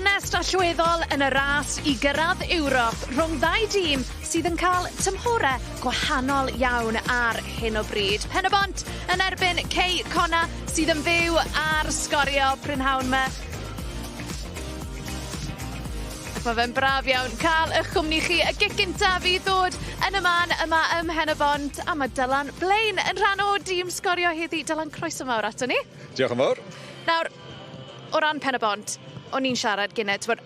Ornest allweddol yn y ras i gyrraedd Ewrop rhwng ddau dîm sydd yn cael tymhore gwahanol iawn ar hyn o bryd. Pen-y-bont yn erbyn Cei Connah sydd yn fyw ar Sgorio prynhawn 'ma. Ac ma' fe'n braf iawn ca'l 'ych cwmni chi. Y gic gyntaf i ddod yn y man yma ym Mhen-y-bont a ma' Dylan Blaine yn rhan o dîm Sgorio heddi. Dylan, croeso mawr aton ni. Diolch yn fawr. Nawr, o ran Pen-y-bont, o'n i'n siarad gynne, t'mod,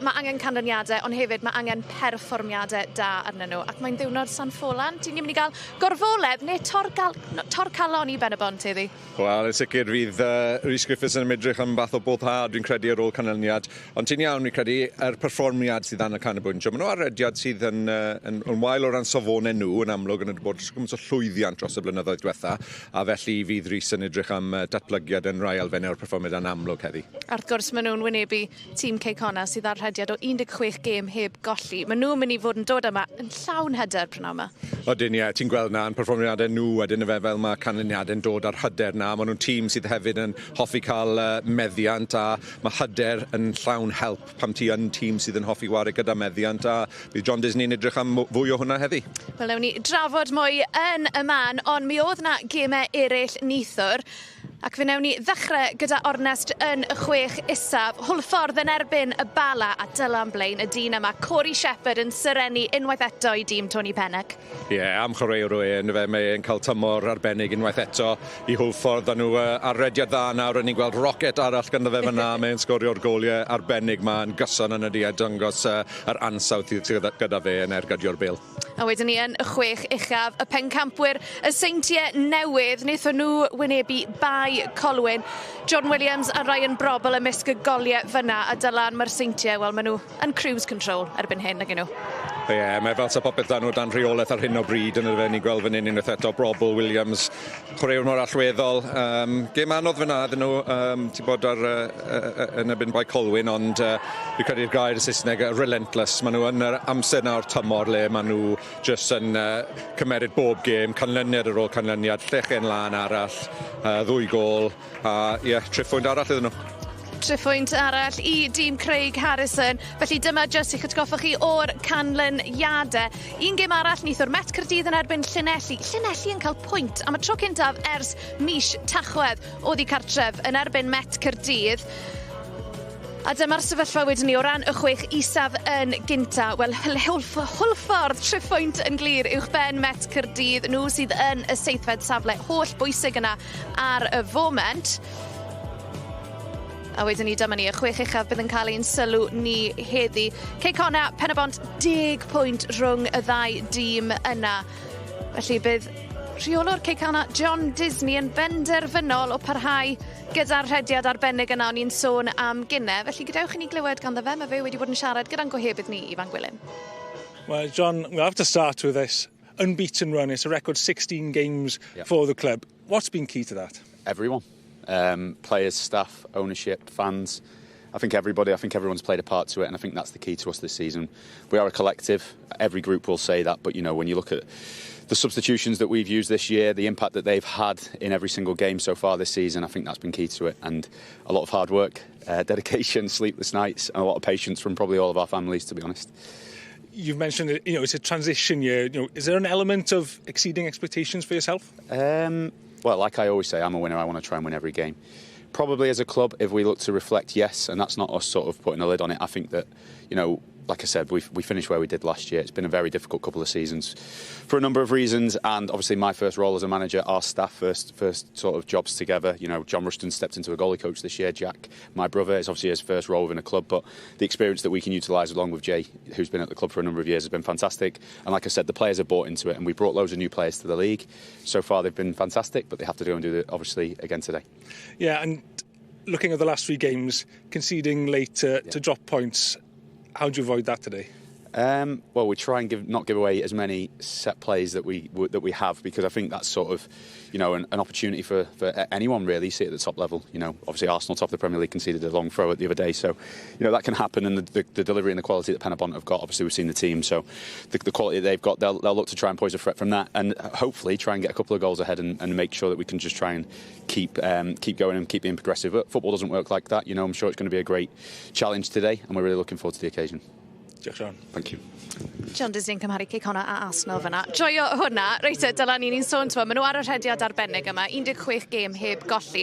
ma' angen canlyniade, ond hefyd ma' angen perfformiade da arnyn nhw, ac mae'n ddiwrnod San Ffolant, 'yn ni mynd i ga'l gorfoledd ne' torgal- no, torcalon i Ben-y-bont heddi. Wel, yn sicr fydd Rhys Griffiths yn edrych am fath o boddhad, dwi'n credu, ar ôl canlyniad. Ond ti'n iawn, fi'n credu, yr perfformiad sydd arno canolbwyntio. Maen nhw ar rediad sydd yn, yn, yn wael o ran safonau nhw, yn amlwg, yn bod gymaint o llwyddiant dros y blynyddoedd diwetha, a felly fydd Rhys yn edrych am datblygiad yn rai elfennau o'r perfformiad yn amlwg heddi. A wrth gwrs, maen nhw'n wynebu tîm Cei Connah sydd ar rhediad o 16 gêm heb golli. Maen nhw'n mynd i fod yn dod yma yn llawn hyder prynhawn 'ma. Odyn, ie, ti'n gweld 'na yn perfformiadau nhw wedyn yfe fel mae canlyniadau'n dod a'r hyder 'na. Maen nhw'n tîm sydd hefyd yn hoffi cael meddiant a mae hyder yn llawn help pam ti yn tîm sydd yn hoffi ware gyda meddiant a bydd John Disney yn edrych am fwy o hwnna heddi. Wel, newn ni drafod mwy yn y man, ond mi oedd 'na gemau eraill neithiwr. Ac fe wnewn ni ddechrau gyda ornest yn y chwech isaf. Hwlffordd yn erbyn y Bala a Dylan Blaine, y dyn yma, Corey Shepherd yn serennu unwaith eto i dîm Tony Pennock. Ie, yeah, am chwaraewr o e, fe, mae e'n cael tymor arbennig unwaith eto i Hwlffordd. A nhw ar rediad dda nawr, ni'n gweld rocket arall ganddo fe fyna. Mae'n sgorio'r goliau arbennig ma yn gyson yn y di a dangos yr ansawdd sydd gyda fe yn ergydio'r bêl. A wedyn ni yn y chwech uchaf, y pencampwyr, y Seintiau Newydd, wnaethon nhw wynebu Bae Colwyn. Jordan Williams a Ryan Brobbel ymysg y goliau fyna, a Dylan, mae'r Seintiau, wel, maen nhw yn cruise control erbyn hyn, nag nhw? Ie, yeah, mae fel sa popeth dan nhw dan rheolaeth ar hyn o bryd yn y fe, ni'n gweld fan hyn unwaith eto, Brobbel, Williams, chwaraewr mor allweddol. Gêm anodd fyna iddyn nhw, ti'n bod ar, yn erbyn Bae Colwyn, ond fi'n credu'r gair y Saesneg, relentless. Maen nhw yn yr amser nawr tymor le maen nhw jyst yn cymeryd bob gêm, canlyniad ar ôl canlyniad, llechen lân arall, ddwy gôl, a ie, yeah, triphwynt arall iddyn nhw. Triphwynt arall i dîm Craig Harrison. Felly dyma jyst i'ch atgoffa chi o'r canlyniadau. Un gêm arall, neithiwr Met Caerdydd yn erbyn Llanelli. Llanelli yn cael pwynt am y tro cyntaf ers mis Tachwedd oddi cartref yn erbyn Met Caerdydd. A dyma'r sefyllfa wedyn ni o ran y chwech isaf yn gynta. Wel, Hwlffordd, triphwynt yn glir uwch ben Met Caerdydd, nhw sydd yn y seithfed safle holl bwysig yna ar y foment. A wedyn ni, dyma ni, y chwech uchaf bydd yn cael ein sylw ni heddi. Cei Connah, Pen-y-bont, 10 pwynt rhwng y ddau dîm yna. Felly bydd rheolwr Cei Connah, John Disney, yn benderfynol o parhau gyda'r rhediad arbennig yna o'n i'n sôn am gynne. Felly gadewch i ni glywed ganddo fe, mae fe wedi bod yn siarad gyda'n gohebydd ni, Ifan Gwilym. Well, John, we have to start with this. Unbeaten run, it's a record 16 games for the club. What's been key to that? Everyone. Players, staff, ownership, fans. I think everybody, I think everyone's played a part to it, and I think that's the key to us this season. We are a collective. Every group will say that, but when you look at the substitutions that we've used this year, the impact that they've had in every single game so far this season, I think that's been key to it. And a lot of hard work, dedication, sleepless nights, and a lot of patience from probably all of our families, to be honest. You've mentioned it, it's a transition year. Is there an element of exceeding expectations for yourself? Well, like I always say, I'm a winner. I want to try and win every game. Probably as a club, if we look to reflect, yes, and that's not us sort of putting a lid on it. I think that, like I said, we finished where we did last year. It's been a very difficult couple of seasons for a number of reasons, and obviously my first role as a manager, our staff first sort of jobs together. John Rushton stepped into a goalie coach this year. Jack, my brother, is obviously his first role within a club, but the experience that we can utilise along with Jay, who's been at the club for a number of years, has been fantastic. And like I said, the players have bought into it, and we brought loads of new players to the league. So far, they've been fantastic, but they have to go and do it, obviously, again today. Yeah, and looking at the last three games, conceding late to drop points, how do you avoid that today? Well, we try and not give away as many set plays that we have, because I think that's sort of, an opportunity for anyone really. You see it at the top level. Obviously Arsenal, top of the Premier League, conceded a long throw at the other day, so that can happen. And the delivery and the quality that Penybont have got, obviously we've seen the team, so the quality they've got, they'll look to try and poise a threat from that, and hopefully try and get a couple of goals ahead and make sure that we can just try and keep going and keep being progressive. But football doesn't work like that. I'm sure it's going to be a great challenge today, and we're really looking forward to the occasion. Diolch, John. Thank you. John Disney'n cymharu Cei Connah a Arsenal fyna. Joio hwnna. Reit, Dylan, ni'n sôn, maen nhw ar y rhediad arbennig yma, 16 gêm heb golli.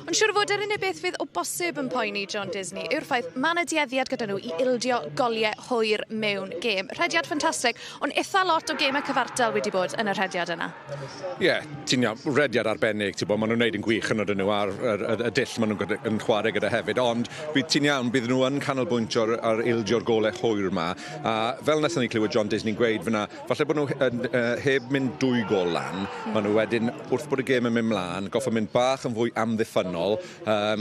Ond siŵr o fod yr unig beth fydd o bosib yn poeni John Disney yw'r ffaith mae yna dueddiad gyda nhw i ildio goliau hwyr mewn gêm. Rhediad ffantastig, ond eitha lot o gemau cyfartal wedi bod yn y rhediad yna. Ie, yeah, ti'n iawn, rhediad arbennig, ti'n bod, maen nhw'n neud yn gwych yn nhw a'r y dull maen nhw'n yn chwarae gyda hefyd, ond bydd ti'n iawn, bydd nhw yn canolbwyntio ar ildio'r golau hwyr yma. A fel wnaethon ni clywed John Disney'n gweud fyna, falle bod nhw heb mynd dwy gol lan, maen nhw wedyn, wrth bod y gêm yn mynd mlaen, goffo mynd bach yn fwy amddiffynol,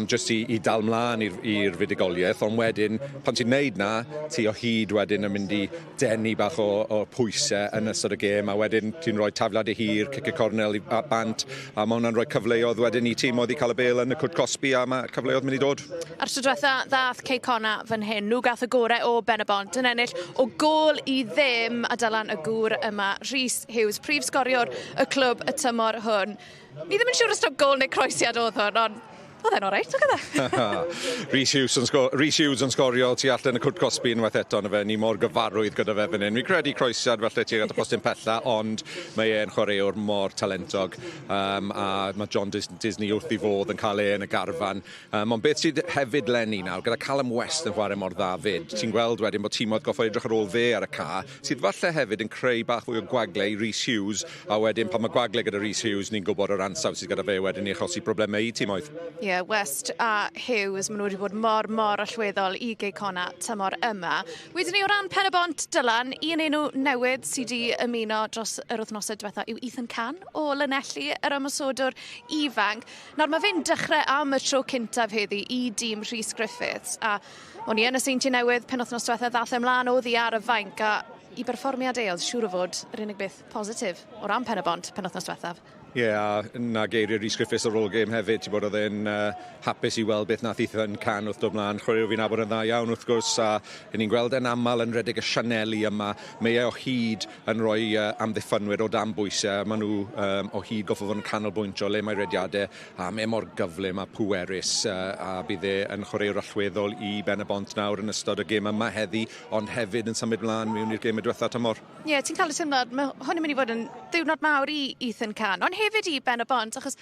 just i dal mlaen i'r fuddugoliaeth, ond wedyn, pan ti'n neud na, ti o hyd wedyn yn mynd i denu bach o pwysau yn ystod y gêm, a wedyn ti'n rhoi tafliad i hir, cic y cornel i bant, a mae hwnna'n rhoi cyfleoedd wedyn i tîmoedd i cael y bêl yn y cwrt cosbi, a mae cyfleoedd mynd i dod. A'r tro diwetha ddath Cei Connah fan hyn, nhw gath y gorau o Ben y Bont yn ennill o 0-0, a Dylan, y gŵr yma, Rhys Hughes, prif sgoriwr y clwb y tymor hwn. Ni ddim yn siŵr os taw gol neu croesiad oedd hwn, ond oedd e'n oreit, oedd e? Rhys Hughes yn sgorio tu allan y cwrt cosbi unwaith eto, na fe, ni mor gyfarwydd gyda fe fan hyn. Fi'n credu croesiad falle tuag at y postyn pella, ond mae e'n chwaraewr mor talentog, a mae John Disney wrth ei fodd yn cael e yn y garfan. Ond beth sydd hefyd leni nawr, gyda Callum West yn chwarae mor dda fyd, ti'n gweld wedyn bod tîmoedd goffo edrych ar ôl fe ar y ca, sydd falle hefyd yn creu bach fwy o gwagle i Rhys Hughes, a wedyn pan mae gwagle gyda Rhys Hughes, ni'n gwybod yr ansawdd sydd gyda fe wedyn i achosi problemau i tîmoedd. Ie, yeah, West a Hughes, maen nhw wedi bod mor, mor allweddol i Gei Connah tymor yma. Wedyn ni o ran Pen y Bont, Dylan, un enw newydd sydd wedi ymuno dros yr wythnosau diwetha yw Ethan Can o Lanelli, yr ymosodwr ifanc. Nawr mae fe'n dechrau am y tro cyntaf heddi i dîm Rhys Griffiths, a o'n i yn y Seintiau Newydd penwythnos diwetha, ddath e ymlaen oddi ar y fainc, a i berfformiad e oedd siŵr o fod yr unig beth positif o ran Pen y Bont penwythnos diwethaf. Ie, yeah, a na geiriau Rhys Griffiths ar ôl gêm hefyd, ti'n bod, oedd e'n hapus i weld beth nath Ethan Can wrth dod mlaen. Chwaraewr fi'n nabod yn dda iawn wrth gwrs, a ni'n gweld e'n aml yn rhedeg y sianeli yma. Mae e o hyd yn rhoi amddiffynwyr o dan bwysau. Maen nhw o hyd goffo fod yn canolbwyntio le mae rediadau, a mae e mor gyflym a pwerus, a bydd e yn chwaraewr allweddol i Ben y Bont nawr yn ystod y gêm yma heddi, ond hefyd yn symud mlaen mewn i'r gêm y diwetha tymor. Ie, yeah, ti'n cael y teimlad, mae hwn yn mynd i fod yn ddiwrnod mawr i Ethan Can, ond hefyd i Ben y Bont, achos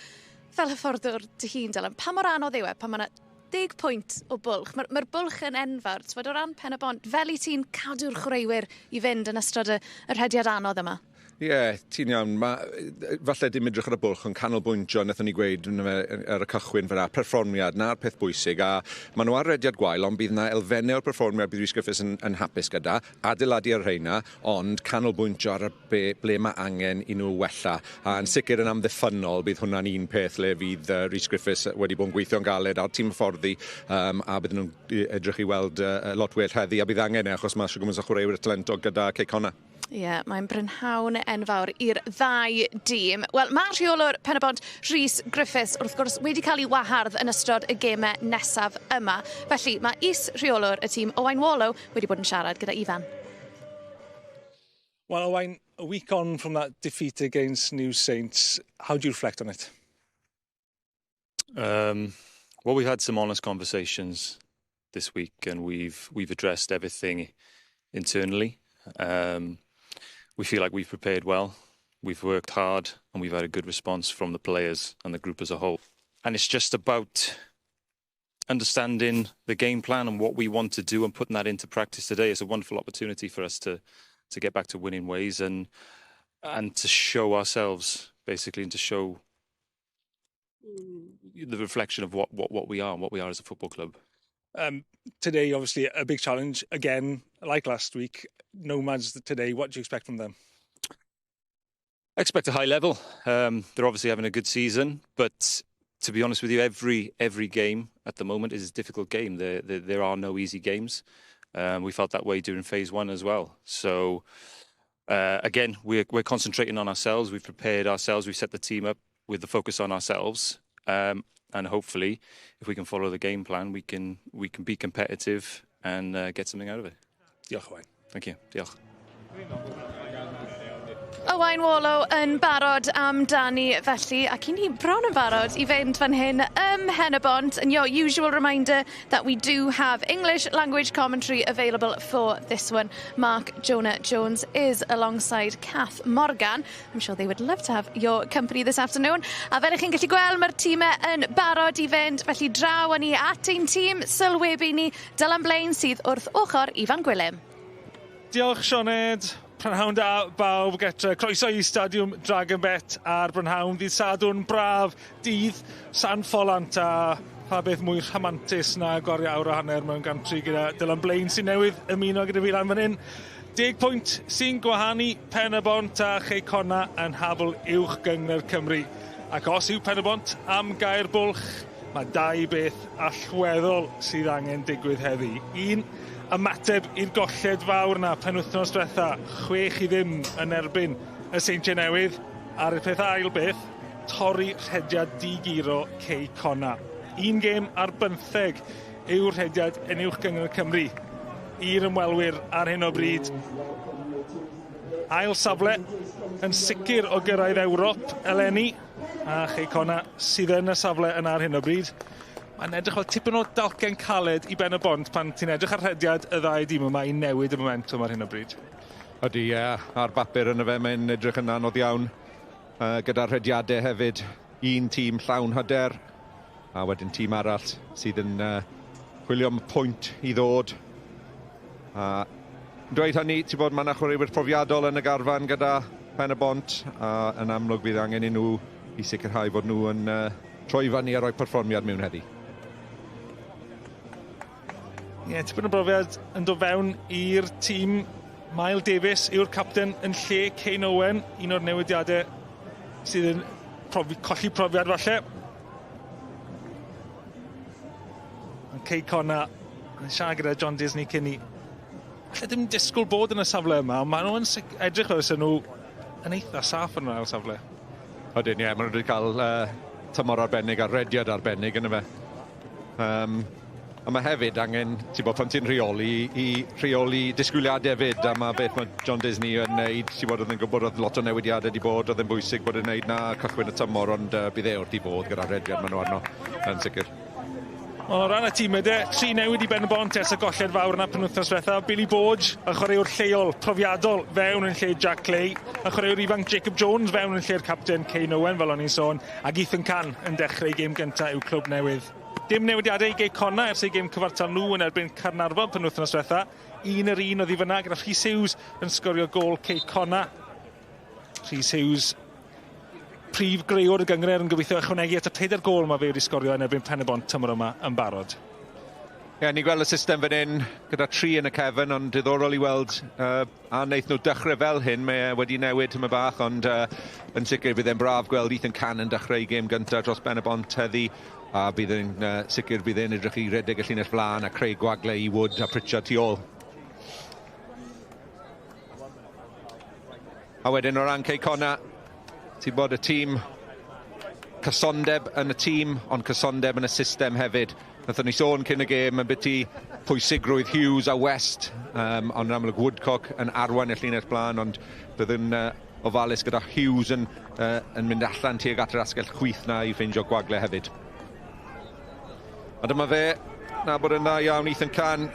fel hyfforddwr dy hun, Dylan, pa mor anodd yw e pan mae yna 10 pwynt o bwlch? Mae'r mae bwlch yn enfawr, ti'n o ran Pen y Bont, fel i ti'n cadw'r chwaraewyr i fynd yn ystod y rhediad anodd yma? Ie, yeah, ti'n iawn. Ma, falle dim edrych ar y bwlch, ond canolbwyntio, wnaethon ni gweud ar y cychwyn fyna, perfformiad, na'r peth bwysig, a maen nhw ar rediad gwael, ond bydd yna elfennau o'r perfformiad bydd Rhys Griffiths yn hapus gyda, adeiladu ar rheina, ond canolbwyntio ar y ble mae angen i nhw wella. A yn sicr yn amddiffynnol, bydd hwnna'n un peth le fydd Rhys Griffiths wedi bod yn gweithio'n galed ar tîm hyfforddi, a bydden nhw'n edrych i weld lot well heddi, a bydd angen e, achos mae shwd gymaint o chwaraewyr talentog gyda Cei Connah. Ie, yeah, mae'n brynhawn enfawr i'r ddau dîm. Wel, mae rheolwr Pen-y-bont Rhys Griffiths wrth gwrs wedi cael ei wahardd yn ystod y gemau nesaf yma. Felly, mae is-rheolwr y tîm Owain Wallow wedi bod yn siarad gyda Ifan. Well, Owain, a week on from that defeat against New Saints, how do you reflect on it? Well, we've had some honest conversations this week, and we've addressed everything internally. We feel like we've prepared well, we've worked hard, and we've had a good response from the players and the group as a whole. And it's just about understanding the game plan and what we want to do and putting that into practice today. It's a wonderful opportunity for us to get back to winning ways and to show ourselves basically and to show the reflection of what we are and what we are as a football club. Today, obviously, a big challenge again, like last week. Nomads today. What do you expect from them? I expect a high level. They're obviously having a good season, but to be honest with you, every game at the moment is a difficult game. There are no easy games. We felt that way during phase one as well. So again, we're concentrating on ourselves. We've prepared ourselves. We've set the team up with the focus on ourselves. And hopefully, if we can follow the game plan, we can be competitive and get something out of it. Diolch, Owain. Thank you. Diolch. Owain Wallow yn barod amdani felly, ac i ni bron yn barod i fynd fan hyn ym Mhen-y-bont. And your usual reminder that we do have English language commentary available for this one. Mark Jonah Jones is alongside Kath Morgan. I'm sure they would love to have your company this afternoon. A fel ych chi'n gallu gweld, mae'r tîmau yn barod i fynd, felly draw â ni at ein tîm sylwebu ni, Dylan Blaine sydd wrth ochr Ifan Gwilym. Diolch, Sioned. Prynhawn da bawb getre. Croeso i Stadiwm Dragon Bet ar brynhawn dydd Sadwrn braf, dydd San Ffolant, a pa beth mwy rhamantus na gwario awr a hanner mewn gantry gyda Dylan Blaine sy'n newydd ymuno gyda fi lan fan hyn. 10 pwynt sy'n gwahanu Pen y Bont a Chei Connah yn nhabl uwch gynghrair Cymru. Ac os yw Pen y Bont am gau'r bwlch, mae dau beth allweddol sydd angen digwydd heddi. Un, ymateb i'r golled fawr na penwythnos diwetha, 6-0 yn erbyn y Seintiau Newydd. A'r peth ail beth, torri rhediad diguro Cei Connah. 1 gêm ar 15 yw'r rhediad yn uwch gynghrair Cymru i'r ymwelwyr ar hyn o bryd. Ail safle yn sicr o gyrraedd Ewrop eleni, a Chei Connah sydd yn y safle yna ar hyn o bryd. Mae'n edrych fel tipyn o dalcen caled i Ben y Bont pan ti'n edrych ar rhediad y ddau dîm yma i newid y momentum ar hyn o bryd. Ydy, ie, ar bapur yna fe, mae'n edrych yn anodd iawn. Gyda'r rhediadau hefyd, un tîm llawn hyder, a wedyn tîm arall sydd yn chwilio am y pwynt i ddod. A dweud hynny, ti'n bod, mae yna chwaraewyr profiadol yn y garfan gyda Pen y Bont, a yn amlwg bydd angen i nhw i sicrhau fod nhw yn troi fyny a rhoi perfformiad mewn heddi. Ie, yeah, tipyn o brofiad yn dod fewn i'r tîm. Mael Davies yw'r capten yn lle Kane Owen, un o'r newidiadau sydd yn colli profiad falle. Ond Cei Connah yn siarad gyda John Disney cyn i. Falle ddim disgwyl bod yn y safle yma, ond maen nhw'n edrych fel nhw yn eitha saff yn yr ail safle. Ydyn, ie, maen nhw wedi cael tymor arbennig a rediad arbennig yn y fe. A mae hefyd angen, ti'n bod, pan ti'n rheoli, i rheoli disgwyliadau hefyd, a mae beth mae John Disney yn neud, ti'n bod, oedd yn gwybod oedd lot o newidiadau wedi bod, oedd yn bwysig bod yn neud na cychwyn y tymor, ond bydd e wrth i fod gyda'r rediad maen nhw arno, yn sicr. Wel, o ran y tîm yde, tri newid i Ben y Bont ers y golled fawr yna penwythnos diwetha. Billy Borge, y chwaraewr lleol profiadol fewn yn lle Jack Clay. Y chwaraewr ifanc Jacob Jones fewn yn lle'r capten Kane Owen, fel o'n i'n sôn. Ac Ethan Can yn dechrau gêm gyntaf i'w clwb newydd. Dim newidiadau i Gei Connah ers eu gêm cyfartal nhw yn erbyn Caernarfon penwythnos diwetha. 1-1 oedd i fyna gyda Rhys Hughes yn sgorio gôl Cei Connah. Rhys Hughes, prif greuwr y gynghrair, yn gobeithio ychwanegu at y peder gôl mae fe wedi sgorio yn erbyn Pen y Bont tymor yma yn barod. Ie, yeah, ni'n gweld y system fan hyn gyda tri yn y cefn, ond diddorol i weld a wnaeth nhw dechrau fel hyn. Mae e wedi newid tyma bach, ond yn sicr bydd e'n braf gweld Ethan Can yn dechrau ei gêm gyntaf dros Ben y Bont heddi, a bydd e'n sicr bydd e'n edrych i redeg y llinell flaen a creu gwagle i Wood a Pritchard tu ôl. A wedyn o ran Cei Connah, ti'n bod y tîm cysondeb yn y tîm, ond cysondeb yn y system hefyd. Nathon ni sôn cyn y gêm yn byti pwysigrwydd Hughes a West, ond yn amlwg Woodcock yn arwain y llinell blaen, ond bydd yn ofalus gyda Hughes yn mynd allan tuag at yr asgell chwith na i ffeindio gwagle hefyd. A dyma fe, na bod yn dda iawn Ethan Can,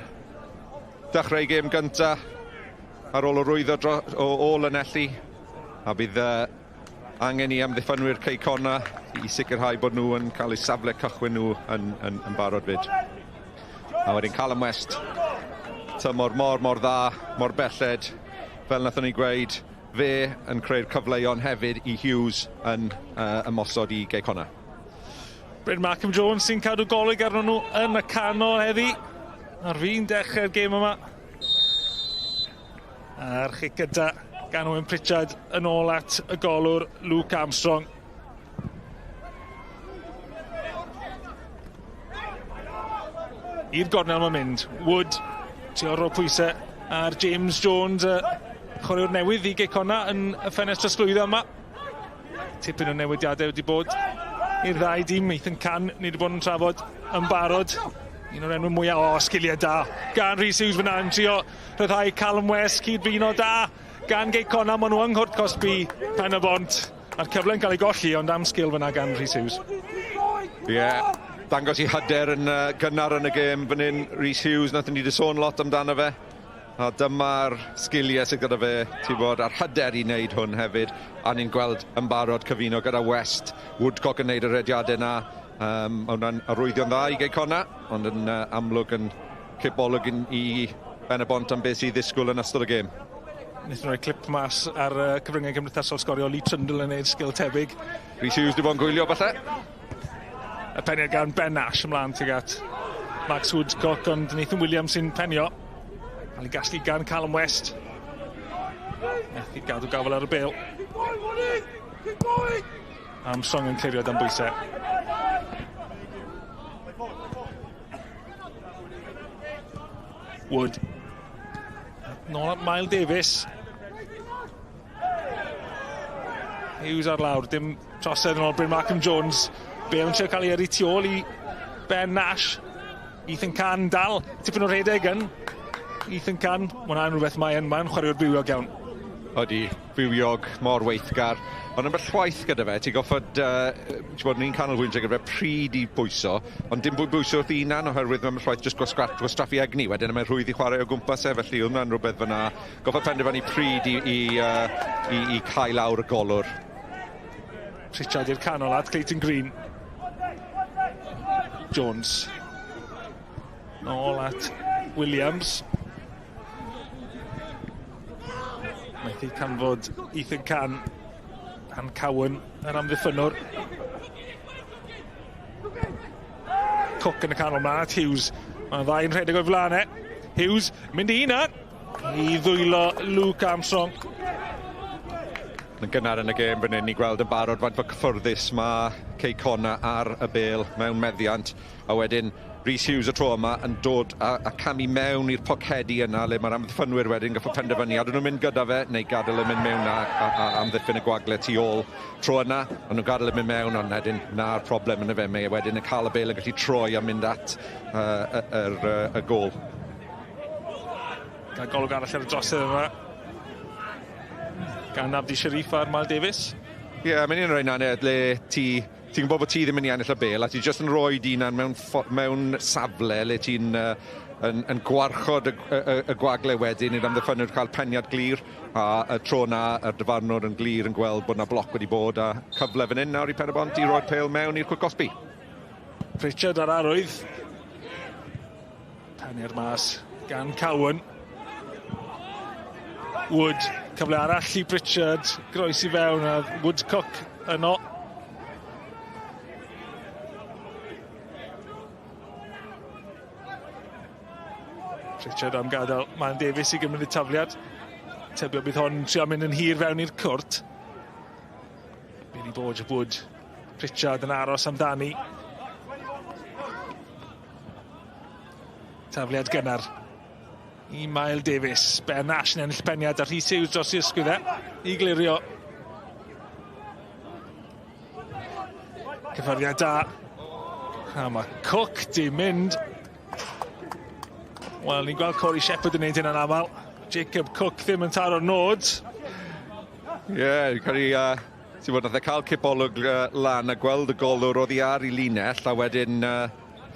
dechrau gêm gynta ar ôl o rwyddo o ôl Llanelli, a bydd angen i amddiffynwyr Cei Connah i sicrhau bod nhw yn cael eu safle cychwyn nhw yn barod fyd. A wedyn Callum West, tymor mor, mor dda, mor belled, fel nathon ni gweud, fe yn creu'r cyfleon hefyd i Hughes yn ymosod i Gei Connah. Bryn Markham Jones sy'n cadw golwg arnyn nhw yn y canol heddi. Ar fin dechrau'r gêm yma. A'r chic gyda gan Owen Pritchard yn ôl at y golwr Luke Armstrong. I'r gornel mae'n mynd. Wood. Trio roi pwysau ar James Jones, y chwaraewr newydd i Gei Connah yn y ffenest drosglwyddo yma. Tipyn o newidiadau wedi bod i'r ddau dîm. Ethan Can, ni wedi bod yn trafod yn barod. Un o'r enw mwyaf, o, sgiliau da gan Rhys Hughes fyna yn trio rhyddhau Callum West, cyd-fino da gan Gei Connah. Maen nhw yng nghwrt cosbi Pen y Bont. Mae'r cyfle'n cael ei golli, ond am sgil fyna gan Rhys Hughes. Ie, yeah, dangos i hyder yn gynnar yn y gêm fan hyn. Rhys Hughes, nath ni wedi sôn lot amdano fe. A dyma'r sgiliau sydd gyda fe, ti'n bod, a'r hyder i wneud hwn hefyd. A ni'n gweld yn barod cyfuno gyda West, Woodcock yn wneud y rediadau yna. Mae hwnna'n arwyddion dda i Gei Connah, ond yn amlwg yn cipolwg i Ben-y-bont am beth sydd ddisgwyl yn ystod y gêm. Wnaethon nhw roi clip mas ar cyfryngau cymdeithasol sgorio Lee Trundle yn gwneud sgil tebyg. Rhys Hughes wedi bod yn gwylio falle. Y peniad gan Ben Nash ymlaen tuag at Max Woodcock, ond Nathan Williams sy'n penio. Cael ei gasglu gan Callum West. Methu gadw gafel ar y bêl. Armstrong yn clirio dan bwysau. Wood. Nôl at Mael Davies. Hughes ar lawr, dim trosedd yn ôl Bryn Markham Jones. Bale yn trio cael ei yrru tu ôl i Ben Nash. Ethan Can dal, tipyn o rhedeg yn. Ethan Can, mae hwnna'n rhywbeth mae'n mae chwaraewr bywiog iawn. Ydy, fywiog, mor weithgar. Ond ambell waith gyda fe, ti'n goffod, ti'n bod ni'n canolbwyntio gyda fe pryd i bwyso, ond dim bwyso wrth unan oherwydd mae ambell waith jyst gwastraffu egni, wedyn mae'n rhwydd i chwarae o gwmpas e, felly hwnna'n rhywbeth fyna. Goffod penderfynu pryd i cael lawr y golwr. Pritchard i'r canol at Clayton Green. Jones. Nôl at Williams. Methu canfod Ethan Can. Dan Cowan, yr amddiffynnwr. Cook yn y canol mlaen at Hughes. Mae'n ddau yn rhedeg o'i flaen e. Hughes, mynd i hynna. I ddwylo Luke Armstrong. Yn gynnar yn y gêm fan hyn, ni gweld yn barod faint fo cyffyrddus mae Cei Connah ar y bêl mewn meddiant. A wedyn Rhys Hughes y tro yma yn dod a camu mewn i'r pocedi yna le mae'r amddiffynwyr wedyn goffod penderfynu a ydyn nhw'n mynd gyda fe neu gadael e mynd mewn a amddiffyn y gwagle tu ôl tro yna. Ond nhw'n gadael e mynd mewn, ond wedyn na'r problem yn y fe. Mae e wedyn yn cael y bêl yn gallu troi a mynd at y gôl. Gael golwg arall ar y drosedd yma. Gan Abdi Sharif a'r Mael Davies. Ie, yeah, mae'n un o'r rheina le ti'n gwybod bod ti ddim yn mynd i ennill y bêl a ti jyst yn rhoi dy hunan mewn safle le ti'n yn gwarchod y gwagle wedyn i'r amddiffynwyr cael peniad glir, a y tro na yr dyfarnwr yn glir yn gweld bod na bloc wedi bod a cyfle fan hyn nawr i Pen-y-bont i roi'r pêl mewn i'r cwrt cosbi. Pritchard ar arwydd. Peniad mas gan Cowan. Wood, cyfle arall i Pritchard, groes i fewn a Woodcock yno. Pritchard am gadael Mael Davies i gymryd y tafliad. Tybio bydd hon trio mynd yn hir fewn i'r cwrt. Billy Borge Wood. Pritchard yn aros amdani. Tafliad gynnar i Mael Davies. Ben Nash yn ennill peniad a Rhys Hughes dros i ysgwydd e i glirio. Cyffyrddiad da. A mae Cook di mynd. Wel, ni'n gweld Corey Shepherd yn neud hynna'n aml. Jacob Cook ddim yn taro'r nod. Ie, yeah, credu, ti'n bod, nath e cael cipolwg lan a gweld y golwr oddi ar ei linell, a wedyn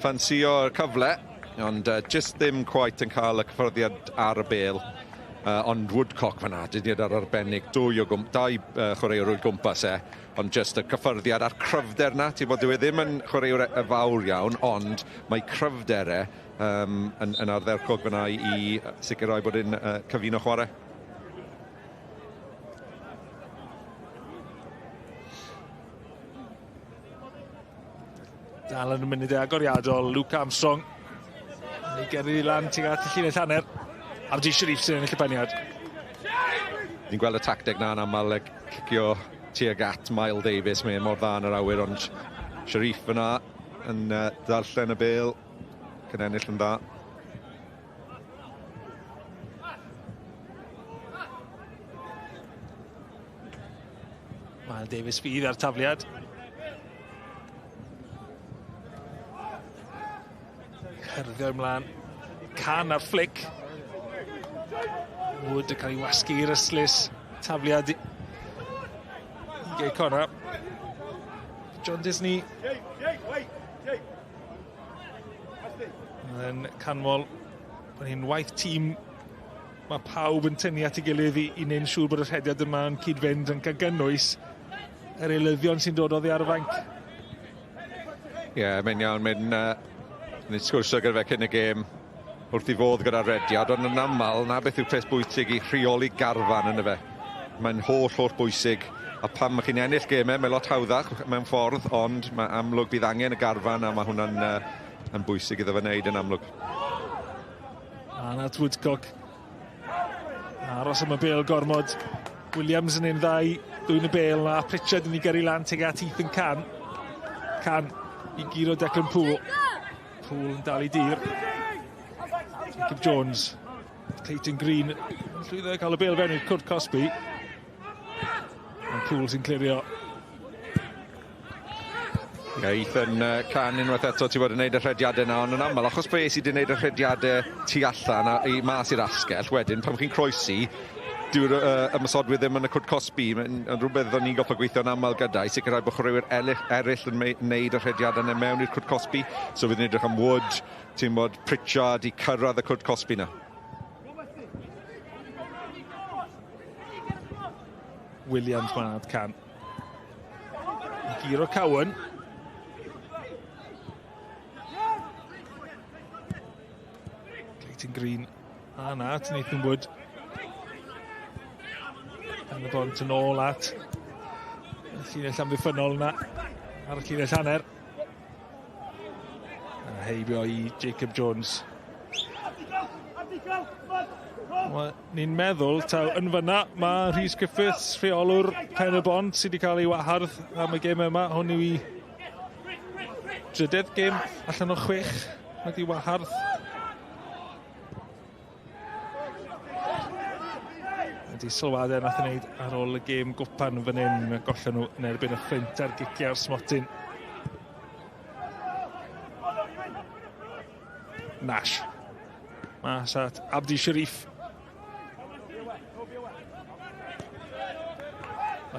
ffansio'r cyfle, ond jyst ddim quite yn cael y cyffyrddiad ar y bêl. Ond Woodcock fyna, dyniad ar arbennig, dau chwaraewr o'i gwmpas e, ond jyst y cyffyrddiad a'r cryfder na, ti'n bod, dyw e ddim yn chwaraewr fawr iawn, ond mae cryfder e yn ardderchog fyna i sicrhau bod e'n cyfuno chwarae. Dal yn y munudau agoriadol, Luke Armstrong. Yn ei gyrru i lan tuag at y llinell hanner. Abdi Sharif sy'n ennill y peniad. Ni'n gweld y tacteg na'n aml, cicio tuag at Mael Davies, mae'n mor dda yn yr awyr, ond Sharif fyna yn darllen y bêl, cyn ennill yn dda. Ismael Davies fydd ar tafliad. Hyrddio ymlaen. Can ar flick. Wood yn cael ei wasgu i'r ystlys. Tafliad i Gei Connor. John Disney yn canmol bod hi'n waith tîm mae pawb yn tynnu at ei gilydd i, i wneud yn siŵr bod y rhediad yma yn cyd-fynd yn cael gynnwys yr eilyddion sy'n dod oddi ar y fainc. Ie, yeah, mae'n iawn, mae'n uh, sgwrsio gyda fe cyn y gêm wrth i fodd gyda'r rediad, ond yn aml, na beth yw peth bwysig i rheoli garfan yn y fe. Mae'n holl, holl bwysig, a pan mae chi'n ennill gemau, mae lot hawddach mewn ffordd, ond mae amlwg bydd angen y garfan, a mae hwnna'n uh, yn bwysig iddo fe wneud yn amlwg. Anat Woodcock. Aros am y bel gormod. Williams yn un ddau, dwy'n y bel na. Pritchard yn ei gyrru lan tuag at Ethan Can. Can i guro Declan Poole. Poole yn dal i dir. Jacob Jones. Clayton Green yn llwyddo i cael y bel fewn i'r cwrt cosbi. Ond Poole sy'n clirio. Ie, Ethan uh, Can unwaith eto ti wedi gwneud y rhediadau yna, ond yn aml, achos fe sydd wedi gwneud y rhediadau tu allan a, i mas i'r asgell, wedyn pan chi'n croesi, dyw'r uh, ymosodwyr ddim yn y cwrt cosbi. Mae'n rhywbeth o'n ni'n goffa gweithio'n aml gyda i sicrhau bod chwaraewyr eraill, eraill yn wneud y rhediadau yna mewn i'r cwrt cosbi. So fydd yn edrych am Wood, ti'n bod Pritchard i cyrraedd y cwrt cosbi yna. Williams mae'n can. Giro Cowan. Clayton Green. A na, at Nathan Wood. Pen y bont yn ôl at y llinell amddiffynnol yna ar y llinell hanner. A heibio i Jacob Jones. Wel, ni'n meddwl taw yn fyna mae Rhys Griffiths, rheolwr Pen y Bont, sydd wedi cael ei wahardd am y gêm yma. Hwn yw i drydedd gêm allan o chwech wedi wahardd. Ydy sylwadau nath ei wneud ar ôl y gêm gwpan fan hyn, gollen nhw yn erbyn y Fflint ar giciau'r smotyn. Nash. Mas at Abdi Sharif.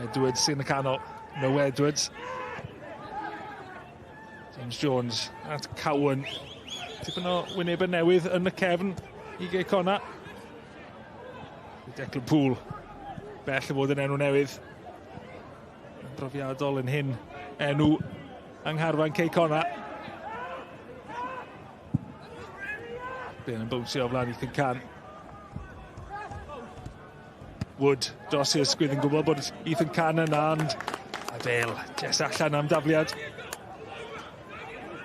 Edwards sy'n y canol. No Edwards. James Jones at Cowan. Tipyn o wynebau newydd yn y cefn i Gei Conna. Declan Poole. Bell o fod yn enw newydd. Yn brofiadol yn hyn enw yng ngharfan Cei Conna. Bale yn bownsio o flaen Ethan Can. Wood dros i'r ysgwydd yn gwybod bod Ethan Can yna, ond a Bale jyst allan am dafliad.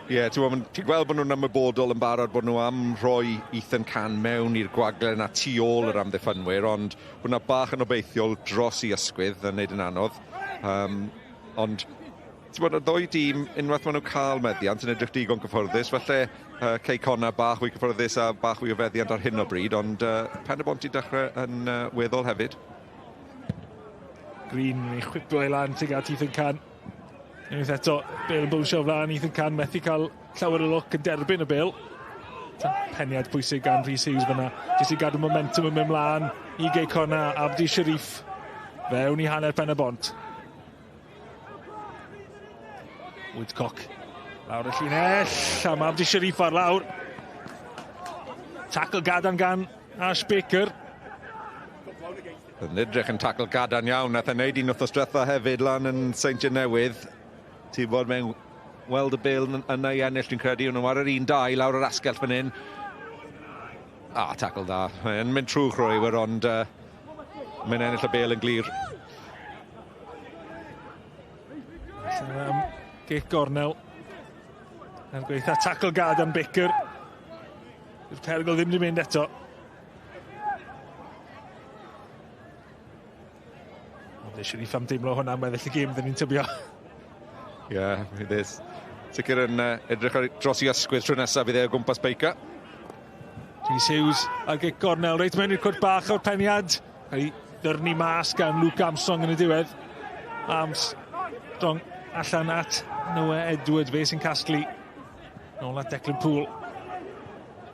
Ie, yeah, ti'n ti gweld bod nhw'n ymwybodol yn barod bod nhw am rhoi Ethan Can mewn i'r gwagle na tu ôl yr amddiffynwyr, ond hwnna bach yn obeithiol dros i ysgwydd yn neud yn anodd. Um, ond ti'n bod, y ddwy dîm, unwaith maen nhw'n cael meddiant yn edrych digon cyfforddus, falle uh, Cei Connah bach fwy cyfforddus a bach fwy o feddiant ar hyn o bryd, ond uh, Pen y Bont i dechrau yn uh, weddol hefyd. Green yn ei chwipio ei lan tuag at Ethan Can. Unwaith eto, Bale yn bownsio o flaen Ethan Can, methu cael llawer o lwc yn derbyn y bêl. Peniad pwysig gan Rhys Hughes fyna, jyst i gadw momentum yn mynd mlaen i Gei Connah, Abdi Sharif fewn i hanner pen y bont. Woodcock lawr y llinell, a mae Abdi Sharif ar lawr. Tackle gadarn gan Ash Baker. Yn edrych yn tacl gadarn iawn. Nath e wneud un wythnos diwetha hefyd lan yn Seintiau Newydd. Ti'n bod mewn weld y bêl yna i ennill, dwi'n credu. Nhw ar yr 1-2 lawr yr asgell fan hyn. A, ah, tacl dda. Mae'n mynd trwy chwaraewyr, ond uh, mae'n ennill y bêl yn glir. Um, gic gornel. Yn gweitha tacl gadarn Baker. Yw'r perygl ddim wedi mynd eto. Ond eisiau ni ffam deimlo hwnna am weddill y gêm, ddyn ni'n tybio. Ie, yeah, it is. Sicr yn uh, edrych ar dros i ysgwydd tro nesaf bydd e o gwmpas Baker. Rhys Hughes a gic gornel reit mewn i'r cwrt bach o'r peniad. Cael ei ddyrnu mas gan Luke Armstrong yn y diwedd. Armstrong allan at Noah Edwards, fe sy'n casglu. Nôl at Declan Poole.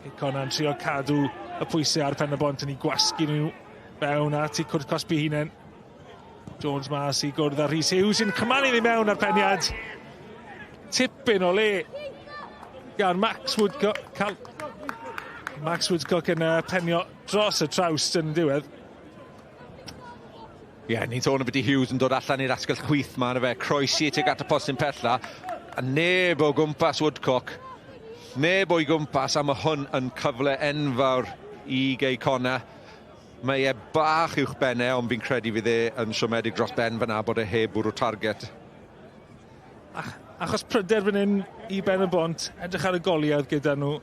Cei Connah yn trio cadw y pwysau ar Pen y Bont yn ei gwasgu nhw fewn at eu cwrt cosbi hunain. Jones mas i gwrdd â Rhys Hughes sy'n cymalu iddi mewn ar peniad. Tipyn o le gan Max Woodcock. Cal... Max Woodcock yn penio dros y trawst yn diwedd. Ie, yeah, ni'n sôn ambiti Hughes yn dod allan i'r asgell chwith ma, fe, croesi tuag at y postyn pella, a neb o gwmpas Woodcock, neb o'i gwmpas, a mae hwn yn cyfle enfawr i Gei Connah. Mae e bach uwch ben e, ond fi'n credu fydd e yn siomedig dros ben fyna bod e heb bwrw target. Ach, achos pryder fan hyn i Ben y Bont, edrych ar y goliau oedd gyda nhw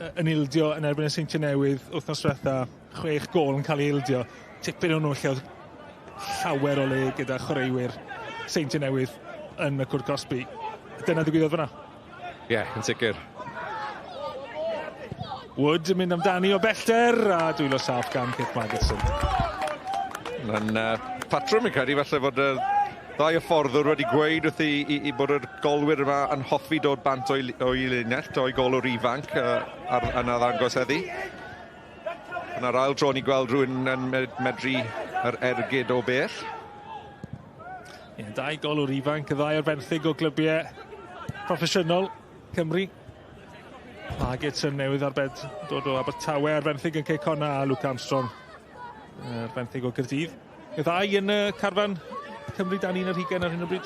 yn ildio yn erbyn y Seintiau Newydd wythnos diwetha, chwech gôl yn cael ei ildio. Tipyn o'n nhw lle oedd llawer o le gyda chwaraewyr Seintiau Newydd yn y cwrt cosbi. Dyna ddigwyddodd fyna. Ie, yeah, yn sicr. Wood yn mynd amdani o bellter a dwylo saff gan Kit Magotson. Mae'n patrwm yn credu falle fod y ddau hyfforddwr wedi gweud wrth i, i, i bod yr golwyr yma yn hoffi dod bant o'i, o'i linell, o'i golwr ifanc ar, yn arddangos heddi. Yna'r ail tro ni gweld rhywun yn medru yr ergyd o bell. Ie, dau golwr ifanc, y ddau ar fenthyg o glybiau proffesiynol Cymru. Margetson newydd arbed dod o Abertawe ar fenthyg yn Cei Connah a Luke Armstrong ar fenthyg o Gaerdydd. Y ddau yn y carfan Cymru dan un ar hugain ar hyn o bryd.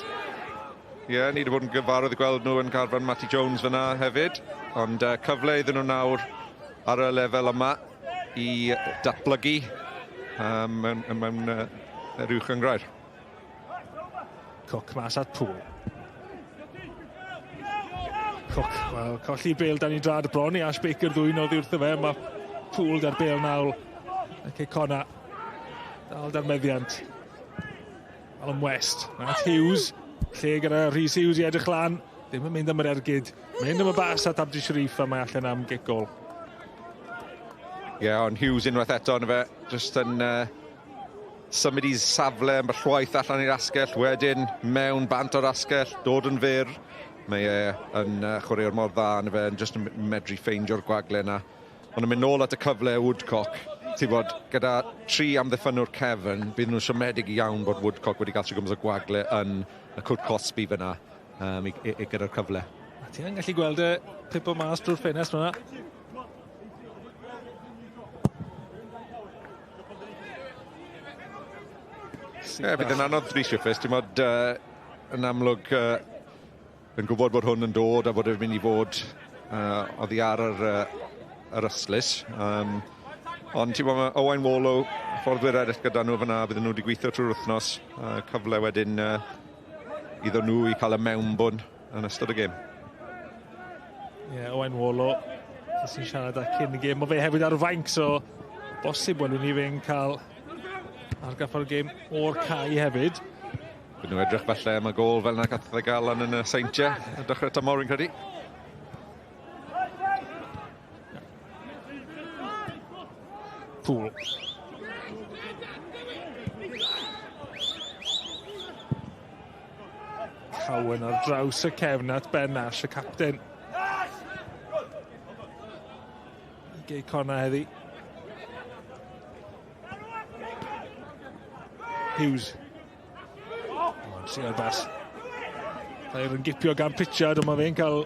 Ie, yeah, ni wedi bod yn gyfarwydd gweld nhw yn carfan Matty Jones fyna hefyd, ond cyfle iddyn nhw nawr ar y lefel yma i datblygu mewn, mewn yr uwch gynghrair. Cook mas at Poole. Cook, wel, colli bêl dan i drad bron i Ash Baker ddwyn oddi wrtho fe. Mae Poole da'r bêl nawr. Ac Cei Connah dal da'r meddiant. Alan West, Matt Hughes, lle gyda Rhys Hughes i edrych lan. Ddim yn mynd am yr ergyd. Mynd am y bas at Abdi Sharif a mae allan am gic gol. Ie, yeah, ond Hughes unwaith eto yn fe, jyst yn symud i safle ambell waith allan i'r asgell, wedyn mewn bant o'r asgell, dod yn fyr. Mae e yn chwaraewr mor dda yn fe, yn jyst yn medru ffeindio'r gwagle yna. Ond yn mynd nôl at y cyfle Woodcock, ti'n bod, gyda tri amddiffynnwr cefn, bydd nhw'n siomedig iawn bod Woodcock wedi cael trwy gwmpas o gwagle yn y cwrt cosbi fyna i, i, i gyda'r cyfle. A ti yn gallu gweld y pipo mas drwy'r ffenest fyna. Ie, yeah, bydd yn anodd Rhys Griffiths, ti'n modd yn amlwg yn gwybod bod hwn yn dod a bod e'n mynd i fod oddi ar yr, yr ystlys. Ond ti'n bod, mae Owain Wallow, fforddwyr eraill gyda nhw fyna, bydden nhw wedi gweithio trwy'r wythnos. Cyfle wedyn iddyn nhw i cael y mewnbwn yn ystod y gêm. Ie, yeah, Owain Wallow, sy'n siarad â cyn y gêm. Mae fe hefyd ar y fainc, so bosib welwn ni fe'n cael argraff o'r gêm o'r cae hefyd. Byd nhw edrych falle am y gôl fel yna gath ei gael lan yn y Seintiau yn dechrau tymor, fi'n credu. Poole. Cowan ar draws y cefn at Ben Nash, y capten. Gei Connah heddi. Hughes. Oh, trio bas. Tair yn gipio gan Pritchard, ond mae fe'n cael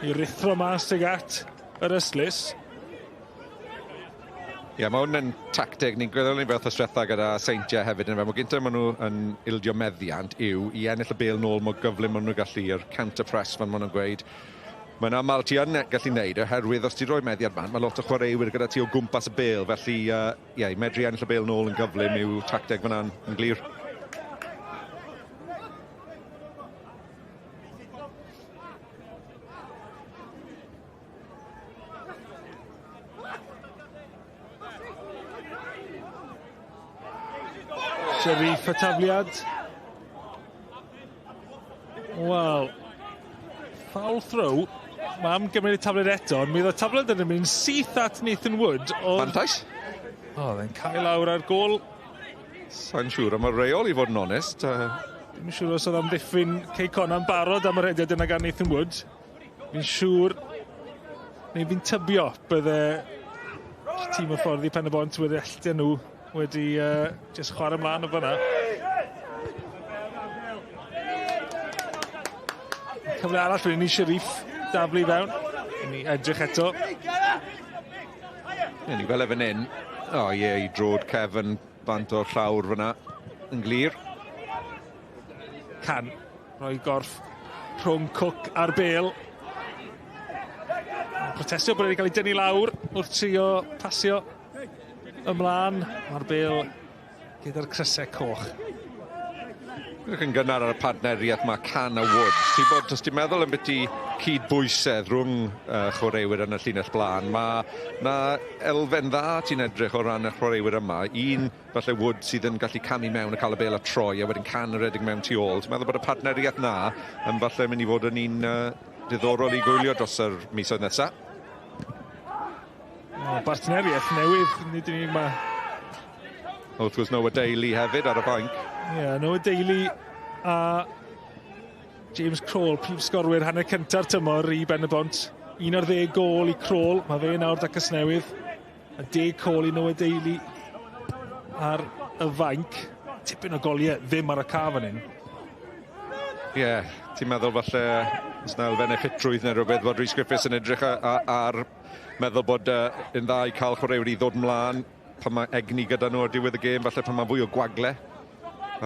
ei ruthro mas tuag at yr ystlys. Ie, yeah, mae hwn yn tacteg, ni'n gweddol ni beth ystretha gyda Seintiau hefyd. Yn fe. Mae gyntaf maen nhw yn ildio meddiant yw i ennill y bêl nôl mor gyflym maen nhw'n gallu, yr counter press fan maen nhw'n gweud. Mae'n aml ti yn gallu neud oherwydd os ti'n rhoi meddiant man, mae lot o chwaraewyr gyda ti o gwmpas y bêl, felly ie, yeah, medru ennill y bêl nôl yn gyflym yw tacteg fyna'n yn glir. Sharif y tafliad. Wel, foul throw. Mae am gymryd y tafliad eto, ond mi oedd y tafliad yn mynd syth at Nathan Wood. Ond... Fantais. O, oh, fe'n cael lawr ar gôl. Sa'n siŵr am y reol i fod yn onest. Dwi'n siŵr os oedd amddiffyn Cei Connah'n barod am y rhediad yna gan Nathan Wood. Fi'n siŵr, neu fi'n tybio, bydde tîm y ffordd i Pen y Bont wedi elltio nhw wedi just chwarae ymlaen o fyna. Cyfle arall wedyn i Sharif daflu fewn. Ni edrych eto. Ie, ni gweld e fan hyn. O ie, i drod Kevin bant o'r llawr fyna yn glir. Can rhoi gorff rhwng Cook a'r bel. Protestio bod wedi cael ei dynnu lawr wrth trio pasio ymlaen. Mae'r bel gyda'r crysau coch. Edrych yn gynnar ar y partneriaeth mae Can a Wood. Ti'n bod, os ti'n meddwl am beth i cyd-bwysedd rhwng chwaraewyr yn y llinell blaen, mae na elfen dda ti'n edrych o ran y chwaraewyr yma. Un, falle Wood sydd yn gallu camu mewn a cael y bel a troi, a wedyn Can yn redeg mewn tu ôl. Ti'n meddwl bod y partneriaeth na yn falle mynd i fod yn un diddorol i gwylio dros yr misoedd nesaf? O, bartneriaeth newydd, nid yn unig mae... Wrth gwrs Noah Daly hefyd ar y fainc. Ie, yeah, Noah Daly a James Kroll, prif sgorwyr hanner cynta'r tymor i Ben y Bont. 11 gôl i Kroll, mae fe nawr da Casnewydd. A 10 gôl i Noah Daly ar y fainc. Tipyn o goliau ddim ar y ca fan hyn. Ie, yeah, ti'n meddwl falle os na elfennau ffitrwydd neu rhywbeth fod Rhys Griffiths yn edrych ar meddwl bod yn dda i cael chwaraewyr i ddod mlaen pan mae egni gyda nhw ar diwedd y gêm, falle pan mae fwy o gwagle.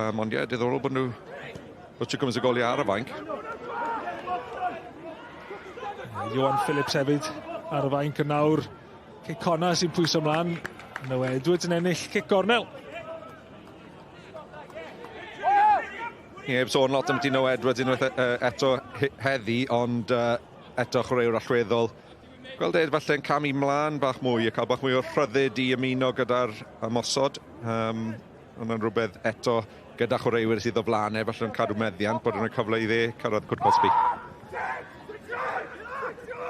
Ond ie, diddorol bod nhw bod trwy gymaint o goliau ar y fainc. Johan Phillips hefyd ar y fainc yn nawr. Cei Connah sy'n pwyso ymlaen. Noah Edwards yn ennill cic gornel. Ie, heb sôn lot am Noah Edwards unwaith eto heddi, ond eto chwaraewr allweddol. Gweld e falle'n camu mlaen bach mwy a cael bach mwy o rhyddid i ymuno gyda'r ymosod. Ond rhywbeth eto gyda chwaraewyr sydd o flaen e, falle'n cadw meddiant, bod yn rhoi cyfle i dde cyrraedd cwrt cosbi.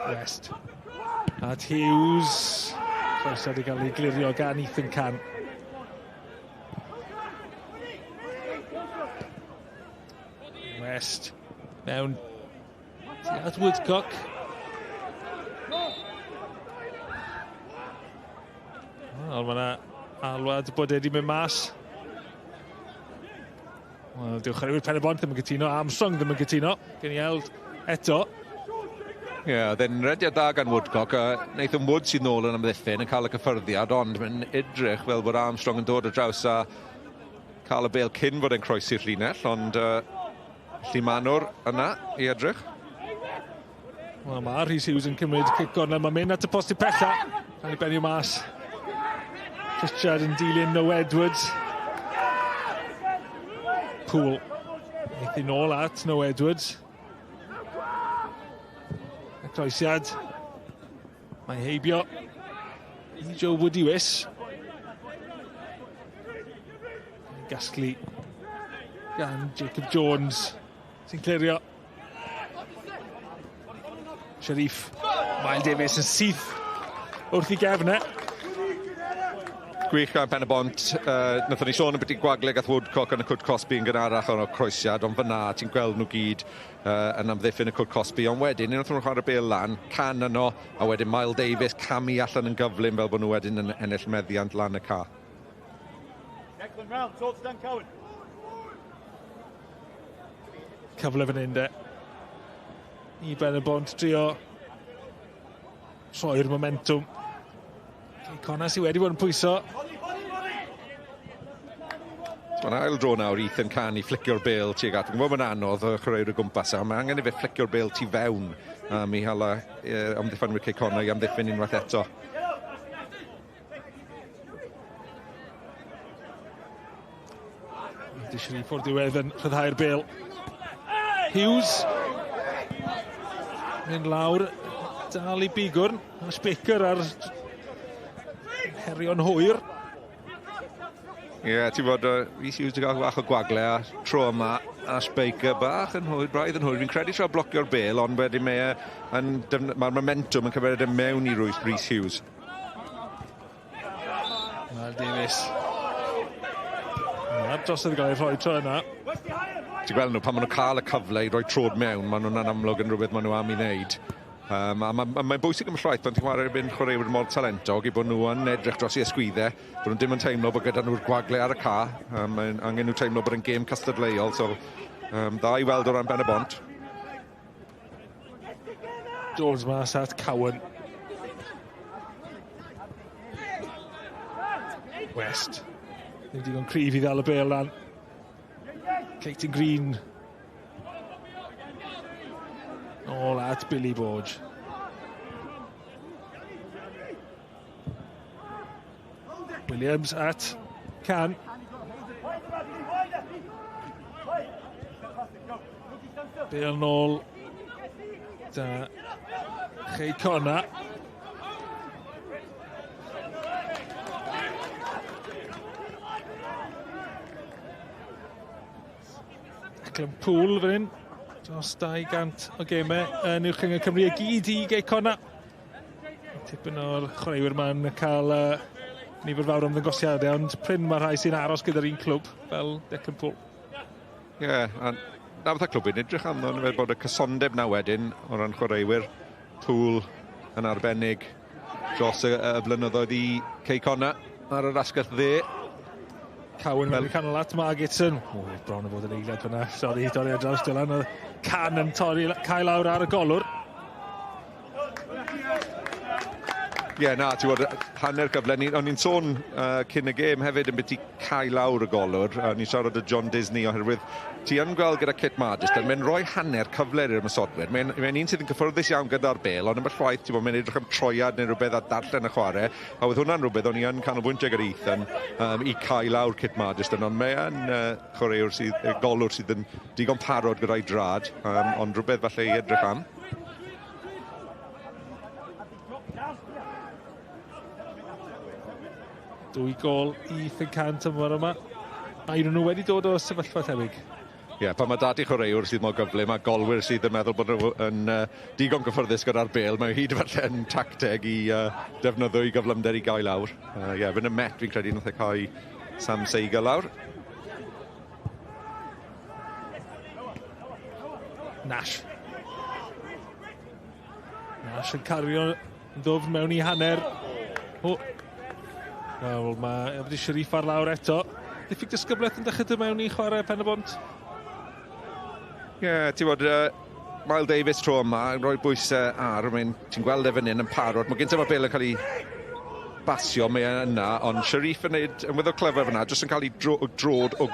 West. At Hughes. Croesiad i gael ei glirio gan Ethan Can. West. Mewn at Woodcock. Wel, mae yna alwad bod e wedi mynd mas. Wel, dyw chwaraewyr Pen y Bont ddim yn cytuno, Armstrong ddim yn cytuno. Gen i weld eto. Ie, yeah, oedd e'n rediad dda gan Woodcock. Nathan Wood sydd nôl yn amddiffyn yn cael y cyffyrddiad, ond mae'n edrych fel bod Armstrong yn dod ar draws a cael y bel cyn fod e'n croesi'r llinell, ond Llimanwr yna i edrych. Wel, mae Rhys Hughes yn cymryd cic gornel. Mae'n mynd at y postyn pella. Cael ei benio mas. Richard yn dilyn Noah Edwards. Poole. Neith hi nôl at Noah Edwards. Y croesiad. Mae heibio i Joe Woodiwiss. Gasglu gan Jacob Jones sy'n clirio. Sharif, Miles Davies yn syth wrth i gefn e. Gwych gan Pen y Bont. Nathon ni sôn ambiti gwagle gath Woodcock yn y cwrt cosbi yn gynharach o'n croesiad, ond fyna ti'n gweld nhw gyd yn amddiffyn y cwrt cosbi, ond wedyn unwaith nhw'n chwarae bêl lan, Can yno, a wedyn Miles Davies camu allan yn gyflym fel bod nhw wedyn yn ennill meddiant lan y ca. Declan round, talk to Dan Cohen. Cyfle fan hyn de. I Ben y Bont drio troi'r momentum. Cei Connah sydd wedi bod yn pwyso. Mae'n ail dro nawr Ethan Can i fflicio'r bêl tuag at. Fi'n gwybod mae'n anodd y chwaraewyr o gwmpas, a mae angen i fe fflicio'r bêl tu fewn i hala amddiffynwyr Cei Connah i amddiffyn unwaith eto. Sharif o'r diwedd yn rhyddhau'r bêl. Hughes. Mynd lawr, dal i bigwrn. Ash Baker ar herio'n hwyr. Ie, yeah, ti'n bod, Rhys Hughes wedi cael bach o gwagle a tro yma Ash Baker bach yn hwyr, braidd yn hwyr. Fi'n credu trio blocio'r bêl, ond wedyn mae'r momentum yn cyfeirio mewn i Rhys Hughes. Miles Davies. Mae'r drosodd gael ei rhoi tro yna. Ti'n gweld nhw, pan maen nhw'n cael y cyfle i roi trod mewn, maen nhw'n amlwg yn rhywbeth maen nhw am i wneud. A mae'n ma, ma bwysig am llwaith pan ti'n chwarae erbyn chwaraewyr mor talentog i bod nhw yn edrych dros i ysgwyddau, bod nhw dim yn teimlo bod gyda nhw'r gwagle ar y ca. Mae'n angen nhw teimlo bod yn gêm cystadleuol, so dda i weld o ran Ben y Bont. Jones mas at Cowan. West. Ddim digon cryf i ddal y bêl lan. Clayton Green. Nôl at Billy Borge. Williams at Can. Bêl nôl da Chei Conna. Declan Poole fan hyn. Dros 200 o gemau yn Uwch Gynghrair Cymru i gyd i Gei Connah. Tipyn o'r chwaraewyr ma'n cael nifer fawr o ymddangosiadau, ond prin mae rhai sy'n aros gyda'r un clwb fel Declan Poole. Ie, yeah, a na fatha clwb yn edrych amdano fe bod y cysondeb na wedyn o ran chwaraewyr. Poole yn arbennig dros y blynyddoedd i Cei Connah ar yr asgell dde. Cowan mewn i canol at Margetson. O, bron o fod yn eiliad fyna. Sori, dorri ar draws Dylan. Oedd Can yn torri cael lawr ar y golwr. Ie, yeah, na, ti'n gwybod, hanner cyfle. O'n i'n sôn cyn y gêm hefyd yn beth i cael lawr y golwr. O'n i'n siarad â John Disney oherwydd ti yn gweld gyda Kit Margeston, mae'n rhoi hanner cyfle i'r ymosodwyr. Mae'n un sydd yn cyffyrddus iawn gyda'r bêl, ond ambell waith, ti'n gwybod, mae'n edrych am troiad neu rhywbeth a darllen y chwarae. A oedd hwnna'n rhywbeth o'n i yn canolbwyntio gyda Ethan i cael lawr Kit Margeston, ond mae yn chwaraewr sydd, golwr sydd yn digon parod gyda'i drad, ond rhywbeth falle i edrych am. Dwy gol i Ethan Can tymor yma. A un nhw wedi dod o sefyllfa tebyg. Ie, yeah, pan mae dati chwaraewr sydd mor gyflym a golwyr sydd yn meddwl bod nhw yn digon gyffyrddus gyda'r bêl, mae hyd falle yn tacteg i defnyddio i gyflymder i gael lawr. Ie, yeah, fy'n y Met fi'n credu nath e cael Sam Seiger lawr. Nash. Nash yn cario yn ddwfn mewn i hanner. O. Wel, mae Abdi Sharif ar lawr eto. Diffyg disgyblaeth yn dechrau dod mewn i chwarae Pen y Bont. Ie, yeah, ti'n bod, Miles Davis tro yma yn rhoi bwysau ar, ti'n gweld e fan hyn yn parod. Mae gyntaf mae'r bêl yn cael ei basio, mae e yna, ond Sharif yn neud, yn weddol clyfar fyna, jyst yn cael ei drod o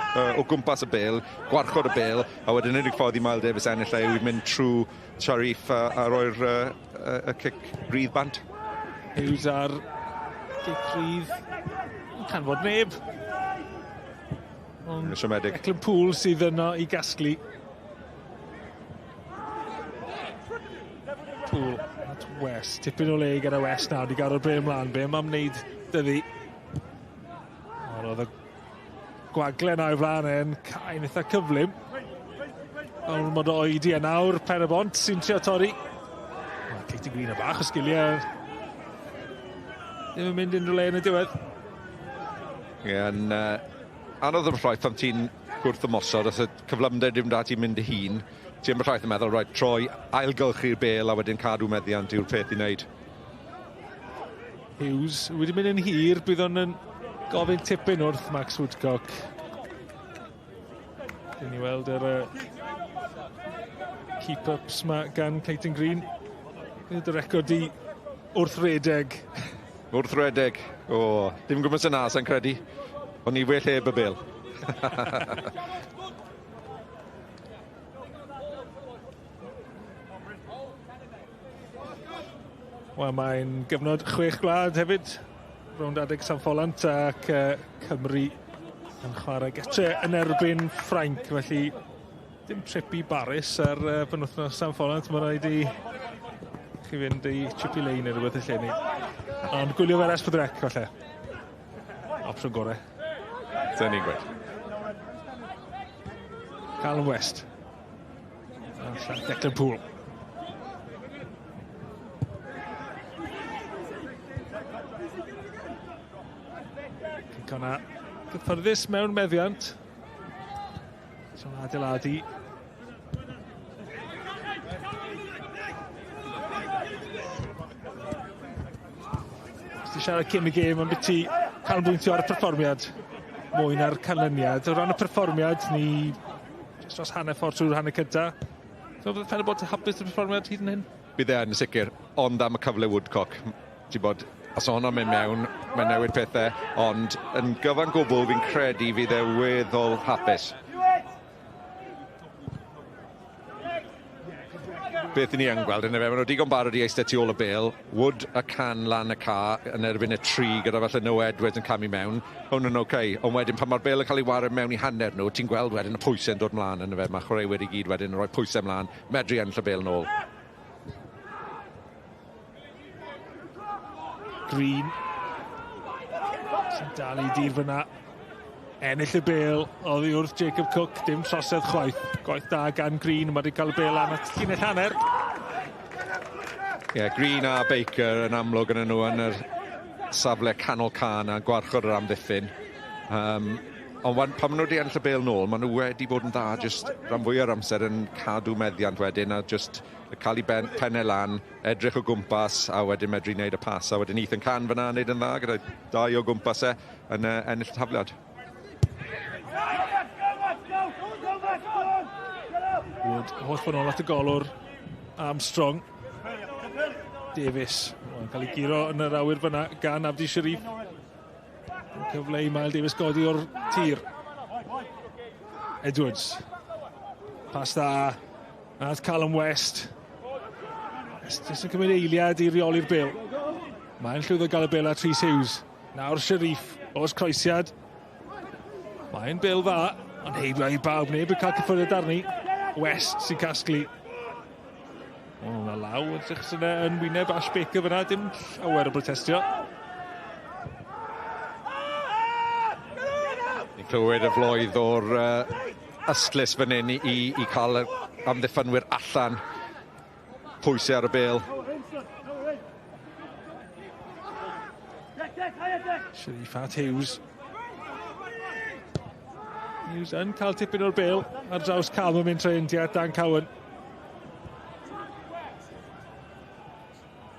gwmpas y bêl, gwarchod y bêl, a wedyn unig ffordd i Miles Davis ennill e yw i mynd trwy Sharif a roi'r y cic rydd bant. Hughes ar gic rydd. Canfod neb. Ond Siomedig. Declan Poole sydd yno i gasglu. Poole at West. Tipyn o le gyda West nawr. Di gael o'r bêl mlaen. Be am wneud dyddi? Ond oedd y gwagle na o'i flaen e'n cael eitha cyflym. Ond mod o oedi a nawr Pen y Bont sy'n trio torri. Mae Clayton Green o bach o sgiliau. Ddim yn mynd unrhyw le yn y diwedd. Ie, yn anodd yn ffaith pan ti'n gwrth ymosod, os y cyflymder ddim da ti'n mynd dy hun, ti'n ambell waith yn meddwl, right, troi, ailgylchu'r bêl a wedyn cadw meddiant yw'r peth i wneud. Hughes wedi mynd yn hir, bydd o'n yn gofyn tipyn wrth Max Woodcock. Dyn ni weld yr keep-ups ma gan Clayton Green. Bydd y record i wrth redeg. Wrth redeg. O, dim gwybod sy'n na, sa'n credu. O'n i well heb y bêl. Wel, mae'n gyfnod chwech gwlad hefyd. Rownd adeg San Ffolant ac Cymru yn chwarae getre yn erbyn Ffrainc. Felly, dim trip i Baris ar penwythnos San Ffolant. Mae rhaid i chi fynd i Chippy Lane neu rhywbeth y lle ni. Ond gwylio fe ar S4C, falle. Opsiwn gorau. Dyna ni'n gweud. Callum West. Allan Declan Poole. Cei Connah gyffyrddus mewn meddiant. So'n adeiladu. Ti siarad cyn y gêm am biti canolbwyntio ar y perfformiad mwy na'r canlyniad. O ran y perfformiad, ni jyst dros hanner ffordd trwy'r hanner cynta. So bydd Pen-y-bont yn hapus y perfformiad hyd yn hyn? Bydd e yn sicr, ond am y cyfle Woodcock, ti'n bod, os honno'n mynd mewn, mae'n newid pethau, ond yn gyfan gwbl fi'n credu fydd e weddol hapus. Beth ni yn gweld yn y fe, maen nhw digon barod i eistedd tu ôl y bêl, Wood a Can lan y ca yn erbyn y tri gyda falle Noah Edwards yn camu mewn, hwn yn oce, okay. Ond wedyn pan mae'r bêl yn cael ei wario mewn i hanner nhw, ti'n gweld wedyn y pwysau'n dod mlaen yn y fe, mae chwaraewyr i gyd wedyn yn rhoi pwysau mlaen, medru ennill y bêl nôl. Green sy'n dal i dir fyna. Ennill y bêl oddi wrth Jacob Cook, dim trosedd chwaith. Gwaith da gan Green, mae wedi cael y bêl lan at llinell hanner. Ie, yeah, Green a Baker yn amlwg yn nhw yn yr safle canol can a gwarchod yr amddiffyn. Ond pan maen nhw wedi ennill y bêl nôl, maen nhw wedi bod yn dda jyst rhan fwy o'r amser yn cadw meddiant wedyn a jyst cael ei ben, pennau lan, edrych o gwmpas a wedyn medru wneud y pas. A wedyn Ethan Can fyna yn wneud yn dda gyda dau o gwmpas e yn ennill y tafliad. Wood, holl ffordd nôl at y golwr. Armstrong. Davies. Mae'n cael ei guro yn yr awyr fyna gan Abdi Sharif. Cyfle i Mael Davies godi o'r tir. Edwards. Pas dda at Callum West. West jyst yn cymryd eiliad i reoli'r bêl. Mae'n llwyddo gael y bêl at Rhys Hughes. Nawr Sharif, oes croesiad. Mae'n bêl dda, ond heibio i bawb, neb yn cael cyffyrddiad arni. West sy'n casglu. O, na law yn edrych yna yn wyneb Ash Baker fyna, dim llawer o brotestio. Ni'n clywed y floedd o'r ystlys fan hyn i cael y amddiffynwyr allan. Pwysau ar y bêl. Sharif at Hughes. Hughes yn cael tipyn o'r bêl ar draws Calm yn mynd trwy India, Dan Cowan.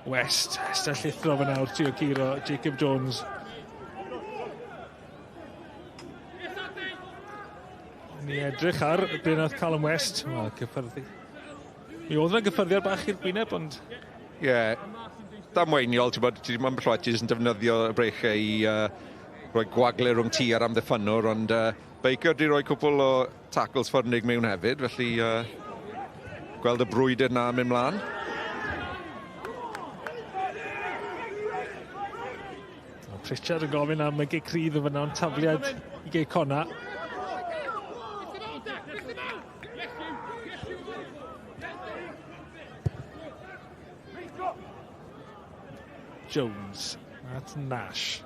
West, West a llithro fan awr, trio curo Jacob Jones. Ni edrych ar be nath Callum West. Wel, cyffyrddi. Mi oedd yna gyffyrddiad bach i'r gwyneb, ond... Ie, yeah, damweiniol, ti'n bod, ti'n ambell waith ti jyst yn defnyddio y breichau i rhoi gwagle rhwng ti a'r amddiffynnwr, ond Baker di rhoi cwpl o tackles ffyrnig mewn hefyd, felly gweld y brwydr na mynd mlaen. Pritchard yn gofyn am y gic rydd yn fyna, ond tafliad i Gei Conna. Jones at Nash.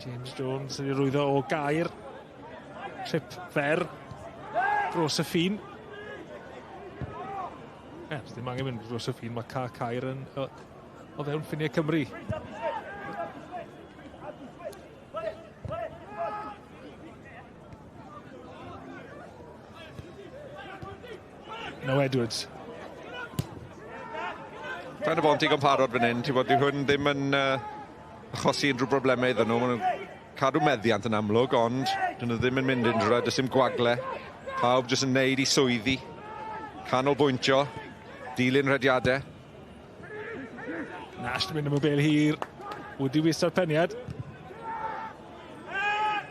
James Jones yn ei rwyddo o Gaer. Trip fer dros y ffin. Ddim angen mynd dros y ffin, mae Caer yn o fewn ffiniau Cymru. No Edwards. Pen-y-bont digon parod fan hyn, ti'n bod, dyw hwn ddim yn achosi unrhyw broblemau iddyn nhw. Maen nhw'n cadw meddiant yn amlwg, ond dyn nhw ddim yn mynd unrhyw, does dim gwagle. Pawb jyst yn neud i swyddi, canolbwyntio, dilyn rhediadau. Nash yn mynd am y bêl hir. Woody Wist ar peniad.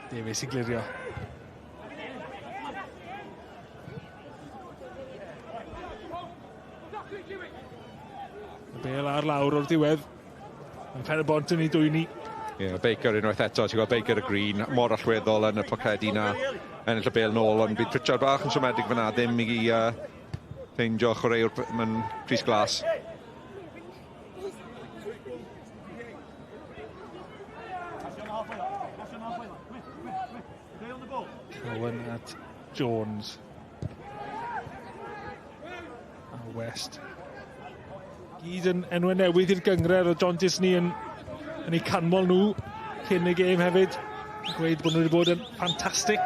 Davies i glirio. Y bêl ar lawr o'r diwedd. Mae Pen-y-bont yn ei dwyni. Ie, yeah, Baker unwaith eto, ti'n gweld Baker y Green, mor allweddol yn y pocedi na, ennill y bêl nôl, ond bydd Pritchard bach yn siomedig fyna, ddim i ffeindio chwaraewr mewn crys glas. Cowan at Jones. A West. Gyd yn enwau newydd i'r gynghrair, o John Disney yn yn eu canmol nhw cyn y gêm hefyd. Gweud bod nhw wedi bod yn ffantastig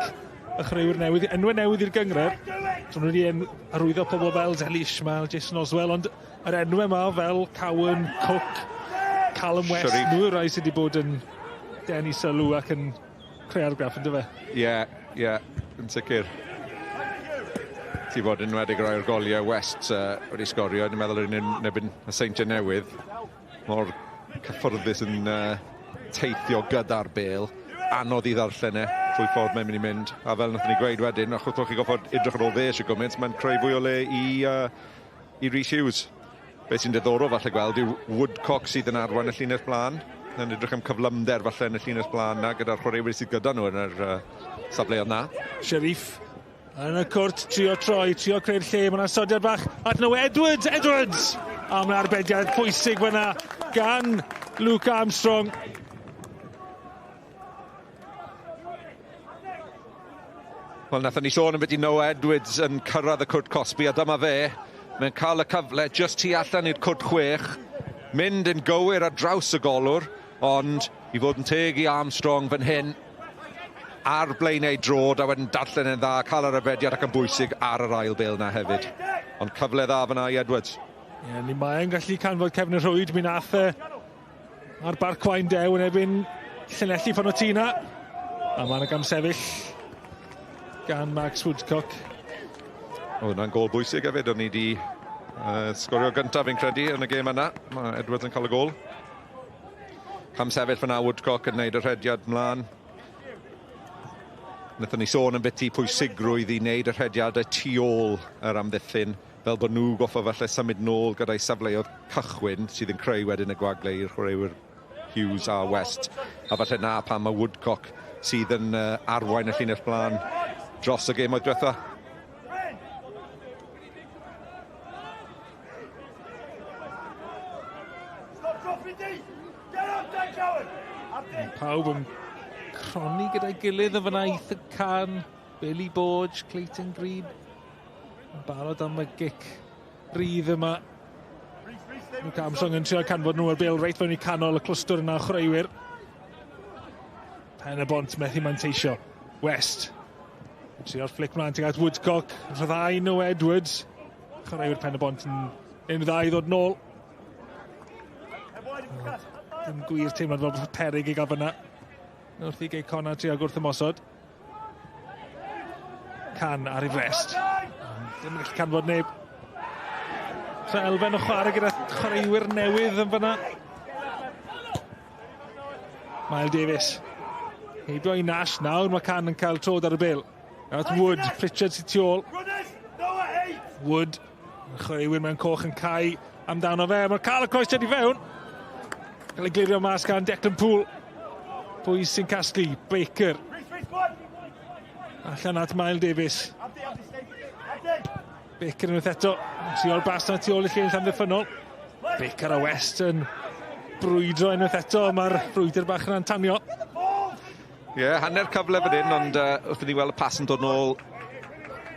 y chwaraewyr newydd, enwau newydd i'r gynghrair. So nhw wedi arwyddo pobl fel Zeli Ishmael, Jason Oswell, ond yr enwau yma fel Cowan, Cook, Callum West, Sharif. Nhw yw'r rhai sydd wedi bod yn denu sylw ac yn creu argraff, ynddo fe? Ie, yeah, ie, yeah, yn sicr. Ti bod yn enwedig rai o'r goliau West wedi sgorio, ni'n meddwl yr un yn erbyn y Seintiau Newydd, mor cyffyrddus yn teithio gyda'r bêl, anodd i ddarllen e trwy ffordd mae'n mynd i mynd, a fel nathon ni gweud wedyn, achos bod chi'n gorfod edrych ar ôl fe eisiau gymaint, mae'n creu fwy o le i, i Rhys Hughes. Be sy'n diddorol falle gweld yw Woodcock sydd yn arwain y llinell blaen, yn edrych am cyflymder falle yn y llinell blaen na, gyda'r chwaraewyr sydd gyda nhw yn yr safleoedd na. Sharif yn y cwrt, trio troi, trio creu'r lle, mae'n asodiad bach at Noah Edwards, Edwards! A mae'n arbediad pwysig fyna gan Luke Armstrong. Wel, nathon ni sôn ambiti Noah Edwards yn cyrraedd y cwrt cosbi, a dyma fe. Mae'n cael y cyfle jyst tu allan i'r cwrt chwech, mynd yn gywir ar draws y golwr, ond i fod yn teg i Armstrong fan hyn, ar blaenau drod, a wedyn darllen yn dda, cael yr arbediad ac yn bwysig ar yr ail bêl na hefyd. Ond cyfle dda fyna i Edwards. Ie, yeah, ni mae'n gallu canfod cefn y rhwyd, mi nath e ar Barcwain Dew yn erbyn Llanelli Ffonotina. A mae'n gamsefyll gan Max Woodcock. Oedd hwnna'n gôl bwysig hefyd, o'n i wedi sgorio gyntaf fi'n credu yn y gêm yna. Mae Edwards yn cael y gôl. Camsefyll fyna Woodcock yn neud y rhediad mlaen. Wnaethon ni sôn ambiti pwysigrwydd i wneud y rhediadau tu ôl yr amddiffyn, fel bod nhw goffa falle symud nôl gyda'i safleoedd cychwyn sydd yn creu wedyn y gwagle i'r chwaraewyr Hughes a West. A falle na pam mae Woodcock sydd yn arwain y llinell blaen dros y gêm oedd diwetha. Pawb yn cronni gyda'i gilydd yn fyna, Ethan Can, Billy Borge, Clayton Green. Yn barod am y gic rydd yma. Luke Armstrong yn trio canfod nhw ar bêl reit fewn i canol y clwstwr yna o chwaraewyr. Pen y Bont methu manteisio. West. Trio'r flick mlaen tuag at Woodcock. Rhyddhau nhw Edwards. Chwaraewyr Pen y Bont yn un dda i ddod nôl. Dim gwir teimlad fel bod peryg i gael fyna. Wrth i Gei Connah trio gwrth ymosod. Can ar ei frest. Ddim yn gallu canfod neb. So elfen o chwarae gyda chwaraewyr newydd yn fyna. Mael Davies. Heibio i Nash nawr, mae Can yn cael trod ar y bêl. At Wood, Pritchard sy'n tu ôl. Wood, chwaraewyr mewn coch yn cau amdano fe. Mae'n cael y croesiad i fewn. Cael ei glirio mas gan Declan Poole. Pwy sy'n casglu? Baker. Allan at Mael Davies. Baker unwaith eto. Tu ôl bas na tu ôl i llinell amddiffynnol. Baker a West yn brwydro unwaith eto. Mae'r brwydr bach yn antanio. Ie, yeah, hanner cyfle fan hyn, ond wrth i ni weld y pas yn dod nôl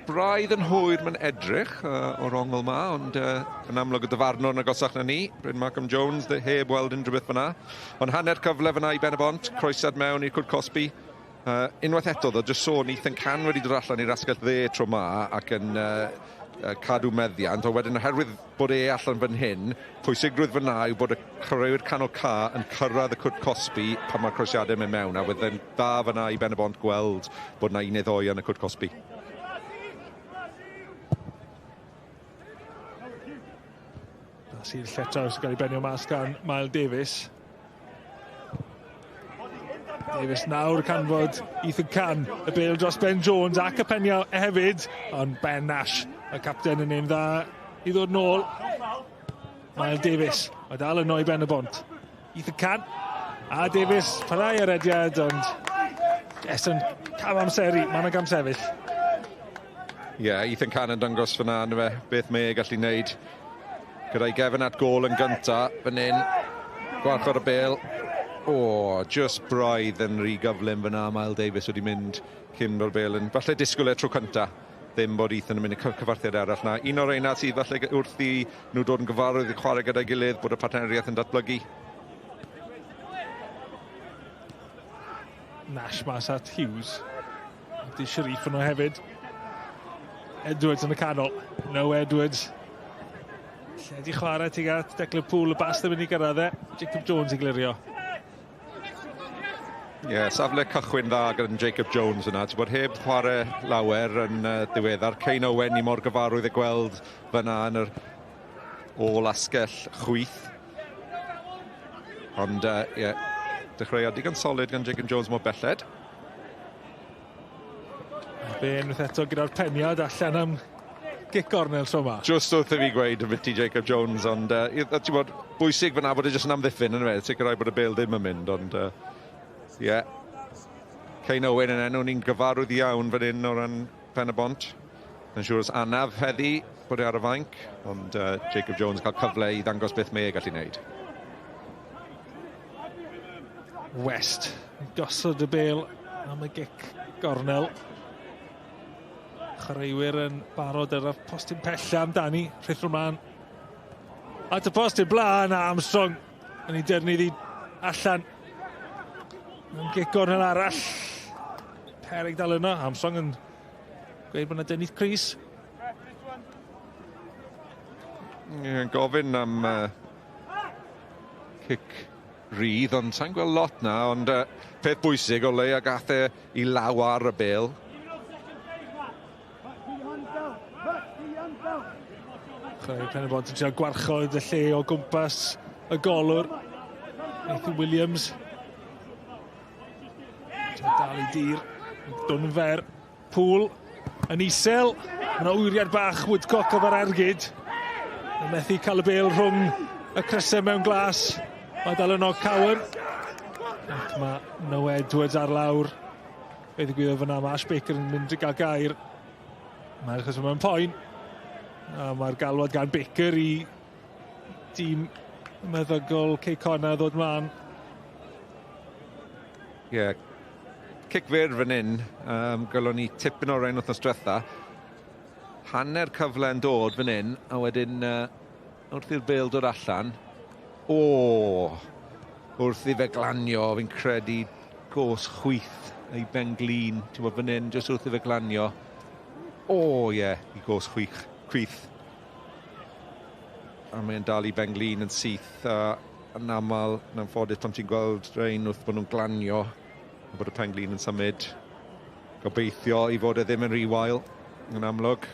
braidd yn hwyr mae'n edrych o'r ongl ma, ond yn amlwg y dyfarnwr yn agosach na ni, Bryn Malcolm Jones, heb weld unrhyw beth fyna. Ond hanner cyfle fyna i Ben y Bont, croesiad mewn i'r cwrt cosbi. Unwaith eto, ddo, jyst sôn, Ethan Can wedi dod allan i'r asgell dde tro ma ac yn cadw meddiant, ond wedyn oherwydd bod e allan fan hyn, pwysigrwydd fyna yw bod y chwaraewyr canol ca yn cyrraedd y cwrt cosbi pan mae'r croesiadau mynd mewn, a wedyn dda fyna i Ben y Bont gweld bod na un neu ddoi yn y cwrt cosbi. Bas i'r lletraws yn cael ei benio mas gan Mael Davies. Davies nawr canfod Ethan Can, y bêl dros Ben Jones ac y penio hefyd, ond Ben Nash, y capten yn un dda i ddod nôl. Mael Davies, mae dal yno i Ben y Bont. Ethan Can a Davies, parhau ar rediad, ond jest yn cam amseru, mae yna gamsefyll. Ie, yeah, Ethan Can yn dangos fyna, ynddo fe, beth mae e gallu wneud. Gyda'i gefn at gôl yn gynta, fan hyn, gwarchod y bêl. O, just braidd yn rhy gyflym fyna, Mael Davies wedi mynd cyn o'r bêl yn falle disgwyl e tro cynta. Ddim bod Ethan yn mynd i cyfarthiad arall na. Un o'r reina sydd falle wrth i nhw dod yn gyfarwydd i chwarae gyda'i gilydd, bod y partneriaeth yn datblygu. Nash mas at Hughes. Di Sharif yno hefyd. Edwards yn y canol. No Edwards. Lle di chwarae tuag at Declan Poole, y bas ddim yn ei gyrraedd e. Jacob Jones i glirio. Ie, yeah, safle cychwyn dda gyda Jacob Jones yna. Ti'n bod heb chwarae lawer yn ddiweddar. Kane Owen ni mor gyfarwydd y gweld fyna yn yr ôl asgell chwith. Ond, ie, yeah, dechreuad digon solid gan Jacob Jones mor belled. Be unwaith eto gyda'r peniad allan am gic gornel tro yma. Just wrth i fi gweud ambiti Jacob Jones, ond ti'n bod, bwysig fyna bod e jyst yn amddiffyn, yn fe, sicrhau bod y bêl ddim yn mynd, ond ie. Yeah. Kane Owen yn enw ni'n gyfarwydd iawn fan hyn o ran Pen y Bont. Yn siŵr os anaf heddi bod e ar y fainc, ond Jacob Jones cael cyfle i ddangos beth mae e gallu gwneud. West gosod y bêl am y gic gornel. Chwaraewyr yn barod ar y postyn pella amdani. Rhuthro mlaen at y postyn blaen a Armstrong yn ei dyrnu iddi allan. Yn gic gornel arall. Perig dal yno. Armstrong yn gweud bod yna dynnu Cris. Yeah, gofyn am cic rydd, ond sa'n gweld lot na, ond peth bwysig o leia gath e i law ar y bêl. Chwarae Pen y Bont yn trio gwarchod y lle o gwmpas y golwr. Nathan Williams. Trio dal i dir. Dwn fer. Poole yn isel. Mae yna wyriad bach Woodcock efo'r ergyd. Yn methu cael y bêl rhwng y crysau mewn glas. Mae dal yno Cowan. Ac mae Noah Edwards ar lawr. Be ddigwyddodd fyna, mae Ash Baker yn mynd i gael gair. Mae'r achos mae'n poen. A mae'r galwad gan Baker i dîm meddygol Cei Connah ddod mlaen. Ie, yeah. Cic fyr fan hyn, gwelwn ni tipyn o'r ein wythnos diwetha. Hanner cyfle yn dod fan hyn, a wedyn wrth i'r bêl dod allan. O! Wrth i fe glanio, fi'n credu gos chwith ei ben glin. Ti'n bod fan hyn, jyst wrth i fe glanio. O, ie, yeah, i gos chwith. A mae'n dal i ben glin yn syth. A yn aml, yn anffodus, pan ti'n gweld rhain wrth bod nhw'n glanio, a bod y pen glin yn symud. Gobeithio i fod e ddim yn rhy wael, yn amlwg.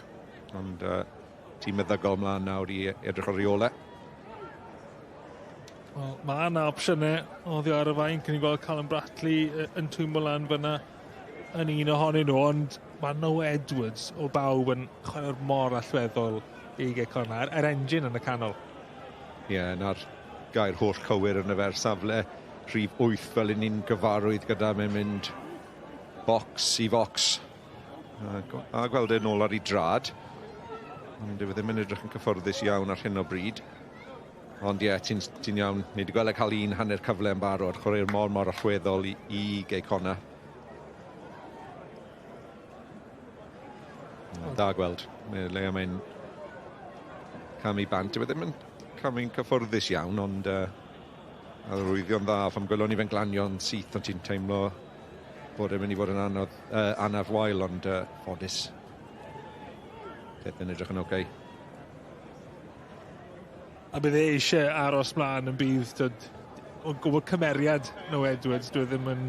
Ond tîm meddygol mlaen nawr i edrych ar reolau. Wel, mae yna opsiynau oddi ar y fainc. Ni'n gweld Callum Bratley yn twymo lan fyna yn un ohonyn nhw, ond mae Noah Edwards o bawb yn chwarae'r mor allweddol i Gei Connah, yr engine yn y canol. Ie, yeah, na'r gair holl cywir yn y fer safle rhif 8 fel 'yn ni'n gyfarwydd gyda, mae'n mynd bocs i focs. A gweld e nôl ar ei drad. Ond dyw e ddim yn edrych yn cyfforddus iawn ar hyn o bryd. Ond ie, yeah, ti'n ti iawn. Ni wedi gweld e cael un hanner cyfle yn barod. Chwarae'r mor mor allweddol i Gei Connah. Da gweld. Le mae'n camu bant. Dyw e ddim yn camu'n cyfforddus iawn, ond arwyddio'n dda. Pan gwelwn ni fe'n glanio'n syth, ond ti'n teimlo bod e'n mynd i fod yn anodd, anaf wael, ond ffodus. Peth yn edrych yn oce. Okay. A bydd e eisiau aros mlaen yn bydd, tyd, o gwybod cymeriad Noah Edwards, dwi ddim yn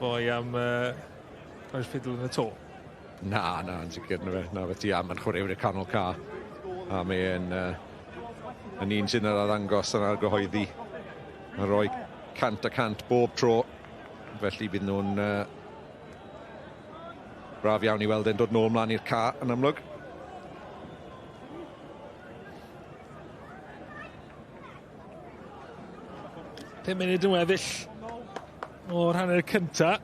fwy am rhoi'r ffidl yn y to. Na, na, yn sicr, na fe, na fe ti am yn chwaraewyr y canol ca. A mae'n yn un sy'n yr arddangos yn argyhoeddi. Yn rhoi 100% bob tro. Felly bydd nhw'n braf iawn i weld e'n dod nôl mlaen i'r ca yn amlwg. Pum munud yn weddill o'r hanner cynta.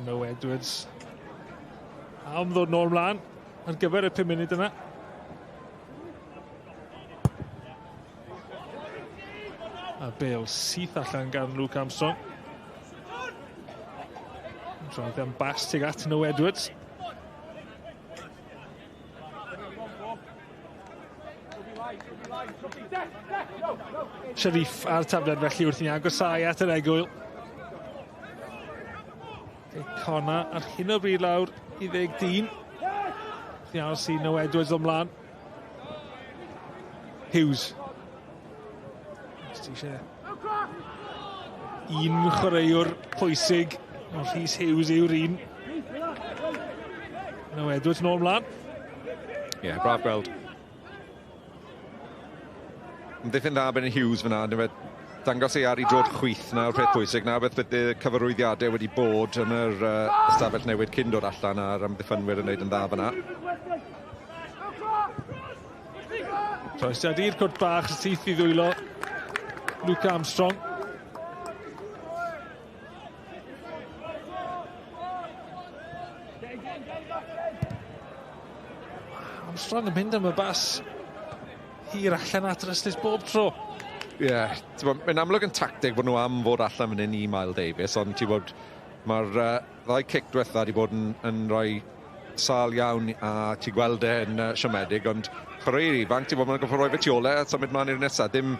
Noah Edwards am ddod nôl mlaen ar gyfer y 5 munud yna. A bêl syth allan gan Luke Armstrong. Troedd am bas tuag at Noah Edwards. Sharif a'r tafliad felly wrth i ni agosau at yr egwyl. Cona ar hyn o bryd lawr i 10 dyn. Wrth i aros i Noah Edwards ymlaen. Hughes. Os ti eisiau un chwaraewr pwysig, ond Rhys Hughes yw'r un. Noah Edwards nôl ymlaen. Ie, yeah, braf gweld. Ymddiffyn dda Ben Hughes fyna, dangos ei ar ei drod chwith na, o'r peth pwysig na, beth bydd y cyfarwyddiadau wedi bod yn yr ystafell newid cyn dod allan a'r amddiffynwyr yn wneud yn dda fyna. Troesiad i'r cwrt bach, syth i ddwylo Luke Armstrong. Armstrong yn mynd am y bas hir allan at yr ystlys bob tro. Ie, yeah, mae'n amlwg yn tactig bod nhw am fod allan fan hyn i Miles Davies, ond ti'n bod, mae'r ddau cic diwetha wedi bod yn rhoi sâl iawn a ti'n gweld e yn siomedig, ond chwaraewyr ifanc, ti'n bod, mae'n gorfod rhoi fe tu ôl e a symud mlaen i'r nesaf, ddim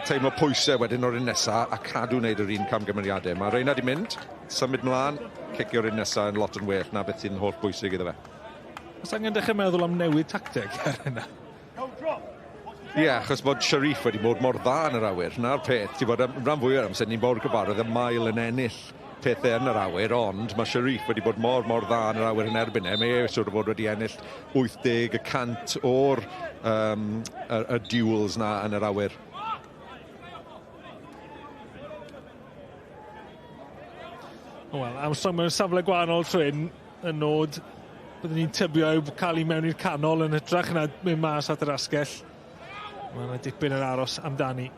teimlo pwysau wedyn o'r un nesaf a cadw wneud yr un camgymeriadau. Mae Reina di mynd, symud mlaen, cicio'r un nesaf yn lot yn well na beth sy'n holl bwysig iddo fe. Oes angen dechrau meddwl am newid tacteg ar hynna? Ie, yeah, achos bod Sharif wedi bod mor dda yn yr awyr. Na'r peth, ti'n bod rhan fwy o'r amser ni'n bod gyfarwydd y Mael yn ennill pethau yn yr awyr, ond mae Sharif wedi bod mor dda yn yr awyr yn erbyn e. Mae e siŵr o fod wedi ennill 80% o'r y duels na yn yr awyr. Wel, Armstrong mewn safle gwahanol trwyn, y nod byddwn ni'n tybio yw cael ei mewn i'r canol yn hytrach na mynd mas at yr asgell. Mae yna dipyn yn aros amdani.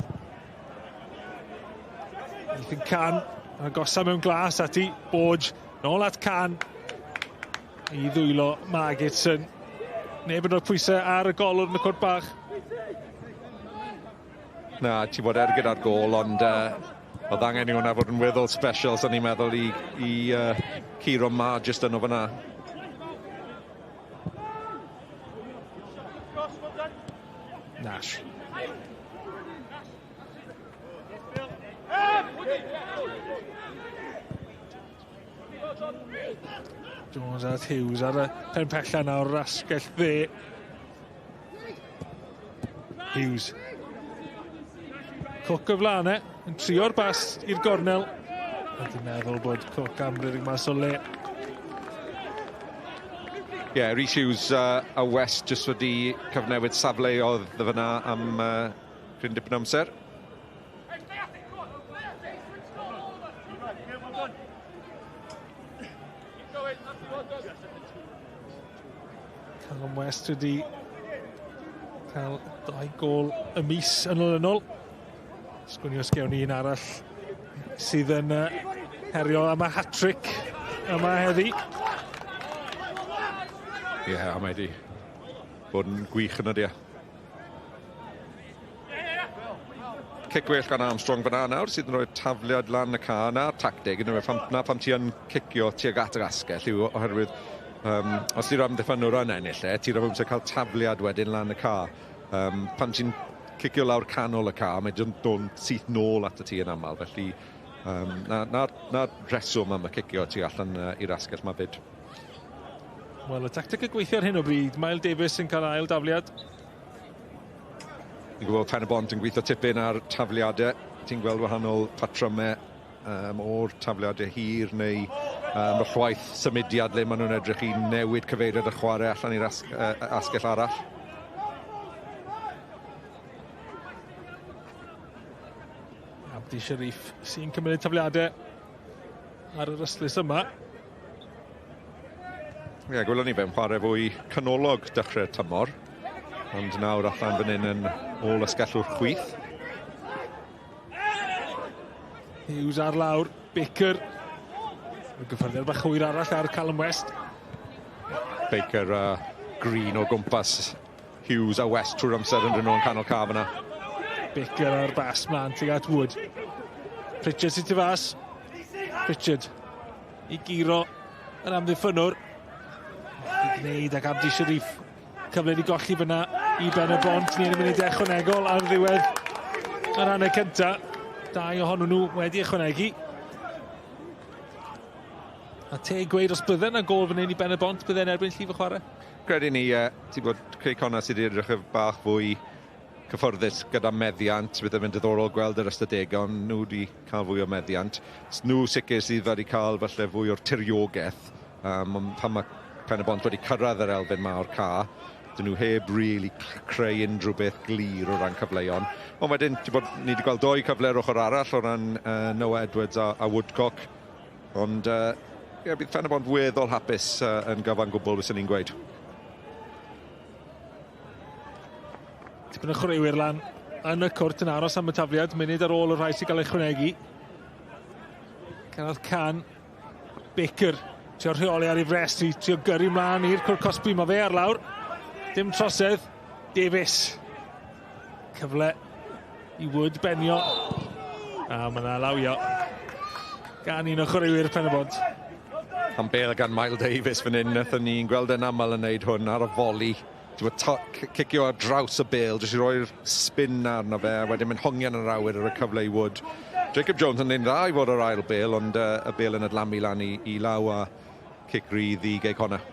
Ethan Can, agosa mewn glas ati, Borge, nôl at Can. I ddwylo Margetson. Neb yn rhoi pwysau ar y golwr yn y cwrt bach. Na, ti'n bod ergyd ar gôl, ond oedd angen i hwnna fod yn weddol special, so ni'n meddwl i curo Ma jyst yno fyna. Nash. Jones at Hughes ar y pen pella nawr, asgell dde. Hughes. Cook o flaen e, yn trio'r bas i'r gornel. A dwi'n meddwl bod Cook am rhedeg mas o le. Ie, yeah, Rhys Hughes a West jyst wedi cyfnewid safleoedd fyna am cryn dipyn amser. Callum West wedi cael 2 gôl y mis yn olynol. Sgwn i os gewn ni un arall sydd yn herio am y hat-trick yma heddi. Ie, yeah, a mae wedi bod yn gwych yn ydi. Cic well gan Armstrong fyna nawr, sydd yn rhoi tafliad lan y ca. Na'r tactig, na pam ti yn cicio tuag at yr asgell, yw oherwydd os ti'n amddiffynwr yn ennill e, ti'n rhoi amser cael tafliad wedyn lan y ca. Pan ti'n cicio lawr canol y ca, mae dod syth nôl at y ti yn aml, felly na'r reswm am y cicio tu allan i'r asgell ma fyd. Wel, y tactig y gweithio ar hyn o bryd, Miles Davies yn cael ail dafliad. Ni'n gwybod Pen y Bont yn gweithio tipyn ar tafliadau. Ti'n gweld wahanol patrymau o'r tafliadau hir neu y chwaith symudiad le maen nhw'n edrych i newid cyfeiriad y chwarae allan i'r asgell arall. Abdi Sharif sy'n cymryd tafliadau ar yr ystlys yma. Ie, yeah, gwelwn ni fe'n chwarae fwy canolog dechrau'r tymor, ond nawr allan fan hyn yn ôl asgellwr chwith. Hughes ar lawr, Baker. Y gyffyrddiad bach hwyr arall ar Callum West. Baker a Green o gwmpas Hughes a West trwy'r amser yn dyn nhw yn canol ca fyna. Baker ar bas mlaen tuag at Wood. Pritchard sy'n tu fas. Pritchard i guro yr amddiffynnwr. I gwneud ac Abdi Sharif cyfle i golli fyna. i Ben y Bont. Ni'n mynd i ychwanegol ar ddiwedd yr hanner cynta. 2 ohonyn nhw wedi ychwanegu. A teg gweud, os bydde yna gôl fan hyn i Ben y Bont, bydde'n erbyn llif y chwarae? Credu ni, ti'n bod Cei Connah sydd wedi edrych yn bach fwy cyfforddus gyda meddiant, bydde fe'n diddorol gweld yr ystadegau, ond nhw wedi cael fwy o meddiant. Nhw sicr sydd wedi cael falle fwy o'r tiriogaeth, ond pan mae Pen y Bont wedi cyrraedd yr elfen ma o'r ca, dyn nhw heb really creu unrhyw beth glir o ran cyfleon. Ond wedyn, ti'n bod, ni wedi gweld 2 cyfle o'r ochr arall o ran Noah Edwards a Woodcock, ond ie, bydd Pen y Bont weddol hapus yn gyfan gwbl, fyswn i'n gweud. Tipyn o chwaraewyr lan yn y cwrt yn aros am y tafliad, munud ar ôl y rhai sy'n cael ei chwanegu. Cyrraedd Can, Baker, trio rheoli ar ei frest, i trio gyrru mlaen i'r cwrt cosbi, mae fe ar lawr. Dim trosedd, Davies. Cyfle i Wood benio. A mae yna lawio gan un o chwaraewyr Pen y Bont. Am bêl gan Miles Davies fan hyn, wnaethon ni'n gweld yn aml yn neud hwn ar y foli. Cicio ar draws y bêl, jyst i roi'r spin arno fe, a wedyn mynd hongian yn yr awyr ar y cyfle i Wood. Jacob Jones yn neud dda i fod ar ail bêl, ond y bêl yn adlamu lan i law a cic rydd i Gei Connah.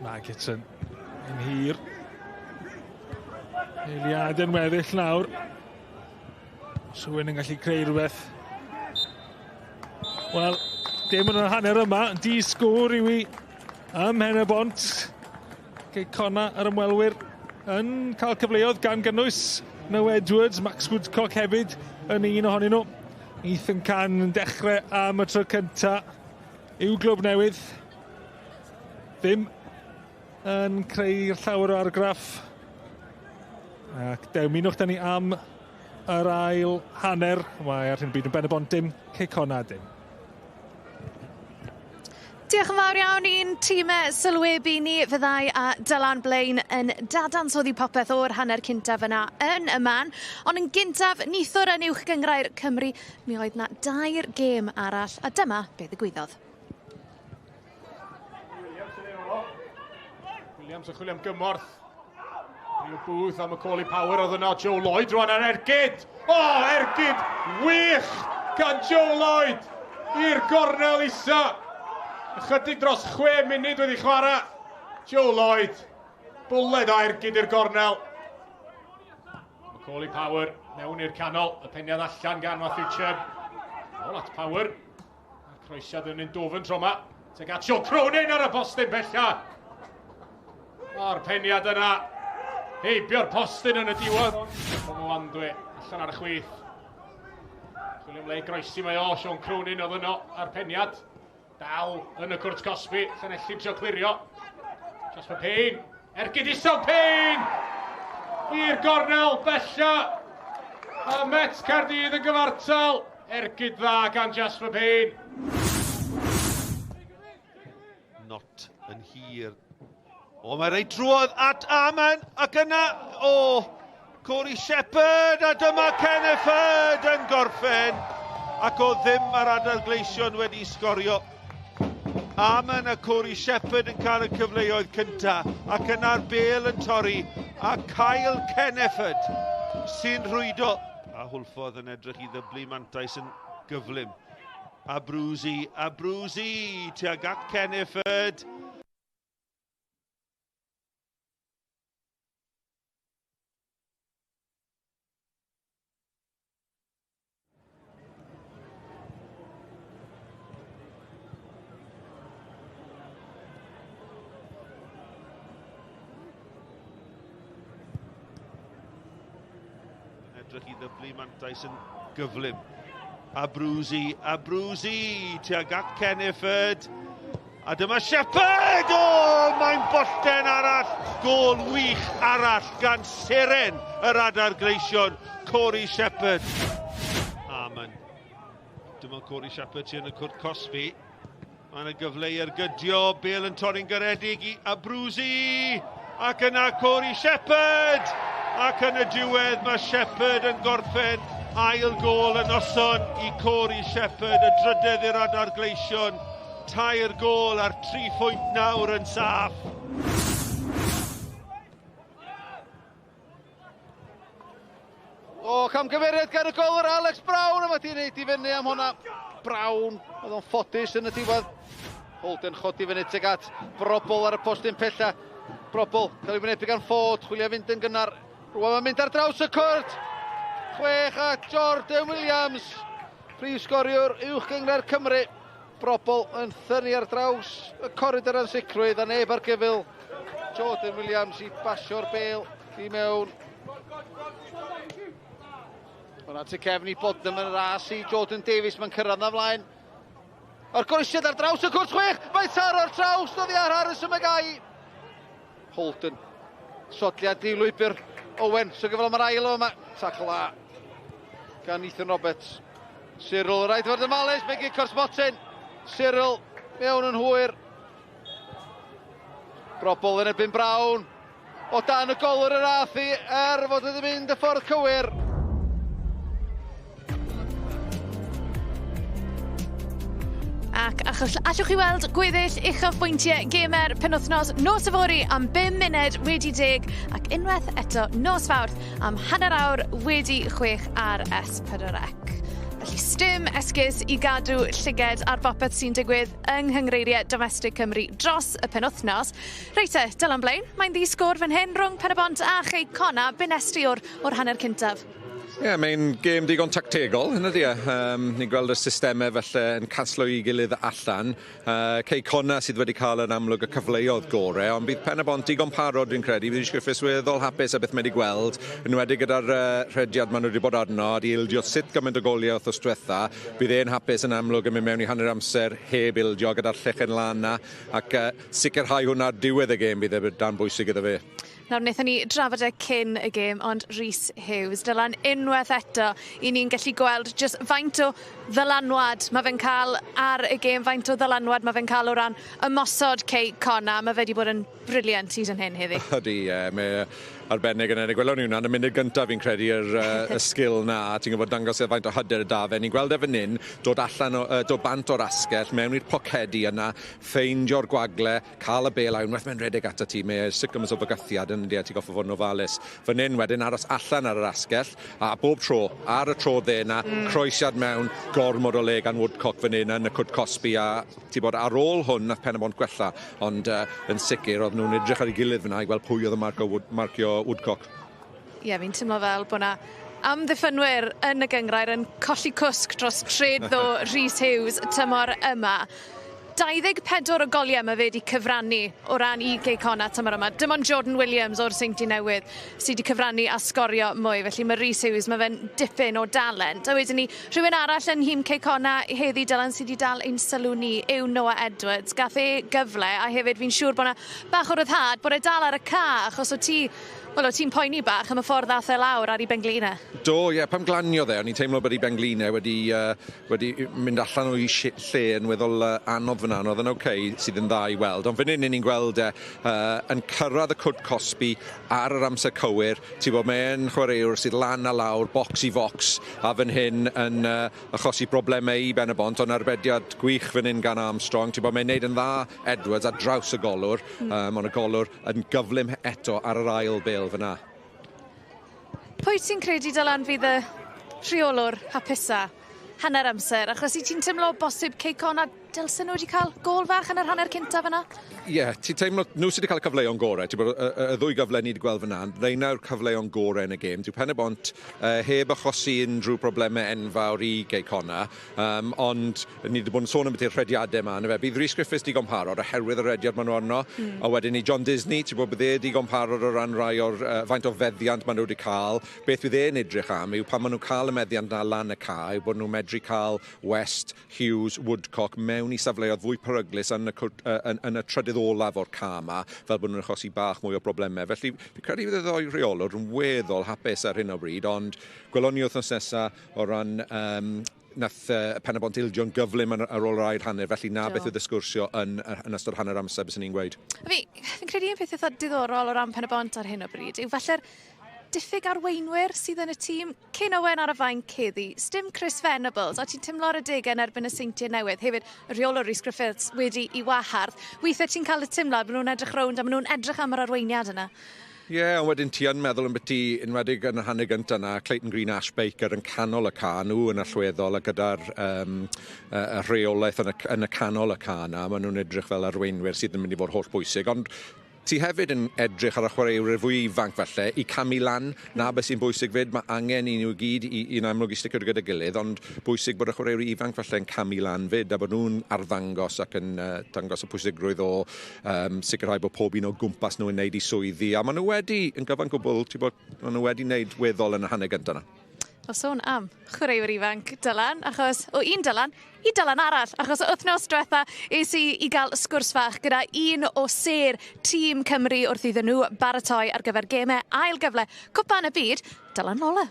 Maggetson yn hir. Eiliad yn weddill nawr. Os rhywun yn gallu creu rhywbeth. Wel, dim yn yr hanner yma. Di sgôr yw i ym Mhen y Bont. Cei Connah yr ymwelwyr yn cael cyfleoedd gan gynnwys Noah Edwards, Max Woodcock hefyd yn un ohonyn nhw. Ethan Can yn dechrau am y tro cynta i'w glwb newydd. Ddim yn creu llawer o argraff. Ac dew, minwch da ni am yr ail hanner. Mae ar hyn o bryd yn Ben y Bont dim, Cei Connah dim. Diolch yn fawr iawn i'n tîmau sylwebu ni, fyddai a Dylan Blain yn dadansoddi popeth o'r hanner cyntaf yna yn y man. Ond yn gyntaf, neithiwr yn Uwch Gynghrair Cymru, mi oedd na 2 gêm arall, a dyma beth ddigwyddodd. Williams yn chwilio am gymorth. Rhyw Booth am y Macaulay Power oedd yno, Joe Lloyd rwan ar ergyd! O, ergyd wych gan Joe Lloyd i'r gornel isa! Ychydig dros 6 munud wedi chwarae. Joe Lloyd, bwled o ergyd i'r gornel. Macaulay Power mewn i'r canol, y peniad allan gan Matthew Chubb. Ôl at Power. A'r croesiad yn un dwfn tro yma. Tuag at Sean Cronin ar y postyn bella. A'r peniad yna. Heibio'r postyn yn y diwedd. Mwandwe allan ar y chwith. Chwilio am le i groesi mae o, Sean Cronin oedd yno ar peniad. Dal yn y cwrt cosbi, Llanelli'n trio clirio. Jasper Payne, ergyd isel Payne! I'r gornel bella. A Met Caerdydd yn gyfartal. Ergyd dda gan Jasper Payne. Not yn hir. O, mae reit drwodd at Amen, ac yna, o, Corey Shepherd, a dyma Kenneford yn gorffen. Ac o ddim ar adael Gleision wedi sgorio. Amen a Corey Shepherd yn cael y cyfleoedd cynta, ac yna'r bêl yn torri, a Kyle Kenneford sy'n rhwydo. A Hwlffordd yn edrych i ddyblu mantais yn gyflym. A Brwsi, tuag at Kenneford. Edrych i ddyblu mantais yn gyflym. A Brwsi, tuag at Kenneford. A dyma Shepherd! O, mae'n bollten arall! Gôl wych arall gan seren yr adar Gleision, Corey Shepherd. Amen. Dyma Corey Shepherd sy'n y cwrt cosbi. Mae yna gyfle i ergydio, bêl yn torri'n garedig i Abruzzi. Ac yna Corey Shepherd! Ac yn y diwedd mae Shepherd yn gorffen ail gôl y noson i Corey Shepherd, y drydedd i'r Adar Gleision. 3 gôl ar 3 phwynt nawr yn saff. O, camgymeriad gan y golwr Alex Brown, a mae di wneud i fyny am hwnna. Brown, oedd o'n ffodus yn y diwedd. Holden chodi fyny tuag at Brobol ar y postyn pella. Brobol, cael ei wynebu gan Ford, chwilio fynd yn gynnar. Rwan mae'n mynd ar draws y cwrt. 6 a Jordan Williams, prif sgoriwr Uwch Gynghrair Cymru. Brobol yn thynnu ar draws y coridor ansicrwydd a neb ar gyfyl. Jordan Williams i basio'r bêl i mewn. Hwna tu cefn i Bodnam yn y ras i Jordan Davies, mae'n cyrraedd na flaen. A'r groesiad ar draws y cwrt 6, mae'n taro'r traws oddi ar Harrison McGuy. Holden, sodliad i lwybr Owen, so gyfle mae'r ail o yma. Tackle a gan Ethan Roberts. Cyril, rhaid fod yn malus, mae'n gico'r smotyn. Cyril, mewn yn hwyr. Brobol yn erbyn Brown. O dan y golwr yr ath i, er fod wedi mynd y ffordd cywir. Ac allwch chi weld gweddill uchafbwyntiau gemau'r penwythnos nos yfory am 5 munud wedi 10 ac unwaith eto nos Fawrth am 6:30 ar S4C. Felly sdim esgus i gadw llyged ar bopeth sy'n digwydd yng Nghynghreiriau Domestig Cymru dros y penwythnos. Reit te, Dylan Blaine, mae'n ddi sgôr fan hyn rhwng Pen-y-bont a Chei Connah, be nest ti o'r hanner cyntaf? Ie, yeah, mae'n gêm digon tactegol, hynny ydi e. Ni'n gweld y systemau felly yn canslo i gilydd allan. Cei Connah sydd wedi cael yn amlwg y cyfleoedd gorau, ond bydd Pen-y-bont digon parod dwi'n credu. Bydd Rhys Griffiths weddol hapus a beth mae wedi gweld, yn enwedig gyda'r rhediad maen nhw wedi bod arno, a di ildio sut gymaint o goliau wythnos diwetha. Bydd e'n hapus yn amlwg yn mynd mewn i hanner amser heb ildio gyda'r llechen lan na, ac sicrhau hwnna ar diwedd y gêm bydd e dan bwysig iddo fe. Nawr, wnaethon ni drafod e cyn y gêm, ond Rhys Hughes, Dylan, unwaith eto, i ni'n gallu gweld jyst faint o ddylanwad mae fe'n cael ar y gêm, faint o ddylanwad mae fe'n cael o ran ymosod Cei Connah. Mae fe wedi bod yn brilliant hyd yn hyn heddi. Ydy, mae arbennig yn ennig. Gwelwn ni hwnna yn y munud gyntaf fi'n credu yr y sgil na, ti'n gwybod dangos e faint o hyder y da fe. Ni'n gweld e fan hyn, dod allan o, dod bant o'r asgell, mewn i'r pocedi yna, ffeindio'r gwagle, cael y bêl a unwaith mae'n rhedeg atat ti, mae sut gymaint o fygythiad yn ydy a ti'n goffo fod yn ofalus. Fan hyn wedyn aros allan ar yr asgell, a bob tro, ar y tro dde na, croesiad mewn, gormod o le gan Woodcock fan hyn yn y cwt cosbi, a ti'n bod ar ôl hwn nath Pen-y-bont gwella, ond yn sicr oedd nhw'n edrych ar ei gilydd fyna i gweld pwy oedd yn marcio Woodcock. Ie, yeah, fi'n teimlo fel bod na amddiffynwyr yn y gynghrair yn colli cwsg dros tred ddo Rhys Hughes tymor yma. 24 o goliau mae fe wedi cyfrannu o ran i Cei Connah tymor yma. Dim ond Jordan Williams o'r Seintiau Newydd sydd wedi cyfrannu a sgorio mwy. Felly mae Rhys Hughes, mae fe'n dipyn o dalent. A wedyn ni, rhywun arall yn nhîm Cei Connah heddi, Dylan, sydd wedi dal ein sylw ni yw Noah Edwards. Gath e gyfle, a hefyd fi'n siŵr bod yna bach o ryddhad bod e dal ar y ca, achos o ti... Wel, o ti'n poeni bach am y ffordd ddath e lawr ar ei benglinau? Do, ie, pam glaniodd e, o'n i'n teimlo bod ei benglinau wedi mynd allan o'i lle yn weddol anodd fyna, ond oedd yn oce sydd yn dda i weld. Ond fan hyn, ni'n gweld e yn cyrraedd y cwt cosbi ar yr amser cywir. Ti'n bod, mae'n chwaraewr sydd lan a lawr, bocs i focs, a fan hyn yn achosi problemau i Ben-y-bont, ond arbediad gwych fan hyn gan Armstrong. Ti'n bod, mae'n neud yn dda Edwards ar draws y golwr, ond y golwr yn gyflym eto ar yr ail bêl fyna. Pwy ti'n credu, Dylan, fydd y rheolwr hapusa hanner amser? Achos i ti'n teimlo bosib Cei Connah dylsen nhw wedi cael gôl fach yn yr hanner cyntaf yna? Ie, yeah, ti'n teimlo, nhw sydd wedi cael y cyfleon gorau. Ti'n bod, y ddwy gyfle ni wedi gweld fyna, rheina yw'r cyfleon gorau yn y gêm. Dyw Pen-y-bont heb achosi unrhyw problemau enfawr i Gei Connah, ond ni wedi bod yn sôn am beth yw'r rhediadau yma. Fe. Bydd Rhys Griffiths digon parod oherwydd y rhediad maen nhw arno. A wedyn ni John Disney, ti'n bod, bydd e digon parod o ran rai o'r faint o feddiant maen nhw wedi cael. Beth fydd e'n edrych am yw pan maen nhw'n cael y meddiant na lan y ca, yw bod nhw'n medru cael West, Hughes, Woodcock mewn i safleoedd fwy peryglus yn y trydydd olaf o'r ca yma, fel bod nhw'n achosi bach mwy o broblemau. Felly, fi'n credu fydd y ddoi rheolwr yn weddol hapus ar hyn o bryd, ond gwelwn ni wythnos nesaf o ran nath Pen-y-bont ildio'n gyflym ar ôl yr ail hanner, felly na beth oedd y sgwrsio yn ystod hanner amser, bys ni'n gweud. Fi'n credu un peth eitha diddorol o ran Pen-y-bont ar hyn o bryd yw falle'r Diffyg arweinwyr sydd yn y tîm. Cyn Owen ar y fainc heddi, sdim Chris Venables, a ti'n teimlo ar adegau yn erbyn y Seintiau Newydd. Hefyd, y rheolwr Rhys Griffiths wedi i wahardd. Weithiau ti'n cael y teimlad maen nhw'n edrych rownd a maen nhw'n edrych am yr arweiniad yna. Ie, yeah, ond wedyn ti yn meddwl ambiti, enwedig yn y hanner gyntaf yna, Clayton Green, Ash Baker yn canol y ca, nhw yn allweddol a gyda'r y rheolaeth yn y canol y ca yna, maen nhw'n edrych fel arweinwyr sydd yn mynd i fod holl bwysig. Ond ti hefyd yn edrych ar y chwaraewyr fwy ifanc falle i camu lan, na beth sy'n bwysig fyd, mae angen i nhw gyd i'n amlwg i sticio gyda'i gilydd, ond bwysig bod y chwaraewyr ifanc falle yn camu lan fyd a bod nhw'n arddangos ac yn dangos y pwysigrwydd o sicrhau bod pob un o gwmpas nhw yn neud i swyddi, a maen nhw wedi, yn gyfan gwbl, ti'n bod, maen nhw wedi wneud weddol yn y hanner gyntaf yna. O sôn am chwaraewyr ifanc, Dylan, achos o un Dylan i Dylan arall, achos wythnos diwetha es i i gael sgwrs fach gyda un o sêr tîm Cymru wrth iddyn nhw baratoi ar gyfer gemau ail gyfle Cwpan y Byd, Dylan Lawler.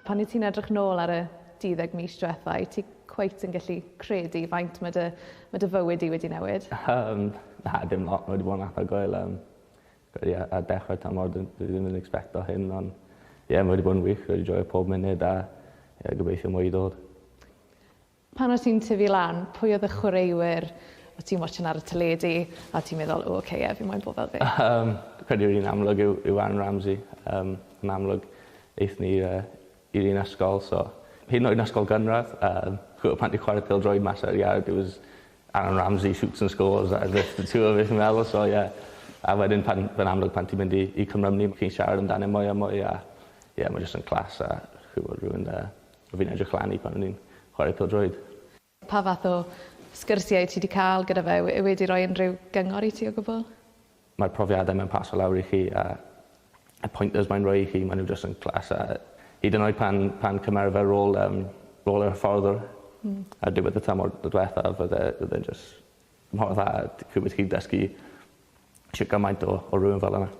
Pan wyt ti'n edrych nôl ar y 12 mis diwetha, wyt ti cweit yn gallu credu faint mae dy fywyd i wedi newid? Na, dim lot, mae wedi bod yn anhygoel. Yeah, a dechrau tymor, dwi ddim yn expecto hyn, ond ie, yeah, mae wedi bod yn wych, wedi joio pob munud a yeah, gobeithio mwy i ddod. Pan o't ti'n tyfu lan, pwy oedd y chwaraewyr o ti'n watching ar y teledu a ti'n meddwl, o, okay, ie, fi moyn bod fel fe? Credu'r un amlwg yw Aaron Ramsey. Yn amlwg, aethon ni i'r un ysgol, so hyd yn oed yn ysgol gynradd, pan ti'n chwarae pêl-droed mas ar iard, it was Aaron Ramsey shoots and scores, a the two of us yn meddwl, so yeah. A wedyn pan, yn amlwg pan ti'n mynd i Cymru, chi'n siarad amdano mwy a mwy, a yeah, mae jyst yn class a chwbod rhywun fi'n edrych lan i pan o'n i'n chwarae pêl-droed. Pa fath o sgyrsiau ti wedi cael gyda fe? Yw wedi rhoi unrhyw gyngor i ti o gwbl? Mae'r profiadau mae'n paso lawr i chi a y pointers mae'n rhoi i chi, maen nhw jyst yn class a hyd yn oed pan cymer fe rôl yr hyfforddwr ar diwedd y tymor diwethaf, fydde e'n just mor dda, chwbod chi'n dysgu shwt gymaint o rhywun fel yna.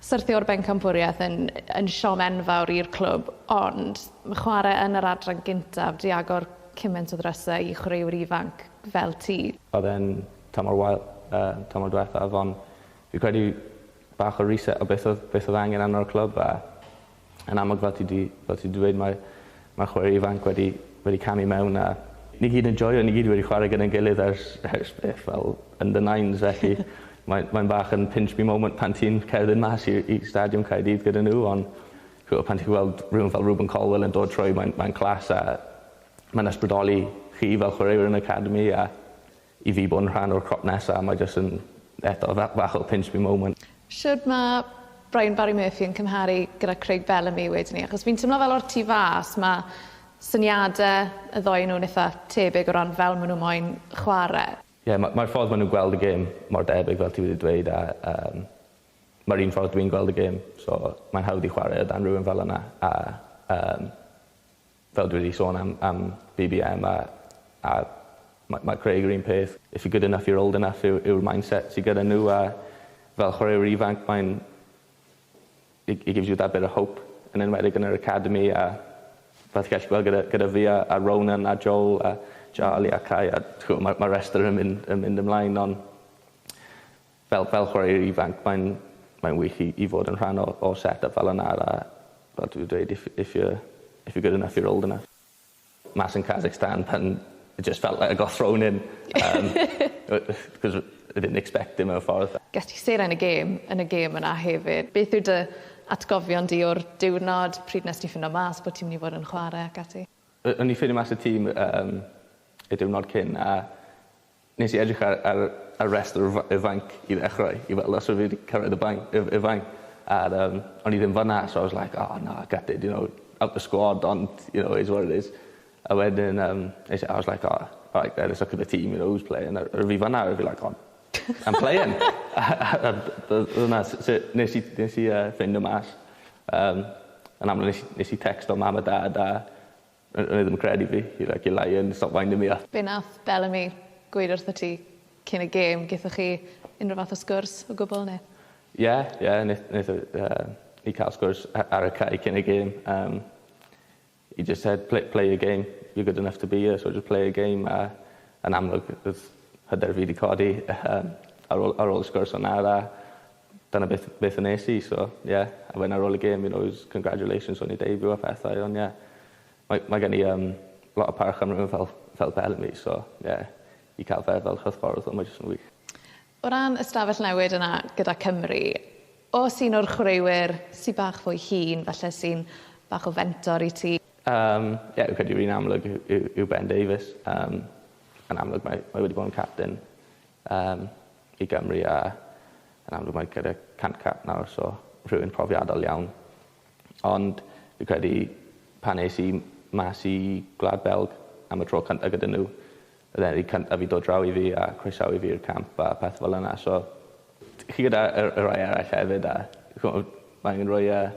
Syrthio o'r bencampwriaeth yn siom enfawr i'r clwb, ond mae chwarae yn yr adran gyntaf di agor cymaint o ddrysau i chwaraewyr ifanc fel ti. Oedd e'n tymor wael, tymor diwethaf, ond fi credu bach o reset o beth oedd angen arno'r clwb a yn amlwg fel ti di dweud mae chwarae ifanc wedi camu mewn a ni gyd yn joio, ni gyd wedi chwarae gyda'n gilydd ers beth fel under nines, felly mae'n bach yn pinch me moment pan ti'n cerdded mas i Stadiwm Caerdydd gyda nhw, ond pan ti'n gweld rhywun fel Rubin Colwell yn dod trwy, mae'n class a mae'n ysbrydoli chi fel chwaraewyr yn y academy a i fi bod yn rhan o'r crop nesaf, mae jyst yn eto bach o pinch me moment. Shwd mae Brian Barry Murphy yn cymharu gyda Craig Bellamy wedyn ni? Achos fi'n teimlo fel o'r tu fas mae syniadau y ddoi nhw'n eitha tebyg o ran fel maen nhw moyn chwarae. Ie, yeah, mae'r ffordd maen nhw'n gweld y gêm mor debyg fel ti wedi dweud a mae'r un ffordd dwi'n gweld y gêm, so mae'n hawdd i chwarae o dan rhywun fel yna. A fel dwi wedi sôn am BBM a mae Craig yr un peth. If you're good enough, you're old enough yw'r mindset sydd gyda nhw a fel chwaraewr ifanc mae'n it gives you that bit of hope yn enwedig yn yr academy a fel ti'n gallu gweld gyda fi a Ronan a Joel a Charlie a Kai a mae restr yn mynd ymlaen, ond fel chwaraewr ifanc mae'n wych i fod yn rhan o set-up fel yna a fel dwi'n dweud, if you're good enough, you're old enough. Mas yn Kazakhstan pan it just felt like I got thrown in because I didn't expect him mewn ffordd. Ges ti seren y gêm yna hefyd. Beth yw dy atgofion di o'r diwrnod pryd nes ti ffindo mas bod ti'n mynd i fod yn chwarae ac ati? O'n i ffindo mas y tîm y diwrnod cyn a nes i edrych ar restr y fainc i ddechrau i weld os oedd fi wedi cyrraedd y fainc. A o'n i ddim fyna, so I was like, "Oh no, I gutted, out the squad, ond, it is what it is." A wedyn, I was like, "Oh, all right, let's look at the team, who's playing." A fi fyna, a fi like, "Oh, I'm playing." Dyna, nes i ffindo mas. Yn amlwg nes i texto mam a dad a o'n i ddim yn credu fi. You're like, "You're lying, stop winding me up." Be nath Bellamy gweud wrtho ti cyn y gêm? Gaethoch chi unrhyw fath o sgwrs o gwbl neu? Ie, wnaeth ni cael sgwrs ar y cae cyn y gêm. He just said, Play your game, you're good enough to be here, so just play a game." A yn amlwg, oedd hyder fi wedi codi ar ôl y sgwrs o'na, a dyna beth, beth wnes i, so yeah. A wedyn ar ôl y gêm, you know, it was congratulations on your debut a pethau, ond yeah. Mae, mae gen i um, lot o parch am rhywun fel, fel Bellamy, so yeah, i cael fe fel hyfforddwr, mae jyst yn wych. O ran ystafell newid yna gyda Cymru, oes un o'r chwaraewyr sy bach fwy hŷn, falle sy'n bach o fentor i ti? Um, yeah, fi'n credu un amlwg yw, yw, yw Ben Davies. Um, yn amlwg mae, mae wedi bod yn captain um, i Gymru a yn amlwg mae gyda 100 cap nawr, so rhywun profiadol iawn. Ond fi'n credu pan es i mas i Gwlad Belg am y tro cyntaf gyda nhw, oedd e'n cyntaf i dod draw i fi a croesawu fi i'r camp a peth fel yna. So, chi gyda y, y rhai eraill hefyd a mae angen rhoi uh,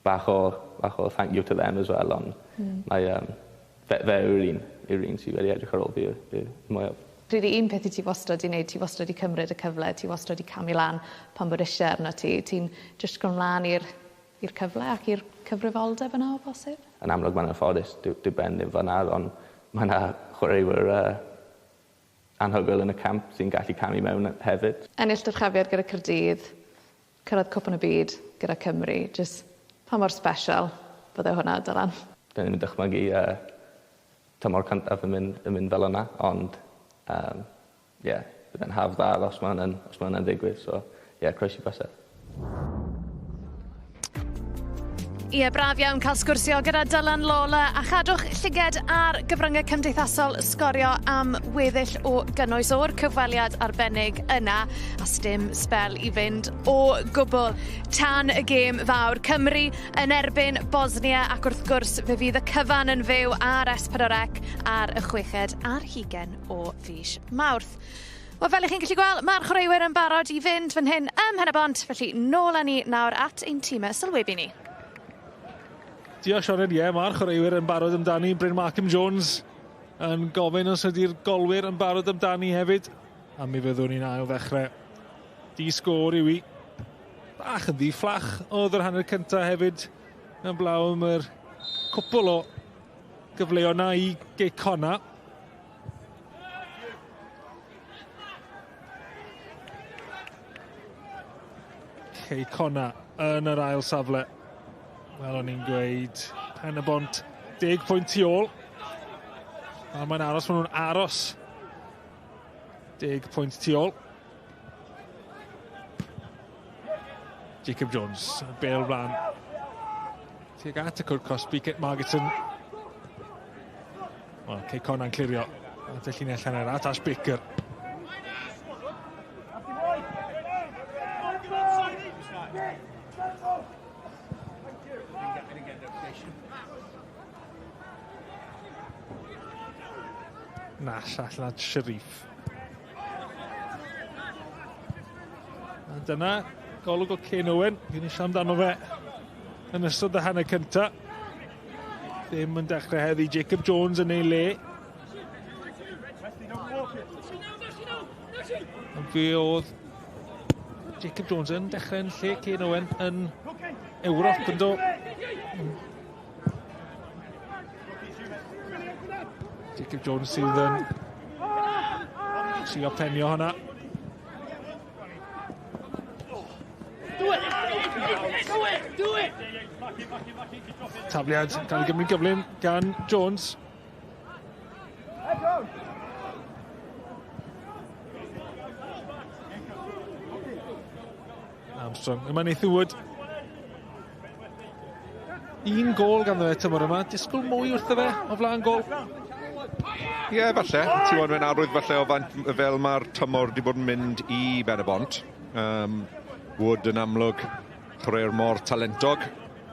bach o, bach o thank you to them as well, ond mm. mae, um, fe, fe yw'r un, yw'r un sydd wedi edrych ar ôl fi y, y mwyaf. Rili un peth i ti wastad 'di neud ti wastad 'di cymryd y cyfle ti wastad 'di camu lan pan bod isie arno ti. Ti'n jyst go' mlan i'r i'r cyfle ac i'r cyfrifoldeb yna o bosib? Yn amlwg mae'n anffodus dyw dyw Ben ddim fan'na ond mae 'na chwaraewyr yy anhygoel yn y camp sy'n gallu camu mewn hefyd. Ennill dyrchafiad gyda Caerdydd, cyrraedd Cwpan y Byd gyda Cymru, jyst pa mor sbesial bydde hwnna Dylan? Dwi ddim yn dychmygu yy tymor cyntaf yn mynd yn mynd fel yna ond yym ie bydd e'n haf dda os ma' hwnna'n os ma' hwnna'n digwydd so ie croesi bysedd. Ie, braf iawn cael sgwrsio gyda Dylan Lawler a chadwch llyged ar gyfryngau cymdeithasol sgorio am weddill o gynnwys o'r cyfweliad arbennig yna a sdim sbel i fynd o gwbl tan y gêm fawr Cymru yn erbyn Bosnia ac wrth gwrs fe fydd y cyfan yn fyw ar S4C ar y chweched ar hugen o fis Mawrth. Wel fel 'ych chi'n gallu gweld ma'r chwaraewyr yn barod i fynd fan hyn ym Mhen-y-bont felly nôl â ni nawr at ein tîme sylwebu ni. Diolch Sioned, ie ma'r chwaraewyr yn barod amdani, Bryn Markham Jones yn gofyn os ydy'r golwyr yn barod amdani hefyd. A mi fyddwn ni'n ail ddechrau. Di sgôr yw i. Bach yn ddi-fflach oedd yr hanner cyntaf hefyd yn blaw am yr cwpl o gyfleoedd na i Gei Connah. Cei Connah yn yr ail safle. Wel, o'n i'n gweud Pen y Bont 10 pwynt tu ôl. A mae'n aros, maen nhw'n aros 10 pwynt tu ôl. Jacob Jones, bel flan. Tuag at y cwrt cosbi, Kit Margetson. Wel, Cei Connah'n clirio. At y llinell hanner, at Ash Baker. Nash allan at Sharif. A dyna golwg o Kane Owen. Fi'n eisiau amdano fe yn ystod y hanner cynta. Ddim yn dechrau heddi. Jacob Jones yn ei le. Ond fe oedd Jacob Jones yn dechrau yn lle Kane Owen yn Ewrop yn do. Jacob Jones sydd yn trio penio hwnna. Tafliad gan ei gymryd gyflym gan Jones. Armstrong. Yma Nathan Wood. Un gol ganddo fe tymor yma. Disgwyl mwy wrtho fe o flaen gol. Ie, yeah, falle. Ti weld mae'n arwydd falle o faint fel mae'r tymor wedi bod yn mynd i Ben y Bont. Um, Wood yn amlwg chwaraewr mor talentog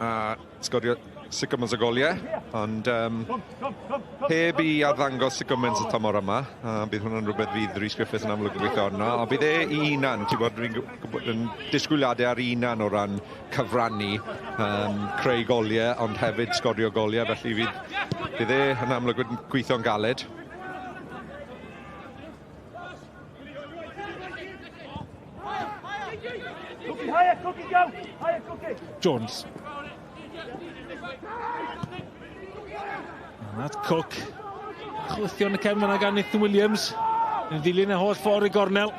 a sgorio sut gymaint o goliau, ond um, heb i arddangos sut gymaint y tymor yma, a bydd hwnna'n rhywbeth fydd Rhys Griffiths yn amlwg yn gweithio arno, ond bydd e i hunan, ti'n bod, fi'n gwybod yn disgwyliadau ar hunan o ran cyfrannu, um, creu goliau, ond hefyd sgorio goliau, felly fydd, bydd e yn amlwg yn gweithio'n galed. Jones. Matt Cook. Chwythio yn y cefn yna gan Nathan Williams. Yn ddilyn y holl ffordd i gornel.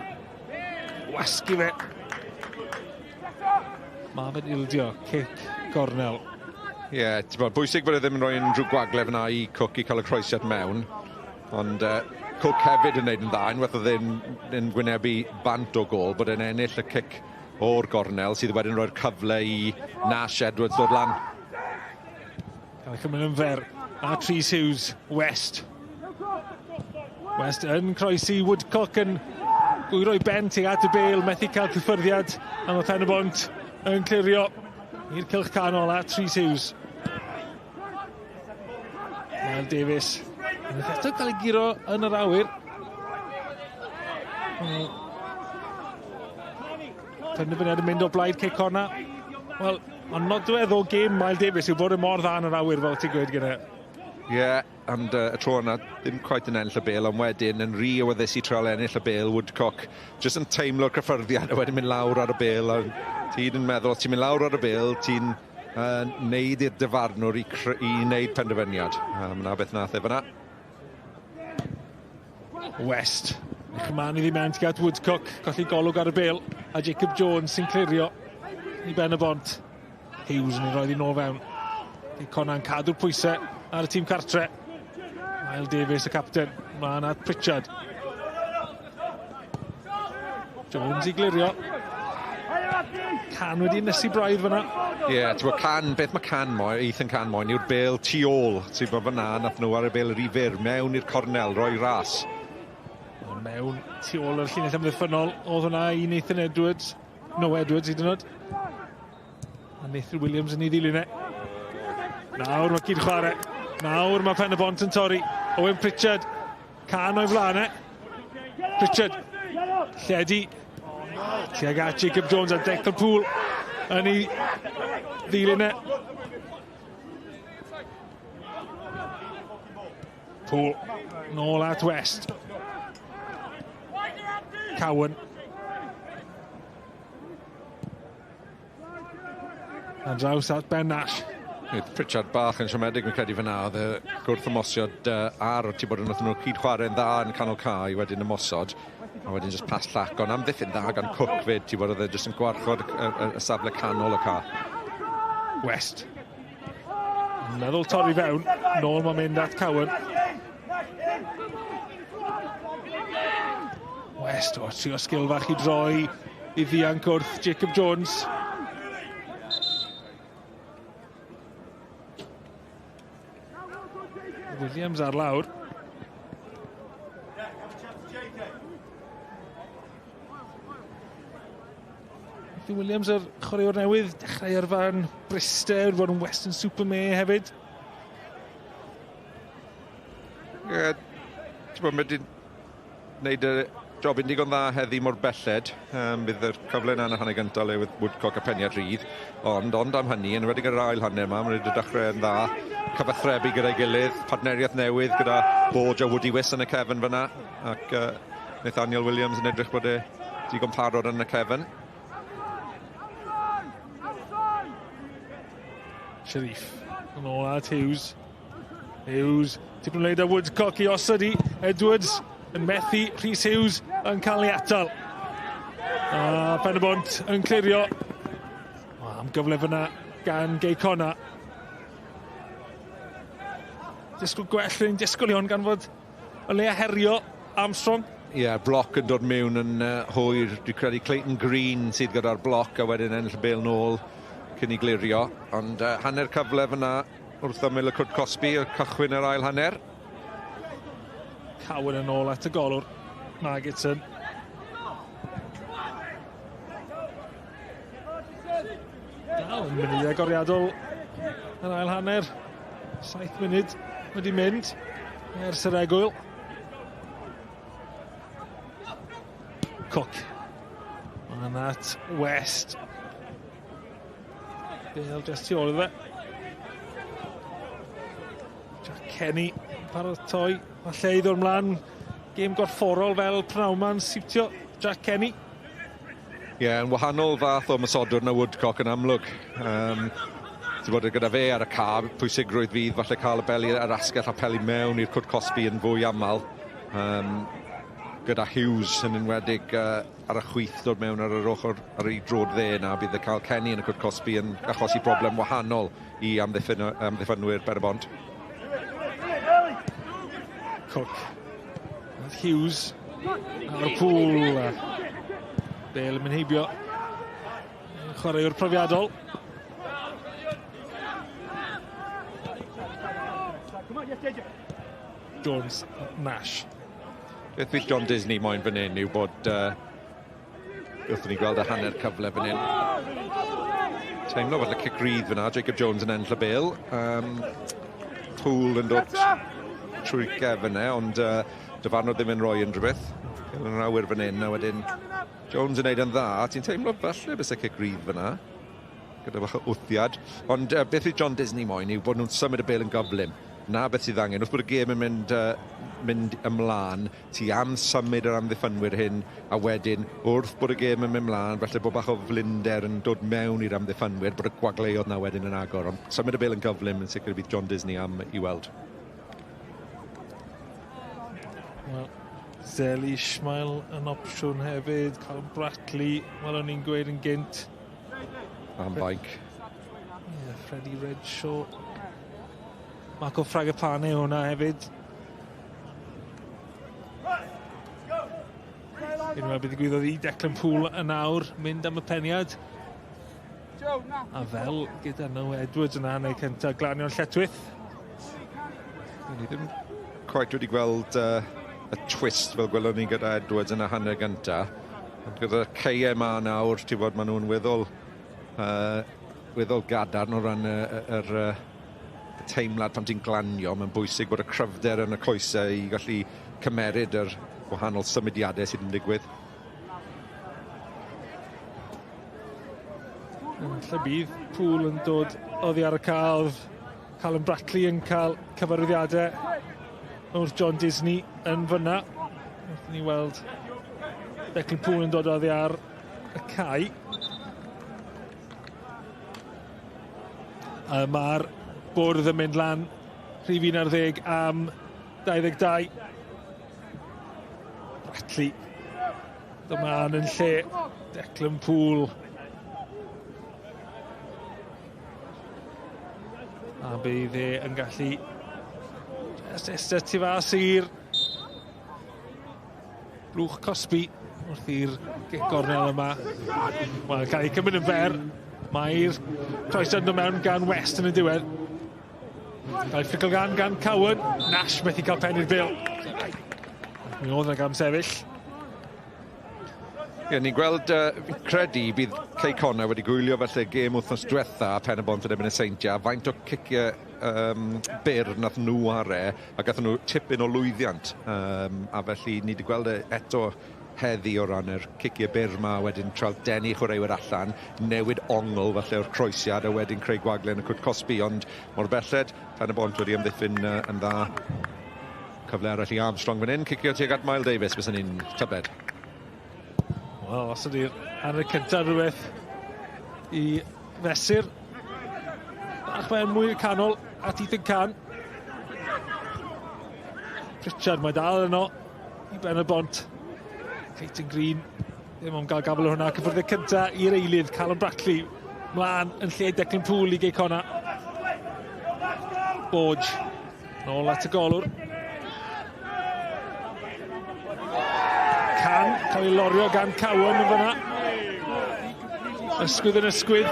Wasgu fe. Mae fe'n ildio, cic gornel. Ie, yeah, ti'n bod, bwysig bod e ddim yn rhoi unrhyw gwagle fyna i Cook i cael y croesiad mewn. Ond Cook hefyd yn neud yn dda, unwaith oedd e'n yn gwynebu bant o gôl, bod e'n ennill y cic o'r gornel, sydd wedyn rhoi'r cyfle i Nash Edwards ddod lan. Cael ei chymryd yn fer. A Rhys Hughes, West. West yn croesi, Woodcock yn gwyro i ben tuag at y bel, methu cael cyffyrddiad am y pen y bont yn clirio i'r cylch canol at Rhys Hughes. Mael Davies yn eto cael ei guro yn yr awyr. Penderfyniad yn mynd o blaid cic corna. Wel, ond nodwedd o gêm Mael Davies yw bod e mor dda yn yr awyr fel ti'n gweud gyda. Ie, yeah, ond y tro yna ddim quite yn ennill y bêl, ond wedyn yn rhy awyddus i trial ennill y bêl, Woodcock jyst yn teimlo'r cyffyrddiad a wedyn mynd lawr ar y bêl, a ti'n yn meddwl, os ti'n mynd lawr ar y bêl, ti'n neud i'r dyfarnwr i, i wneud penderfyniad. 'Na beth nath e fyna. West. Edrych ymlaen iddi mewn tuag at Woodcock, colli golwg ar y bêl, a Jacob Jones sy'n clirio i ben y bont. Hughes yn ei roi nôl fewn. Conan cadw'r pwysau ar y tîm cartre. Mael Davies y capten, mlaen at Pritchard. Jones i glirio. Can wedi ynysu braidd fyna. Ie, yeah, ti'n Can, beth mae Can moyn, Ethan Can moyn, yw'r bêl tu ôl. Ti'n bod fyna, nath nhw ar y bêl rhy fyr, mewn i'r cornel, roi ras. Ond mewn tu ôl yr llinell amddiffynnol, oedd hwnna i Nathan Edwards. No Edwards, hyd yn oed. A Nathan Williams yn ei ddilyn e. Nawr mae cyd chwarae. Nawr mae Pen y Bont yn torri. Owen Pritchard. Can o'i flaen e. Pritchard. Lledu. Tuag at Jacob Jones a Declan Poole yn ei ddilyn e. Poole. Nôl at West. Cowan. A draws at Ben Nash. Pritchard bach yn siomedig yn credu fyna, oedd y gwrth ymosod ar, ti'n bod yn wrth nhw cyd chwarae'n dda yn canol cae wedyn ymosod, a wedyn just pas llac, ond amddiffyn dda gan Cook fyd, ti'n bod oedd e jyst yn gwarchod y, y, y safle canol y ca. West. Meddwl torri fewn, nôl mae'n mynd at Cowan. West, o, trio sgil fach i droi i ddianc wrth Jacob Jones. Williams ar lawr. Matthew Williams yr chwaraewr newydd, dechrau ar fan Bryste, wedi bod yn Western Supermare hefyd. Ie, yeah, ti'n bod, mae wedi wneud y job yn digon dda heddi mor belled. Bydd yr cyfle yna yn y hanner gyntaf le Woodcock a peniad rhydd. Ond, ond am hynny, yn wedi gyda'r ail hanner yma, mae'n wedi dechrau yn dda. Cyfathrebu gyda'i gilydd, partneriaeth newydd gyda Borge a Woody Wiss yn y cefn fyna. Ac Nathaniel Williams yn edrych bod e digon parod yn y cefn. Sharif yn ôl at Hughes. Hughes, tipyn o leid a Woodcock i osod i Edwards yn methu, Rhys Hughes yn cael ei atal. A Pen y Bont yn clirio. O, am gyfle fyna gan Gei Conna. Disgwyl gwell yn disgwyl i hwn gan fod o leia herio Armstrong. Ie, yeah, bloc yn dod mewn yn hwyr. Dwi'n credu Clayton Green sydd gyda'r bloc a wedyn ennill y bêl nôl cyn i glirio. Ond hanner cyfle fyna wrth ymyl y cwrt cosbi y cychwyn yr ail hanner. Cowan yn ôl at y golwr. Margetson. Dal yn munud agoriadol yr ail hanner. 7 munud wedi mynd ers yr egwyl. Cook. Mae'n at West. Bale just tu ôl iddo fe. Jack Kenny paratoi. Falle i ddod ymlaen. Gêm gorfforol fel pnawn ma'n siwtio Jack Kenny. Ie, yeah, yn wahanol fath o ymosodwr na Woodcock yn amlwg. Ti'n bod gyda fe ar y ca, pwysigrwydd fydd falle cael y beli ar asgell a peli mewn i'r cwrt cosbi yn fwy aml. gyda Hughes yn enwedig ar y chwith dod mewn ar yr ochr ar ei drod dde na, bydd y cael Kenny yn y cwrt cosbi yn achosi broblem wahanol i amddiffynwyr Ben-y-bont. Cook. Hughes ar y Poole. Bale yn mynd heibio. Chwaraewr profiadol. Jones, Nash. Beth fydd John Disney moyn fan hyn yw bod wrth ni gweld y hanner cyfle fan hyn. Teimlo falle cic rydd fyna, Jacob Jones yn ennill y bêl. Poole yn dod trwy gefn e, ond dyfarnwr ddim yn rhoi unrhyw beth. Yn yr awyr fan hyn, a wedyn Jones yn neud yn dda. Ti'n teimlo falle bys y cic rydd fyna, gyda bach o wthiad. Ond beth fydd John Disney moyn yw bod nhw'n symud y bêl yn gyflym. Na beth sydd angen. Wrth bod y gêm yn mynd ymlaen, ti am symud yr amddiffynwyr hyn, a wedyn wrth bod y gêm yn mynd ymlaen, falle bod bach o flinder yn dod mewn i'r amddiffynwyr, bod y gwagleoedd na wedyn yn agor. Ond symud y bêl yn gyflym yn sicr bydd John Disney am i weld. Wel, Zeli Ishmael yn opsiwn hefyd, Callum Bratley, wel o'n i'n gweud yn gynt. Am fainc. Yeah, Freddie Redshaw. Marco Fragapane hwnna hefyd. Unwaith bydd ddigwyddodd i Declan Poole yn awr, mynd am y peniad. A fel gyda Noah Edwards yna hanner cyntaf, glanio'n lletchwith. Ni ddim quite wedi gweld y twist fel gwelwn ni gyda Edwards yn y hanner gyntaf. Ond gyda caeau yma nawr, ti'n bod, maen nhw'n weddol gadarn o ran yr teimlad pan ti'n glanio. Mae'n bwysig bod y cryfder yn y coesau i gallu cymeryd yr wahanol symudiadau sydd yn digwydd. Lle bydd Poole yn dod oddi ar y cael, Callum Bratley yn cael cyfarwyddiadau wrth John Disney yn fyna. Wrth ni weld Declan Poole yn dod oddi ar y cae. A mae'r bwrdd yn mynd lan rhif 11 am 22. Bratley. Dyma yn lle Declan Poole. A bydd e yn gallu just eistedd tu fas i'r blwch cosbi wrth i'r gic gornel yma. Wel, cael ei cymryd yn fer. Mae'r croeso yn dod mewn gan West yn y diwedd. Cael ei ffricl gan Cowan. Nash methu cael pen i'r bêl. Mi oedd yna gam sefyll. Ie, ni'n gweld, fi'n credu bydd Cei Connah wedi gwylio felly gêm wythnos diwetha Pen-y-bont yn erbyn y Seintiau, faint o ciciau byr nath nhw are, a gathon nhw tipyn o lwyddiant. A felly ni wedi gweld e eto heddi o ran yr ciciau byr ma, wedyn trial denu chwaraewyr allan, newid ongl falle o'r croesiad, a wedyn creu gwagle yn y cwrt cosbi, ond mor belled, Pen-y-bont wedi amddiffyn yn dda. Cyfle arall i Armstrong fan hyn, cicio tuag at Miles Davis, bysen ni'n tybed. Wel, os ydy'r hanner cyntaf rhywbeth i fesur, bach mewn mwy canol at Ethan Can. Pritchard, mae dal yno i Ben y Bont. Clayton Green, ddim ond gael gafel o hwnna. Cyffwrdd cyntaf i'r eilydd, Callum Bratley, mlaen yn lle Declan Poole i Gei Connah. Borge, nôl at y golwr. Can, cael ei lorio gan Cowan yn fyna. Ysgwydd yn ysgwydd,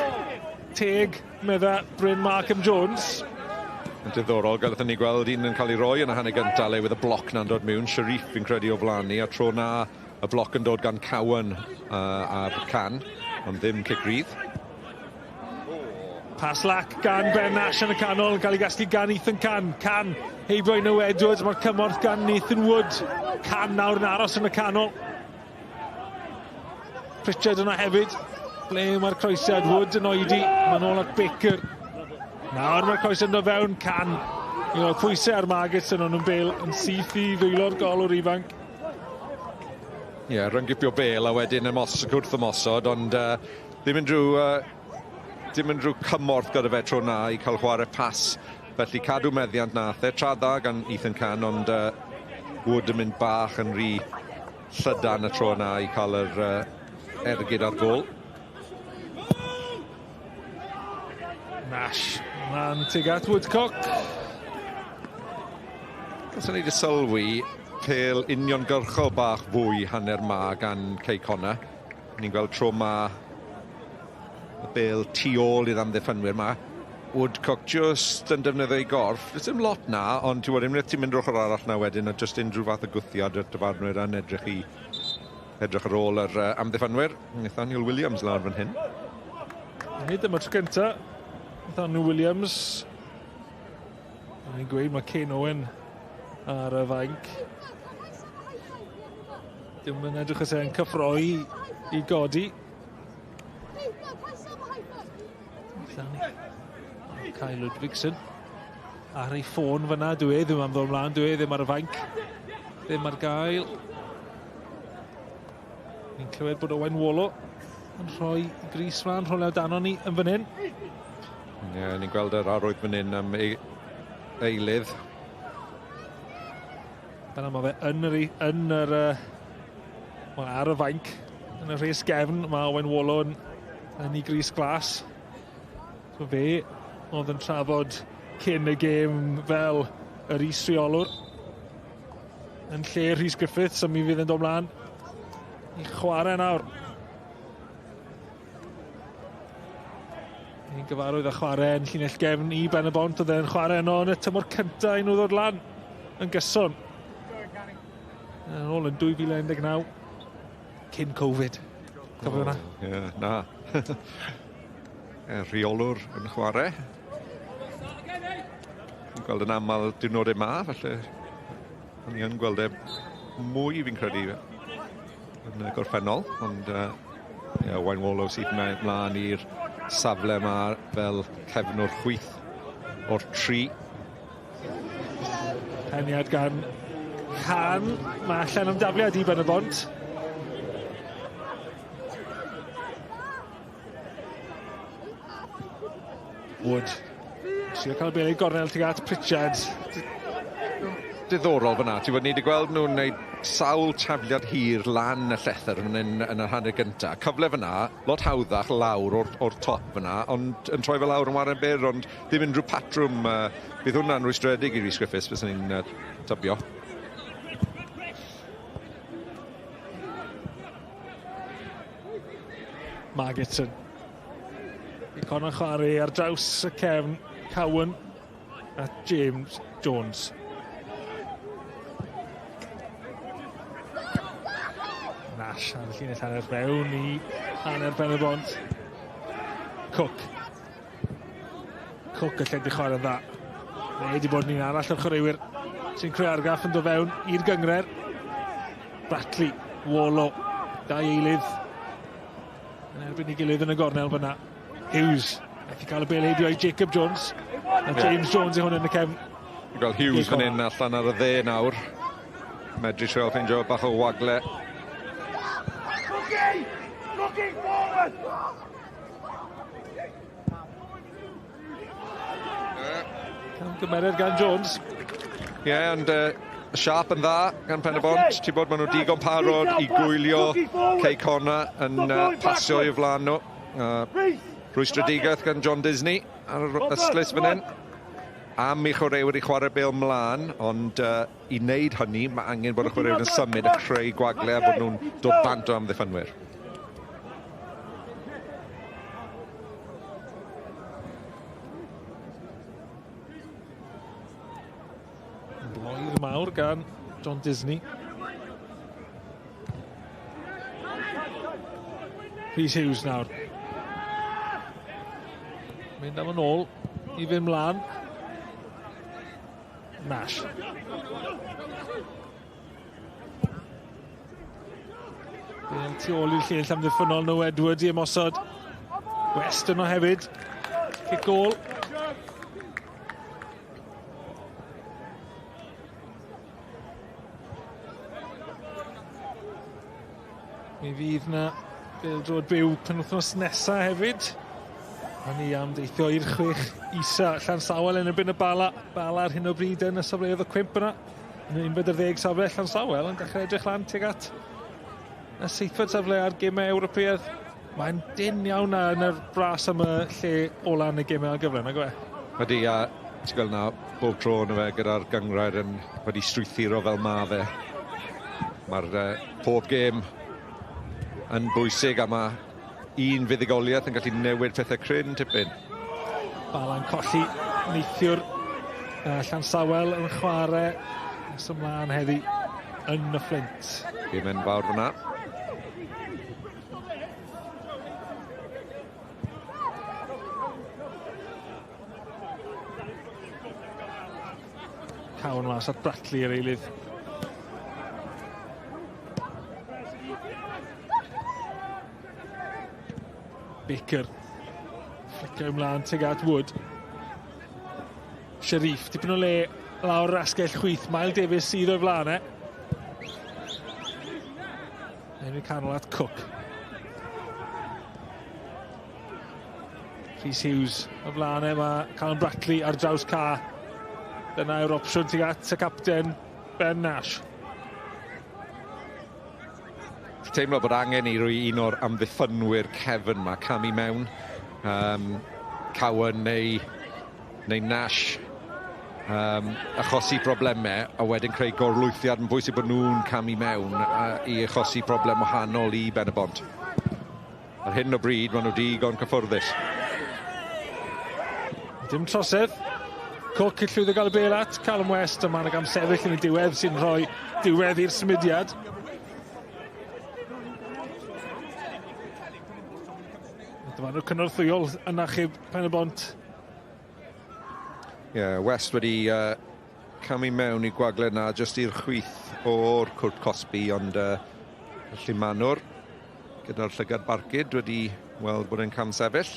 teg, medda Bryn Markham Jones. Yn diddorol, gaethon ni gweld un yn cael ei roi yn y hanner gyntaf le, with y bloc na'n dod mewn. Sharif fi'n credu o flaen ni, a tro na y bloc yn dod gan Cowan ar Can, ond ddim cic rydd. Pas lac gan Ben Nash yn y canol, yn cael ei gasglu gan Ethan Can. Can heibio i Noah Edwards, mae'r cymorth gan Nathan Wood. Can nawr yn aros yn y canol. Pritchard yna hefyd. Ble mae'r croesiad? Wood yn oedi, mae'n ôl at Baker. Nawr mae'r croesiad yn dod fewn, Can. I roi pwysau ar Margetson, ond yn bêl yn syth i ddwylo'r golwr ifanc. Ie, yeah, rhyngipio bêl a wedyn wrth ymosod, ond ddim unrhyw cymorth gyda fe tro na i cael chwarae pas. Felly cadw meddiant nath e, tra dda gan Ethan Can, ond Wood yn mynd bach yn rhy llydan y tro yna i cael yr ergyd ar gôl. Nash, man tuag at Woodcock. Os o'n i wedi sylwi, pêl uniongyrchol bach fwy hanner ma gan Cei Connah. Ni'n gweld tro ma y bêl tu ôl i'r amddiffynwyr ma. Woodcock just yn defnyddio ei gorff. Does dim lot na, ond ti'n gwybod, unwaith ti'n mynd o'r ochr arall na wedyn, a just unrhyw fath o gwthiad i'r dyfarnwyr yn edrych i edrych ar ôl yr amddiffynwyr. Nathaniel Williams lawr fan hyn. Nid dyma'r tro cynta. Nathaniel Williams. Ni'n gweud mae Kane Owen ar y fainc. Dim yn edrych os e'n cyffroi i godi. Kai Ludvigsen ar ei ffôn fyna, dwi e ddim am ddod ymlaen, dwi e ddim ar y fainc, ddim ar gael. Ni'n clywed bod Owain Wolo yn rhoi gris mlaen, rhoi amdano ni yn fan hyn. Ie, yeah, ni'n gweld yr arwydd fan hyn am eilydd. Dyna mae fe yn yr, ar y fainc, yn y rhes gefn, mae Owain Wolo yn ei gris glas. So fe oedd yn trafod cyn y gêm fel yr is-reolwr yn lle Rhys Griffiths, a mi fydd yn dod mlaen i chwarae nawr. Ni'n gyfarwydd â chwarae yn llinell gefn i Ben y Bont, oedd e'n chwarae yno yn y tymor cyntaf i nhw ddod lan yn gyson. Yn ôl yn 2019, cyn Covid. Cofio hwnna? Ie, na. Rheolwr yn chwarae. Fi'n gweld yn aml diwrnodau ma, felly o'n i yn gweld e mwy fi'n credu yn y gorffennol, ond yeah, Owain Wolo sydd mlaen i'r safle yma fel cefnwr chwith o'r tri. Peniad gan Can, mae allan am dafliad i Ben y Bont. Wood. Trio cael bel i gornel tuag at Pritchard. Diddorol fyna. Ti'n bod ni wedi gweld nhw'n gwneud sawl tafliad hir lan y llethr yn yr hanner gyntaf. Cyfle fyna, lot hawddach lawr o'r top fyna, ond yn troi fe lawr yn waren byr, ond ddim unrhyw patrwm. Bydd hwnna'n rwystredig i Rhys Griffiths, fyswn ni'n tybio. Margetson. Connor chwarae ar draws y cefn, Cowan a James Jones. Nash ar y llinell hanner fewn i hanner Ben y Bont. Cook. Cook y lle di chwarae'n dda. Fe wedi bod yn un arall o'r chwaraewyr sy'n creu argraff yn dod fewn i'r gyngred. Bratley, Wolo, dau eilydd yn erbyn ei gilydd yn y gornel fyna. Hughes, methu cael y bel heibio i Jacob Jones. A James Jones i hwn yn y cefn. Dwi'n gweld Hughes fan hyn allan ar y dde nawr. Medru trio ffeindio bach o wagle. Camgymeriad gan Jones. Ie, yeah, ond siap yn dda gan Pen y Bont. Ti'n bod, maen nhw digon parod i gwylio Cei Connah yn pasio i'w flaen nhw. Rwystredigaeth gan John Disney ar yr ystlys fan hyn. Am i chwaraewyr i chwarae bêl mlaen, ond i wneud hynny, mae angen bod y chwaraewyr yn symud a creu gwagle a bod nhw'n dod bant o amddiffynwyr. Bloedd mawr gan John Disney. Rhys Hughes nawr. Mynd am yn ôl i fynd mlaen. Nash. Bel tu ôl i'r llinell amddiffynnol nhw, Edwards i ymosod. West yno hefyd. Cic gôl. Mi fydd na bêl-droed byw penwythnos nesa hefyd. A ni am deithio i'r 6 isa. Llansawel yn erbyn y Bala. Bala ar hyn o bryd yn y safleoedd y cwymp yna. Yn yr 11 safle Llansawel yn dechrau edrych lan tuag at y seithfed safle ar gemau Ewropeaidd. Mae'n dyn iawn na yn y ras am y lle ola yn y gemau ail gyfle, nag yw e? Ydy, a ti'n gweld na bob tro yna fe gyda'r gynghrair yn wedi strwythuro fel ma fe. Mae'r pob gêm yn bwysig a mae un fuddugoliaeth yn gallu newid pethau cryn tipyn. Bala'n colli neithiwr Llansawel yn chwarae nes ymlaen heddi yn y Fflint. Gêm enfawr fyna. Cawn mas at Bratley yr eilydd. Baker. Flicio ymlaen tuag at Wood. Sharif, dipyn o le lawr yr asgell chwith. Mael Davies sydd o'i flaen e. Henry canol at Cook. Rhys Hughes o flaen e, mae Callum Brackley ar draws ca. Dyna yw'r opsiwn tuag at y capten, Ben Nash. Ti'n teimlo bod angen i rwy un o'r amddiffynwyr cefn ma camu mewn. Cowan neu, neu Nash. Achosi problemau a wedyn creu gorlwythiad yn bwysig bod nhw'n camu mewn i achosi problem wahanol i Ben y Bont. Ar hyn o bryd, maen nhw digon cyffwrddus. Dim trosedd. Cook yn llwyddo gael y bêl at Callum West, a mae'n am sefyll yn y diwedd sy'n rhoi diwedd i'r symudiad. Dyma nhw cynorthwyol yn achub Pen y Bont. Ie, yeah, West wedi camu mewn i gwagle na jyst i'r chwith o'r cwrt cosbi, ond y llumanwr gyda'r llygad barcud wedi weld bod e'n camsefyll.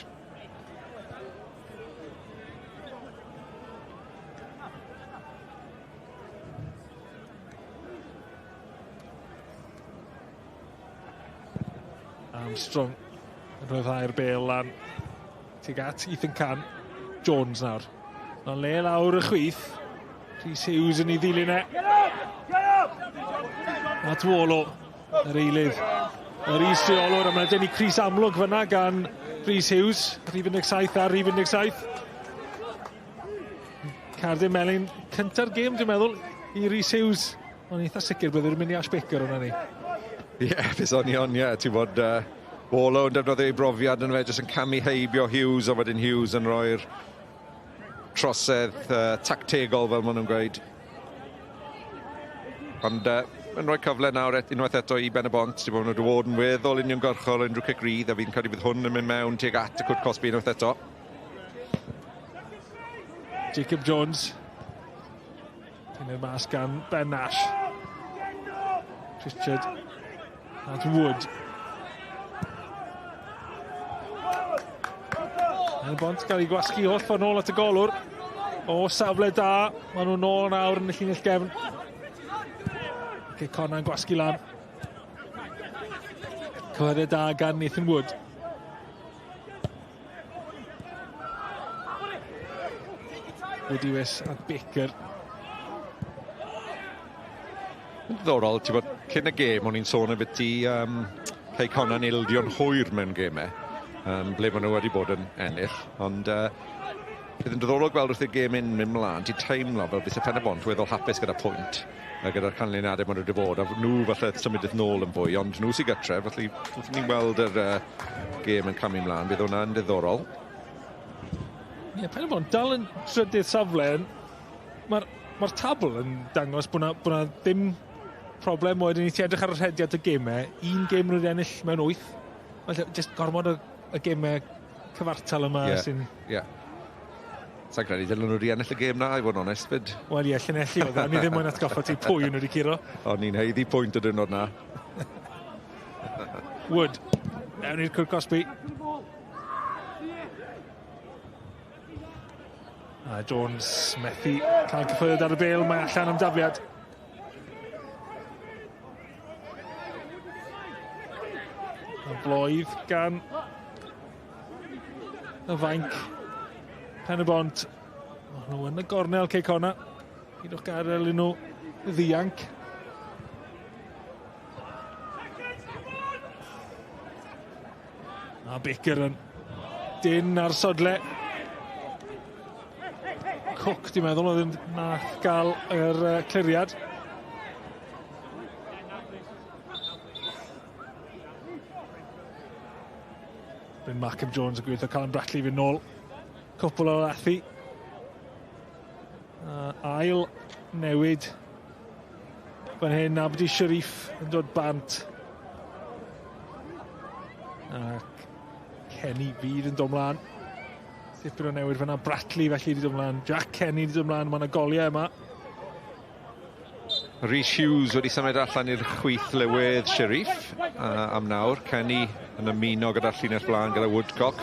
Armstrong yn rhyddhau'r bêl lan tuag at Ethan Can. Jones nawr. Mae'n le lawr y chwith. Rhys Hughes yn ei ddilyn e. At Wolo, yr eilydd. Yr is-reolwr, a mae'n denu Cris amlwg fyna gan Rhys Hughes. Rhif 17 a rhif 17. Cardyn melyn cynta'r gêm, dwi'n meddwl, i Rhys Hughes. Mae'n eitha sicr bydd yn mynd i Ash Baker o'na ni. Ie, yeah, bys o'n i on, ie. Ti'n bod Wolo yn defnyddio ei brofiad yn fe, jyst yn camu heibio Hughes, a wedyn Hughes yn rhoi'r trosedd tactegol, fel maen nhw'n gweud. Ond yn rhoi cyfle nawr unwaith eto i Ben y Bont, ti'n bod nhw wedi bod yn weddol uniongyrchol unrhyw cic rydd, a fi'n credu bydd hwn yn mynd mewn tuag at y cwrt cosbi unwaith eto. Jacob Jones. Tynnu'r mas gan Ben Nash. Richard at Wood. Pen y Bont gael ei gwasgu holl ffordd nôl at y golwr. O safle da, maen nhw'n nôl nawr yn y llinell gefn. Cei Connah'n gwasgu lan. Cyhoeddiad da gan Nathan Wood. Woodiwis a Baker. Yn ddiddorol, ti'n bod, cyn y gêm, o'n i'n sôn am beth i Cei Connah'n ildio'n hwyr mewn gemau, ble maen nhw wedi bod yn ennill, ond bydd yn diddorol gweld wrth i'r gêm un mynd mlaen, ti'n teimlo fel byse Pen y Bont weddol hapus gyda pwynt, a gyda'r canlyniadau maen nhw wedi bod, a nhw falle symudith nôl yn fwy, ond nhw sy'n gytre, felly wrth i ni weld yr gêm yn camu mlaen, bydd hwnna'n diddorol. Ie, Pen y Bont dal yn trydydd safle, mae'r tabl yn dangos bod 'na ddim problem wedyn i ti edrych ar y rhediad y gemau, un gêm nhw wedi ennill mewn 8, felly jyst gormod o y gemau cyfartal yma sy'n... Ie. Sa'n credu dylen nhw wedi ennill y gêm na, i fod yn onest, fyd. Wel ie, Llanelli oedd e, o'n i ddim moyn atgoffa ti pwy nhw wedi curo. O'n i'n haeddu pwynt y diwrnod na. Wood, mewn i'r cwrt cosbi. A Jones methu cael cyffyrddiad ar y bêl, mae allan am dafliad. A bloedd gan y fainc Pen y Bont. Maen nhw yn y gornel, Cei Connah. Pidwch gadael i nhw ddianc. A Baker yn dyn ar sodle. Cook, dwi'n meddwl, oedd yn nath gael yr cliriad. Bryn Markham Jones yn gweithio Callum Bratley fynd nôl. Cwpl o lathu. Ail newid fan hyn, Abdi Sharif yn dod bant. Ac Kenny fydd yn dod mlaen. Dipyn o newid fyna, Bratley felly wedi dod mlaen. Jack Kenny wedi dod mlaen, mae yna goliau yma. Rhys Hughes wedi symud allan i'r chwith lywydd Sharif am nawr. Kenny yn ymuno gyda'r llinell blaen gyda Woodcock.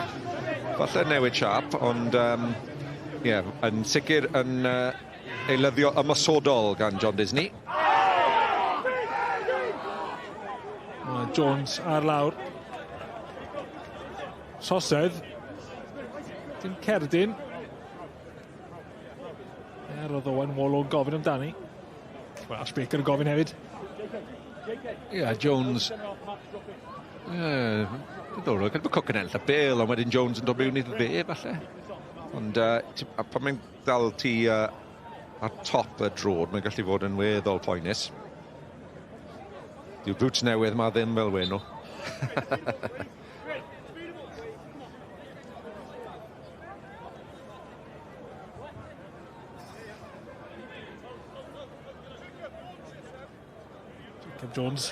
Falle newid siap, ond yeah, yn sicr yn eilyddio ymosodol gan John Disney. Mae Jones ar lawr. Sosedd. Dim cerdyn. Er oedd Owen Wallo'n gofyn amdani. Wel, Ash Baker yn gofyn hefyd. Ie, yeah, Jones. Ie, diddorol. Cael bod Cook yn ennill y bêl, ond wedyn Jones yn dod mewn iddo fe, falle. Ond pan mae'n dal ti ar top y drod, mae'n gallu fod yn weddol poenus. Dyw'r boots newydd ma ddim fel wen nhw. Jacob Jones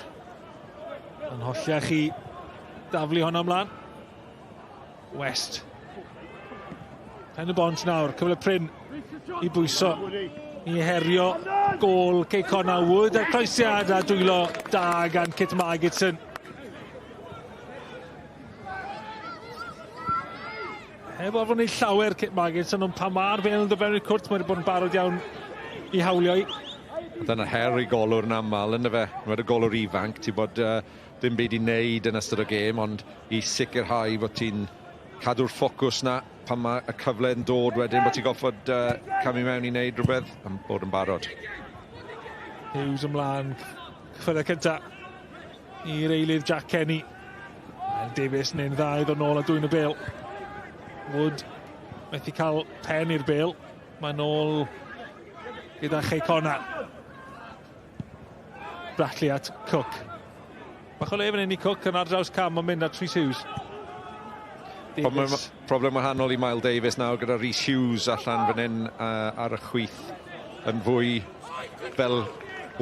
yn holliach i daflu honno ymlaen. West. Pen y bont nawr, cyfle prin i bwyso, i herio gôl Cei Connah Wood a'r croesiad a dwylo da gan Kit Margetson. Heb orfod wneud llawer Kit Margetson, ond pan mae'r bêl yn dod fewn i'r cwrt, mae wedi bod yn barod iawn i hawlio i. Dyna her i golwr yn aml, ynddo fe? Mae'r golwr ifanc, ti'n bod dim byd i wneud yn ystod y gêm, ond i sicrhau bod ti'n cadw'r ffocws na pan mae y cyfle yn dod wedyn, bod ti'n goffod camu mewn i wneud rhywbeth am bod yn barod. Hughes ymlaen, cyffyrdd cynta i'r eilydd Jack Kenny. Davies neu'n dda iddo nôl a dwyn y bêl. Wood methu cael pen i'r bêl. Mae nôl gyda Chei Connah. Bratley at Cook. Bach o le fan hyn i Cook yn ar draws cam yn mynd at Rhys Hughes. Davies. Problem wahanol i Miles Davies nawr gyda Rhys Hughes allan fan hyn ar y chwith yn fwy fel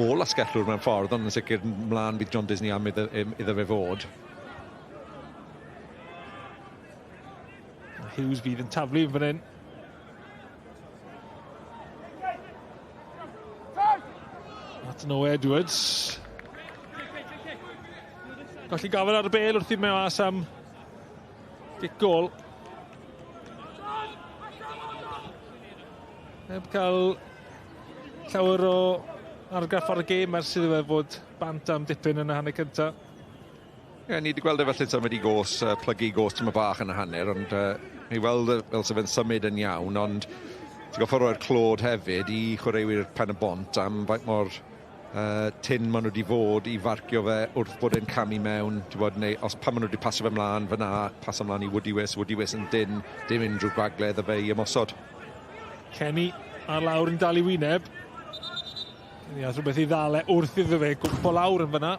ôl asgellwr mewn ffordd, ond yn sicr mlaen bydd John Disney am iddo fe fod. Hughes fydd yn taflu fan hyn. At Noah Edwards. Golli gafel ar y bêl wrth i mewn as am gic gôl. Heb cael llawer o argraff ar y gêm ers iddo fe fod bant am dipyn yn y hanner cyntaf. Ie, ni wedi gweld e felly'n symud i gos, plygu i gos tyma bach yn y hanner, ond ni weld fel sef yn symud yn iawn, ond ti'n gorfod roi'r clod hefyd i chwaraewyr Pen y Bont am faint mor tynn maen nhw wedi fod i farcio fe wrth bod e'n camu mewn, ti'n bod, neu os pan maen nhw wedi pasio fe mlaen fyna, pasio mlaen i Woodiwiss, Woodiwiss yn dyn, dim unrhyw gwagle iddo fe i ymosod. Kenny ar lawr yn dal i wyneb. Ni ath rhywbeth i ddal e wrth iddo fe gwmpo lawr yn fyna.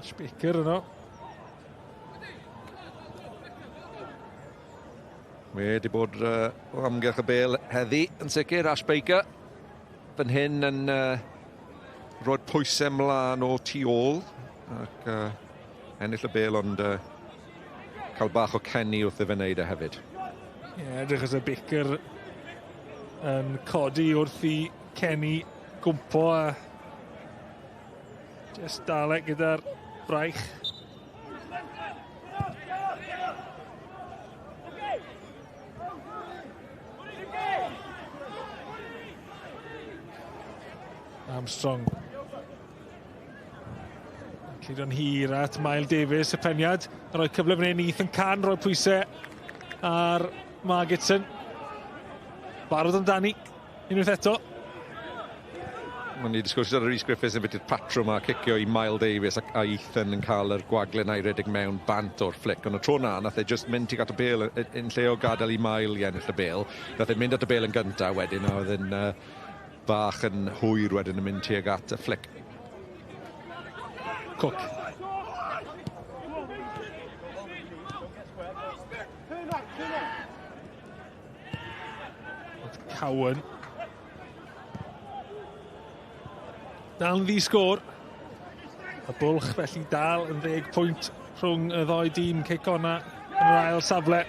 Speaker yno. Wedi bod o amgylch y bêl heddi yn sicr, Ash Baker. Fan hyn yn rhoi pwysau mlaen o tu ôl ac ennill y bêl, ond cael bach o Kenny wrth iddo fe wneud e hefyd. Ie, edrych as y Baker yn codi wrth i Kenny gwmpo a just dal e gyda'r braich. Armstrong. Cludo'n hir at Miles Davies, y peniad. Yn rhoi cyfle fan hyn i Ethan Can, rhoi pwysau ar Margetson. Barod amdani, unwaith eto. Mae'n ni wedi sgwrsio ar Rhys Griffiths yn beth i'r patrwm a cicio i Miles Davies ac a Ethan yn cael yr gwagle na i redeg mewn bant o'r flick. Ond y tro na, nath e just mynd tuag at y bêl yn lle o gadael i Mile i ennill y bêl. Nath e mynd at y bêl yn gyntaf wedyn a oedd yn bach yn hwyr wedyn yn mynd tuag at y flick. Cook. Cowan. Dal yn ddi-sgôr. Y bwlch felly dal yn 10 pwynt rhwng y ddoi dîm. Cei Connah yn yr ail safle.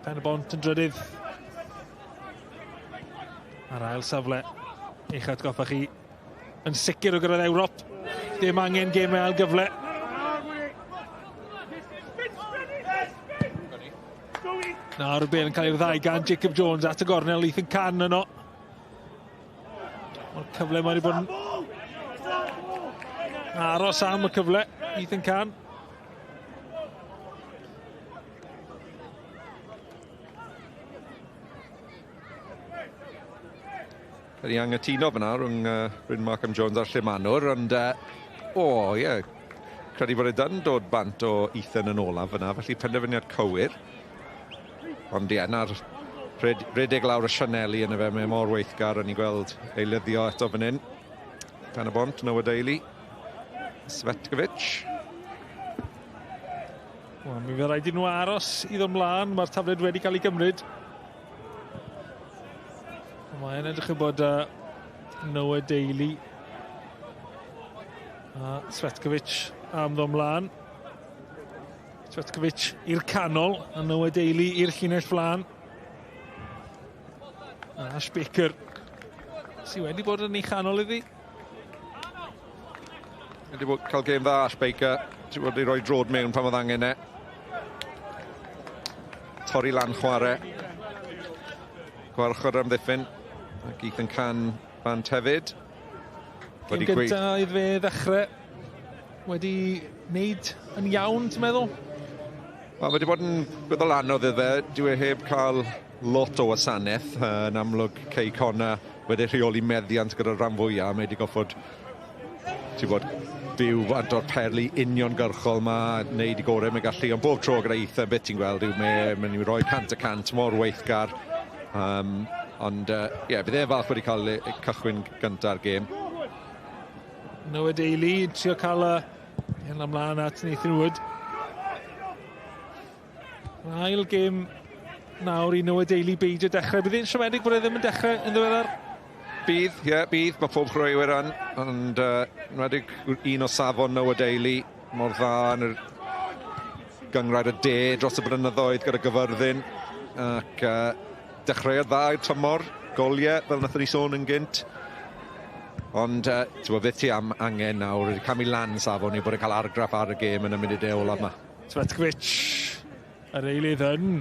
Pen-y-bont yn drydydd. A'r ail safle, eich atgoffa chi, yn sicr o gyrraedd Ewrop. Dim angen gêm ail gyfle. Nawr y bêl yn cael ei ryddhau gan Jacob Jones at y gornel, Ethan Cann yno. Mae'r cyfle mae wedi bod yn aros am y cyfle, Ethan Cann. Wedi anghytuno fyna rhwng Bryn Markham Jones a'r Llumanwr, ond o ie, yeah, credu bod e dyn dod bant o Ethan yn olaf fyna, felly penderfyniad cywir. Ond ie, yeah, na'r redeg lawr y sianeli yna fe, mae mor weithgar, o'n i'n gweld eilyddio eto fan hyn. Pen-y-bont, Noah Daly, Svetkovic. Wel, mi fydd rhaid i nhw aros i ddod mlaen, mae'r tafled wedi cael ei gymryd. Mae'n edrych yn bod Noah Daly a Svetkovic am ddod mlaen. Svetkovic i'r canol a Noah Daly i'r llinell flaen. Ash Baker sydd wedi bod yn ei chanol iddi. Wedi bod cael gêm dda Ash Baker. Wedi bod i roi drod mewn pan oedd angen e. Torri lan chwarae. Gwarchod amddiffyn. Ac Ethan Cann bant hefyd. Gêm gynta iddo fe ddechrau. Wedi wneud yn iawn, ti'n meddwl? Wel, wedi bod yn gweddol anodd iddo fe. Dyw e heb cael lot o wasanaeth. Yn amlwg, Cei Connah wedi rheoli meddiant gyda'r rhan fwyaf. Mae wedi goffod, ti'n bod, byw bant o'r perlu uniongyrchol ma, wneud i gorau mae'n gallu. Ond bob tro gyda Ethan, beth ti'n gweld yw mae'n mynd i roi 100% mor weithgar. Ond ie, yeah, bydd e'n falch wedi cael cychwyn gynta'r gêm. Noah Daly, trio cael y hyn ymlaen at Nathan Wood. Ail gêm nawr i Noah Daly beidio dechrau. Bydd e'n siomedig bod e ddim yn dechrau yn ddiweddar? Bydd, ie, yeah, bydd. Mae pob chwaraewyr yn. Ond enwedig un o safon Noah Daly, mor dda yn yr gynghrair y de dros y blynyddoedd gyda Gyfyrddin. Ac dechreuodd dda i'r tymor, goliau, fel wnaethon ni sôn yn gynt. Ond ti'n gwybod beth ti am angen nawr, wedi camu lan safon i bod yn cael argraff ar y gêm yn y munudau olaf yma. Svetkovic, yr eilydd yn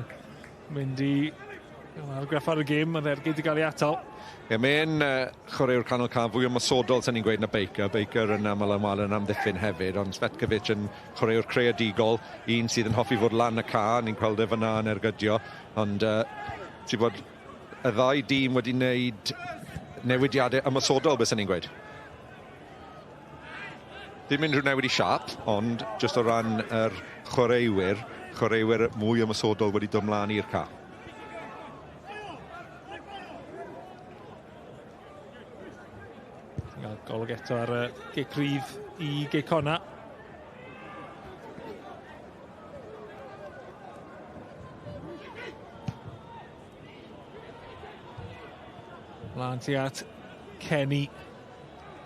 mynd i argraff ar y gêm, mae'r ergyd wedi cael ei atal. Ie, mae'n chwaraewr canol cae fwy ymosodol, sy'n ni'n gweud, na Baker. Baker yn aml aml yn amddiffyn hefyd, ond Svetkovic yn chwaraewr creadigol, un sydd yn hoffi fod lan y ca, ni'n gweld e fyna yn ergydio, ond ti'n bod y ddau dîm wedi wneud newidiadau ymosodol, beth sy'n ni'n gweud. Dim unrhyw newid i siap, ond jyst o ran yr chwaraewyr, chwaraewyr mwy ymosodol wedi dod mlaen i'r ca. Golwg eto ar y gic rydd i Gei Connah. Mlaen tuag at Kenny.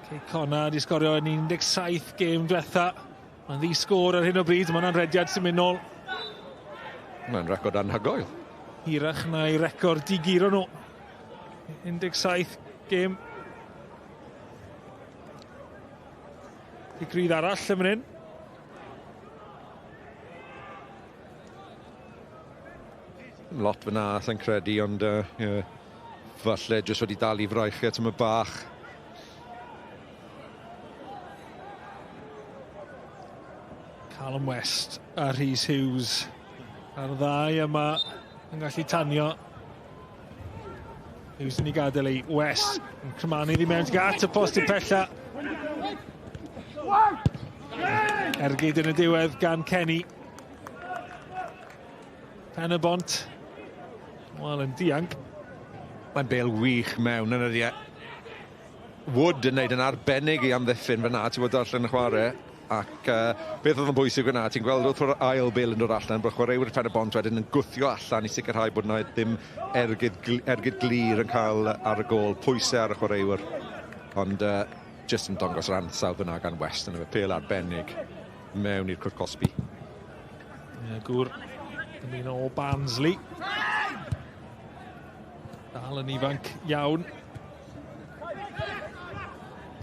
Cei Connah wedi sgorio yn 17 gêm diwetha. Mae'n ddi sgôr ar hyn o bryd, mae hwnna'n rediad sy'n mynd nôl. Mae'n record anhygoel. Hirach na'i record di guro nhw. 17 gêm. Gic rydd arall yn fan hyn. Lot fyna, sa'n credu, ond yeah, falle jyst wedi dal i fraichiau tyma bach. Callum West a Rhys Hughes. A'r ddau yma yn gallu tanio. Hughes yn ei gadael ei West. Yn crymanu iddi mewn at y post i'r pella. Ergyd yn y diwedd gan Kenny. Pen y bont. Wel, yn dianc. Mae'n bel wych mewn yn ydi e. Wood yn neud yn arbennig i amddiffyn fyna, ti'n bod allan y chwarae. Ac beth oedd yn bwysig fyna, ti'n gweld wrth o'r ail bel yn dod allan, bod chwaraewyr Pen y Bont wedyn yn gwthio allan i sicrhau bod yna ddim ergyd, ergyd glir yn cael ar y gôl, pwysau ar y chwaraewyr. Ond jyst yn dangos yr ansawdd yna gan West yn y pêl arbennig mewn i'r cwrt cosbi. Yeah, gŵr yn un o Barnsley. Dal yn ifanc iawn.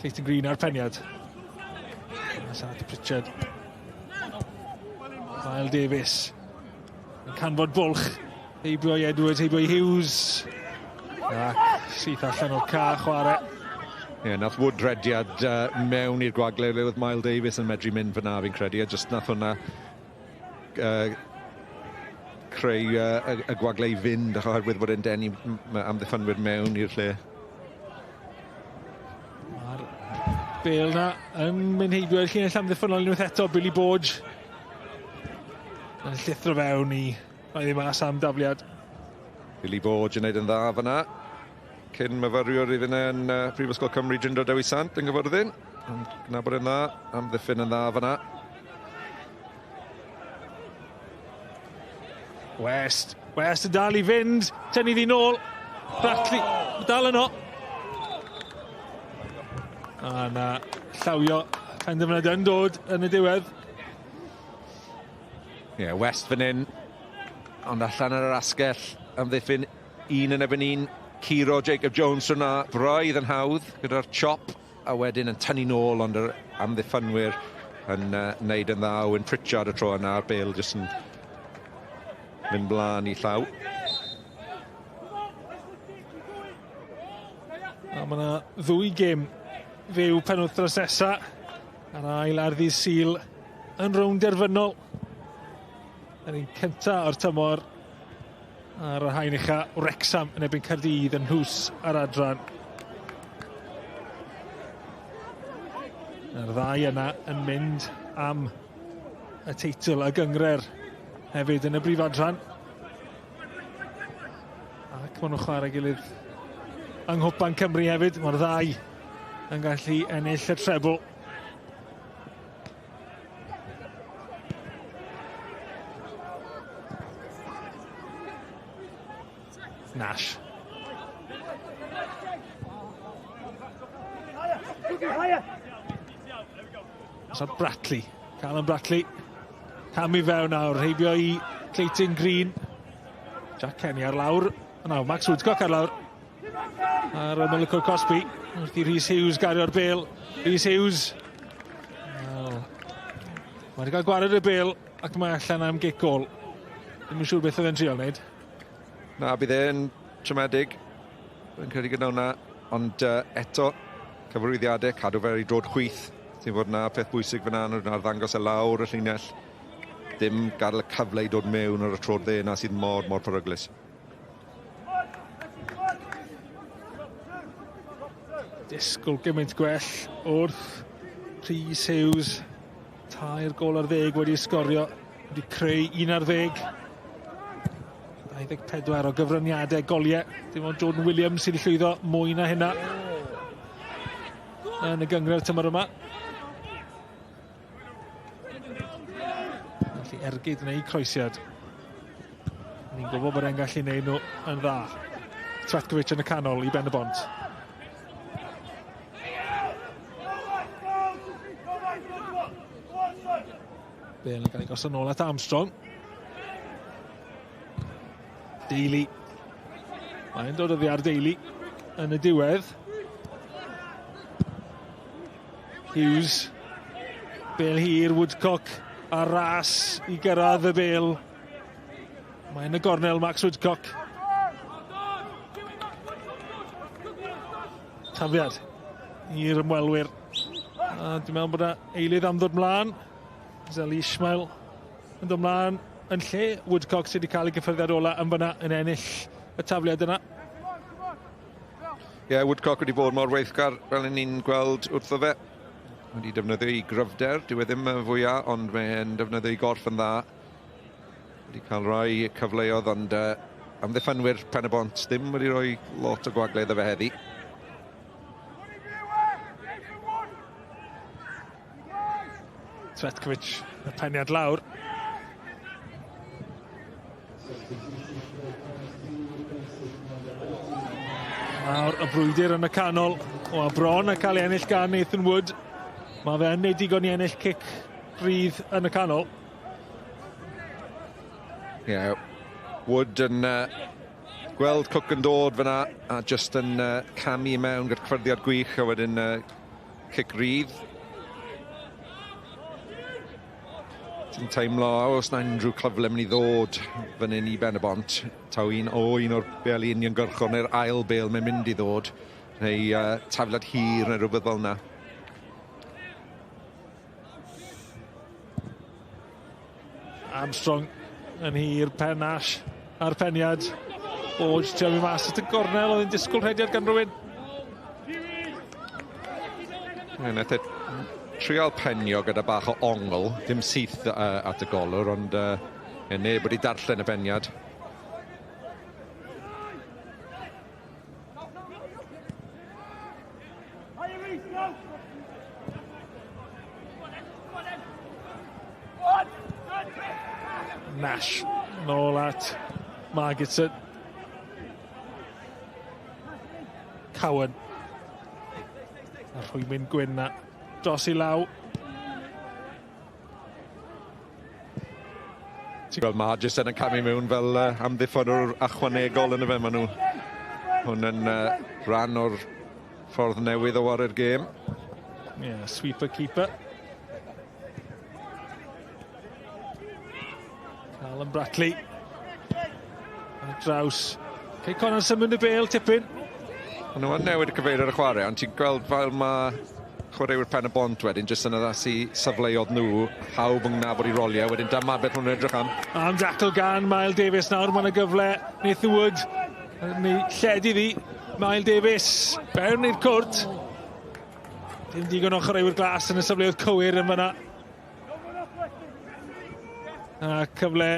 Clayton Green ar peniad. At Pritchard. Lyle Davies. Yn canfod bwlch. Heibio i Edwards, heibio i Hughes. Ac syth allan o'r ca chwarae. Ie, yeah, nath Wood rediad mewn i'r gwagle le oedd Miles Davies yn medru mynd fyna fi'n credu, a jyst nath hwnna creu y gwagle i fynd oherwydd bod e'n denu amddiffynwyr mewn i'r lle. Mae'r bel na yn mynd heibio i'r llinell amddiffynnol unwaith eto, Billy Borge. Yn llithro fewn i rhaid i mas am dafliad. Billy Borge yn neud yn dda fyna. Cyn myfyriwr iddyn yn Prifysgol Cymru Drindod Dewi Sant yng Nghaerfyrddin. Ond gwna bod yn dda, amddiffyn yn dda fyna. West. West yn dal i fynd. Tynnu ddi nôl. Bratley. Dal yno. A na llawio penderfyniad yn dod yn y diwedd. Ie, yeah, West fan hyn. Ond allan ar yr asgell amddiffyn un yn ebyn un. Curo Jacob Jones hwnna braidd yn hawdd gyda'r chop a wedyn yn tynnu nôl, ond yr amddiffynwyr yn neud yn dda. Owen Pritchard y tro yna a'r bêl jyst yn mynd mlaen i llaw. A mae yna ddwy gêm fyw penwythnos nesa a'r ail ar ddydd Sul yn rownd derfynol. Yr un cynta o'r tymor ar y haen ucha, Wrexham yn erbyn Caerdydd yn Nhws ar adran. A'r ddau yna yn mynd am y teitl y gyngrer hefyd yn y brif adran. Ac maen nhw'n chwarae gilydd yng Nghwpan Cymru hefyd. Mae'r ddau yn gallu ennill y trebl. Nash. So Bratley, Callum Bratley. Cam i fewn nawr, heibio i Clayton Green. Jack Kenny ar lawr. Nawr, Max Woodcock ar lawr. Ar ymyl y cwrt cosbi. Wrth i Rhys Hughes gario'r bêl. Rhys Hughes. Wel, mae wedi cael gwared y bêl ac mae allan am gic gôl. Ddim yn siŵr beth oedd e'n trial wneud. Na, bydd e'n siomedig. Yn credu gyda hwnna. Ond eto, cyfarwyddiadau, cadw fe i drod chwith. Ti'n fod na peth bwysig fyna, nhw'n arddangos e lawr y llinell. Dim gadael y cyfle i dod mewn ar y trod dde yna sydd mor, mor peryglus. Disgwyl gymaint gwell wrth Rhys Hughes. 3 gôl ar 10 wedi sgorio, wedi creu 1 ar 10. 24 o gyfraniadau goliau. Dim ond Jordan Williams sydd wedi llwyddo mwy na hynna yn y gynghrair tymor yma. Felly ergyd neu croesiad. Ni'n gwybod bod e'n gallu neud nhw yn dda. Cvetkovic yn y canol i Ben y Bont. Bale yn cael ei gosod nôl at Armstrong. Daly. Mae'n dod oddi ar Daly yn y diwedd. Hughes. Bale hir, Woodcock ar ras i gyrraedd y bêl. Mae'n y gornel, Max Woodcock. Tafliad i'r ymwelwyr. A dwi'n meddwl bod yna eilydd am ddod mlaen. Zeli Ismail yn dod mlaen yn lle Woodcock sydd wedi cael ei gyffyrddiad ola yn fyna yn ennill y tafliad yna. Ie, yeah, Woodcock wedi bod mor weithgar fel ni'n gweld wrtho fe. Wedi defnyddio ei gryfder, dyw e ddim yn fwyaf, ond mae'n defnyddio ei gorff yn dda. Wedi cael rhai cyfleoedd, ond amddiffynwyr Pen-y-bont ddim wedi rhoi lot o gwagle iddo fe heddi. Cvetkovic, y peniad lawr. Nawr y brwydr yn y canol. O, a bron yn cael ei ennill gan Nathan Wood. Mae fe yn neud digon i ennill cic rydd yn y canol. Ie, yeah, Wood yn gweld Cook yn dod fyna a just yn camu mewn gyda'r cyffyrddiad gwych a wedyn cic rydd. Ti'n teimlo, os na unrhyw cyfle mynd i ddod fan hyn i Ben-y-bont, taw un o un o'r beli uniongyrchol neu'r ail bel mae'n mynd i ddod, neu tafliad hir neu rhywbeth fel yna. Armstrong yn hir, Pen Ash a'r peniad. Borge trio mynd mas at y gornel, oedd yn disgwyl rhediad gan rhywun. Nath e trial penio gyda bach o ongl, dim syth at y golwr, ond neb wedi darllen y peniad. Nash nôl at Margetson. Cowan. A rhwymyn gwyn na dros i law. Ti'n gweld Margetson yn camu mewn fel amddiffynwr ychwanegol yn y fe, maen nhw. Hwn yn rhan o'r ffordd newydd o ware'r gêm. Yeah, sweeper keeper. Callum Brackley. Ar draws. Cei Connah yn symud y bêl tipyn. Maen nhw yn newid y cyfeiriad y chwarae, ond ti'n gweld fel mae chwaraewyr Pen-y-bont wedyn, jyst yn addasu safleoedd nhw, pawb yn nabod i roliau, wedyn dyma beth maen nhw'n edrych am. Am dacl gan Mael Davies nawr, mae'n y gyfle, Nathan Wood, neu lled iddi, Mael Davies, fewn i'r cwrt. Dim digon o chwaraewyr glas yn y safleoedd cywir yn fyna. A cyfle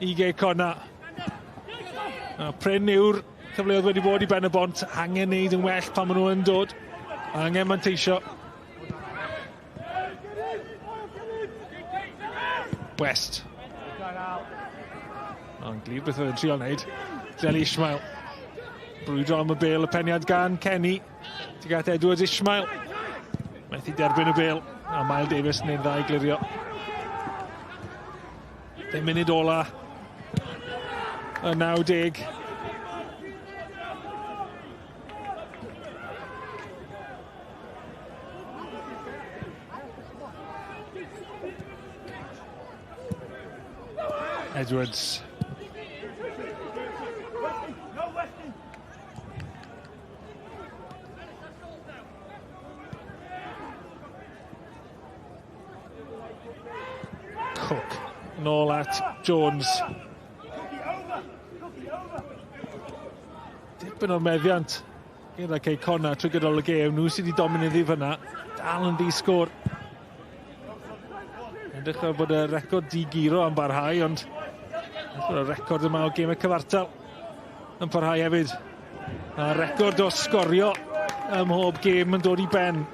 i Gei Connah. A prin yw'r cyfleoedd wedi bod i Ben-y-bont, angen neud yn well pan maen nhw yn dod. Angen manteisio. West. Ond glir beth oedd yn trio wneud. Deli Ishmael. Brwydro am y bêl, y peniad gan Kenny. Tuag at Edwards Ishmael. Methu derbyn y bêl. A Mael Davies yn ei ddau glirio. 10 munud ola. Y 90. Edwards. Cook nôl at Jones. Dipyn o'r meddiant gyda Cei Connah trwy gydol y gêm. Nhw sydd wedi dominyddu fyna. Dal yn ddi-sgôr. Edrych fel bod y record di-guro am barhau, ond y record yma o gêm y cyfartal yn parhau hefyd. A record o sgorio ym mhob gêm yn dod i ben.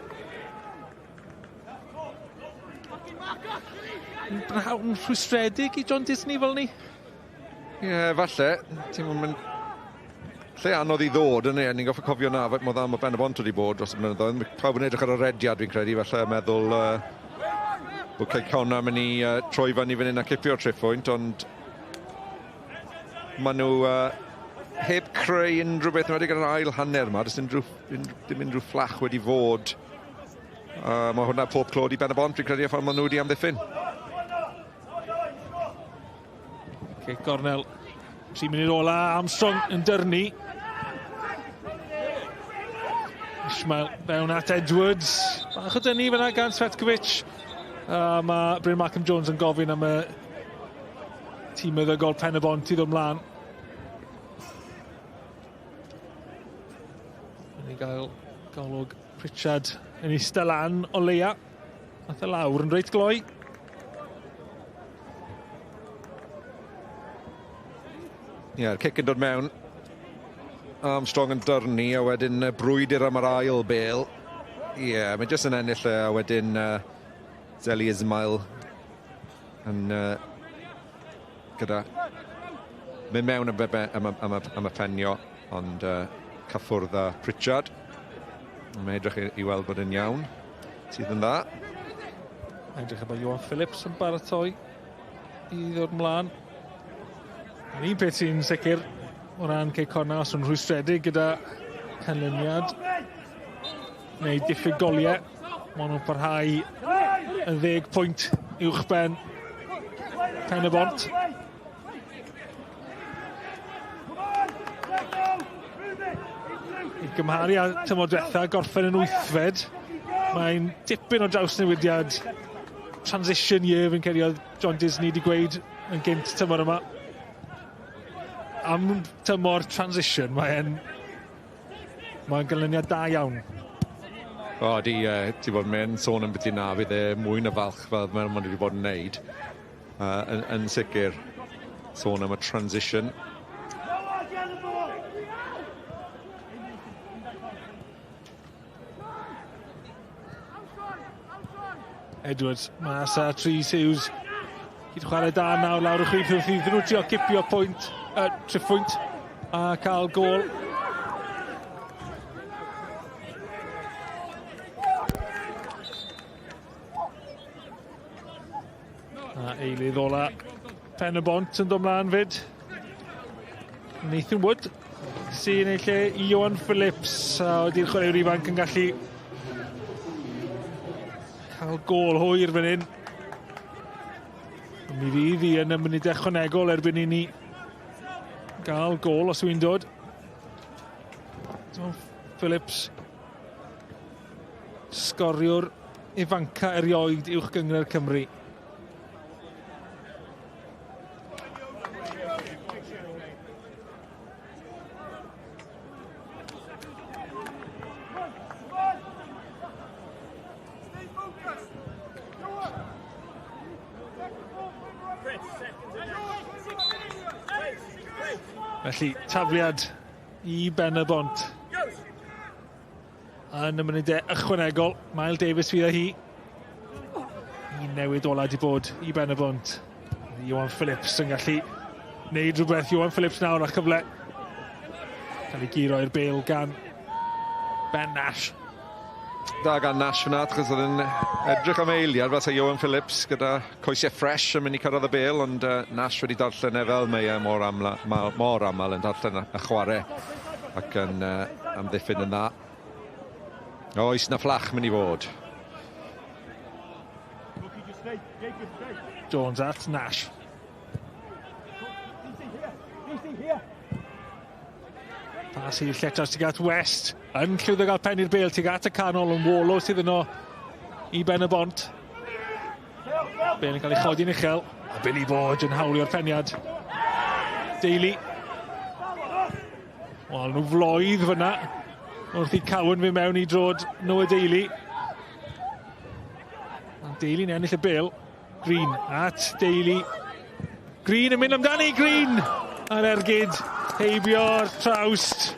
Brynhawn rhwystredig i John Disney fel ni? Ie, yeah, falle. Ti'n mynd lle anodd i ddod yn e, ni'n goffa cofio na, faint mor dda mae Ben-y-bont wedi bod dros y blynyddoedd. Pawb yn edrych ar y rediad fi'n credu, falle meddwl bod Cei Connah mynd i troi fyny fan hyn a cipio'r triphwynt, ond maen nhw heb creu unrhyw beth, yn gyda'r ail hanner yma, does dim unrhyw fflach wedi fod. Mae hwnna pob clod i Ben-y-bont, fi'n credu, y ffordd maen nhw wedi amddiffyn. Cic gornel, 3 munud ola, Armstrong yn dyrnu. Ishmael fewn at Edwards. Bach o dynnu fyna gan Cvetkovic. Mae Bryn Markham Jones yn gofyn am y tîm meddygol Pen-y-bont i ddod mlaen. Ni gael golwg Pritchard yn eistedd lan o leia. Nath e lawr yn reit gloi. Ie, yeah, cic yn dod mewn. Armstrong yn dyrnu a wedyn brwydr am yr ail bel. Ie, yeah, mae jyst yn ennill e a wedyn Zeli Ismail yn gyda mynd mewn am, am, am, am, y penio, ond cyffwrdd â Pritchard. Mae'n edrych i, i weld bod yn iawn, sydd yn dda. Edrych ar Iwan Phillips yn baratoi i ddod mlaen. Ond un peth sy'n sicr o ran Cei Connah, os nhw'n rhwystredig gyda canlyniad neu diffyg goliau, maen nhw'n parhau yn 10 pwynt uwchben Pen y Bont. I gymharu â tymor diwetha, gorffen yn wythfed, mae'n dipyn o drawsnewidiad transition year fi'n credu oedd John Disney wedi gweud yn gynt tymor yma. Am tymor transition, mae'n mae'n ganlyniad da iawn. O, di, ti bod, mae'n sôn am beth na, fydd e mwy na falch fel mae'n wedi bod yn neud. Yn, yn sicr, sôn am y transition. Edwards, mas a Tris Hughes. Gyd chwarae da nawr lawr y chwith wrth iddyn nhw trio cipio pwynt, triphwynt a cael gôl. A eilydd ola Pen y Bont yn dod mlaen fyd. Nathan Wood sy'n ei lle i Iwan Phillips, a wedi'r chwaraewr ifanc yn gallu cael gôl hwyr fan hyn. Mi fydd hi yn y munudau ychwanegol erbyn i ni gael gôl os yw'n dod. Phillips, sgoriwr ifanca erioed uwch gynghrair Cymru. Felly, tafliad i Ben y Bont. Yn y munudau ychwanegol, Mael Davies fydd â hi. Un newid ola di bod i Ben y Bont. Iwan Phillips yn gallu wneud rhywbeth. Iwan Phillips nawr a chyfle. Cael ei guro i'r bêl gan Ben Nash. Da gan Nash fyna, achos oedd yn edrych am eiliad fel Iwan Phillips gyda coesau ffres yn mynd i cyrraedd y bêl, ond Nash wedi darllen e fel mae e mor, amla, mor aml yn darllen y chwarae ac yn amddiffyn yn dda. Oes na fflach mynd i fod. Jones at Nash. Pas i'r lletras tuag at West. Yn llwyddo gael pen i'r bêl tuag at y canol yn Wolo sydd yno i Ben y Bont. Bêl yn cael ei chodi'n uchel. A Billy Borge yn hawlio'r peniad. Daly. Wel, nhw floedd fyna. Wrth i Cowan fynd mewn i drod Noah Daly. Daly'n ennill y bêl. Green at Daly. Green yn mynd amdani, Green! A'r ergyd heibio'r trawst.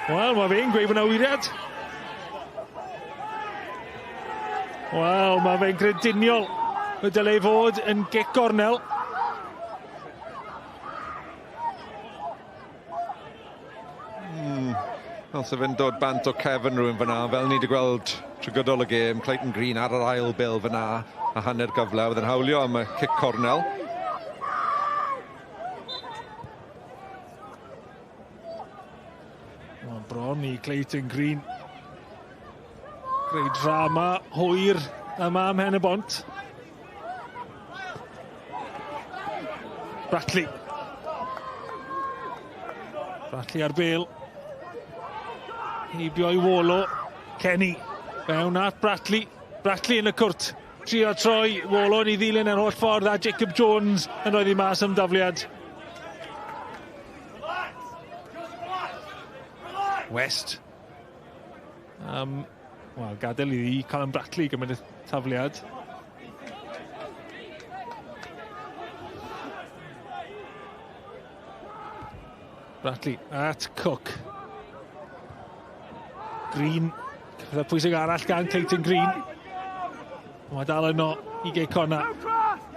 Wel, mae fe'n gweud bod 'na wyriad. Wel, mae fe'n grediniol. Y dyle ei fod yn gic gornel. Fel se fe'n dod bant o cefn rhywun fyna, fel ni wedi gweld trwy gydol y gêm, Clayton Green ar yr ail bêl fyna, a hanner gyfle, oedd yn hawlio am y cic cornel. Mae'n bron i Clayton Green. Greu drama hwyr yma ym Mhen y Bont. Bratley. Bratley ar bêl. Heibio i Wolo. Kenny. Fewn at Bratley. Bratley yn y cwrt. Trio troi. Wolo yn ei ddilyn yr holl ffordd a Jacob Jones yn rhoi ddi mas am dafliad. West. Um, Wel, gadael i Colin Bratley gymryd y tafliad. Bratley at Cook. Green. Cyfle pwysig arall gan Clayton Green. Mae dal yno i Gei Conna.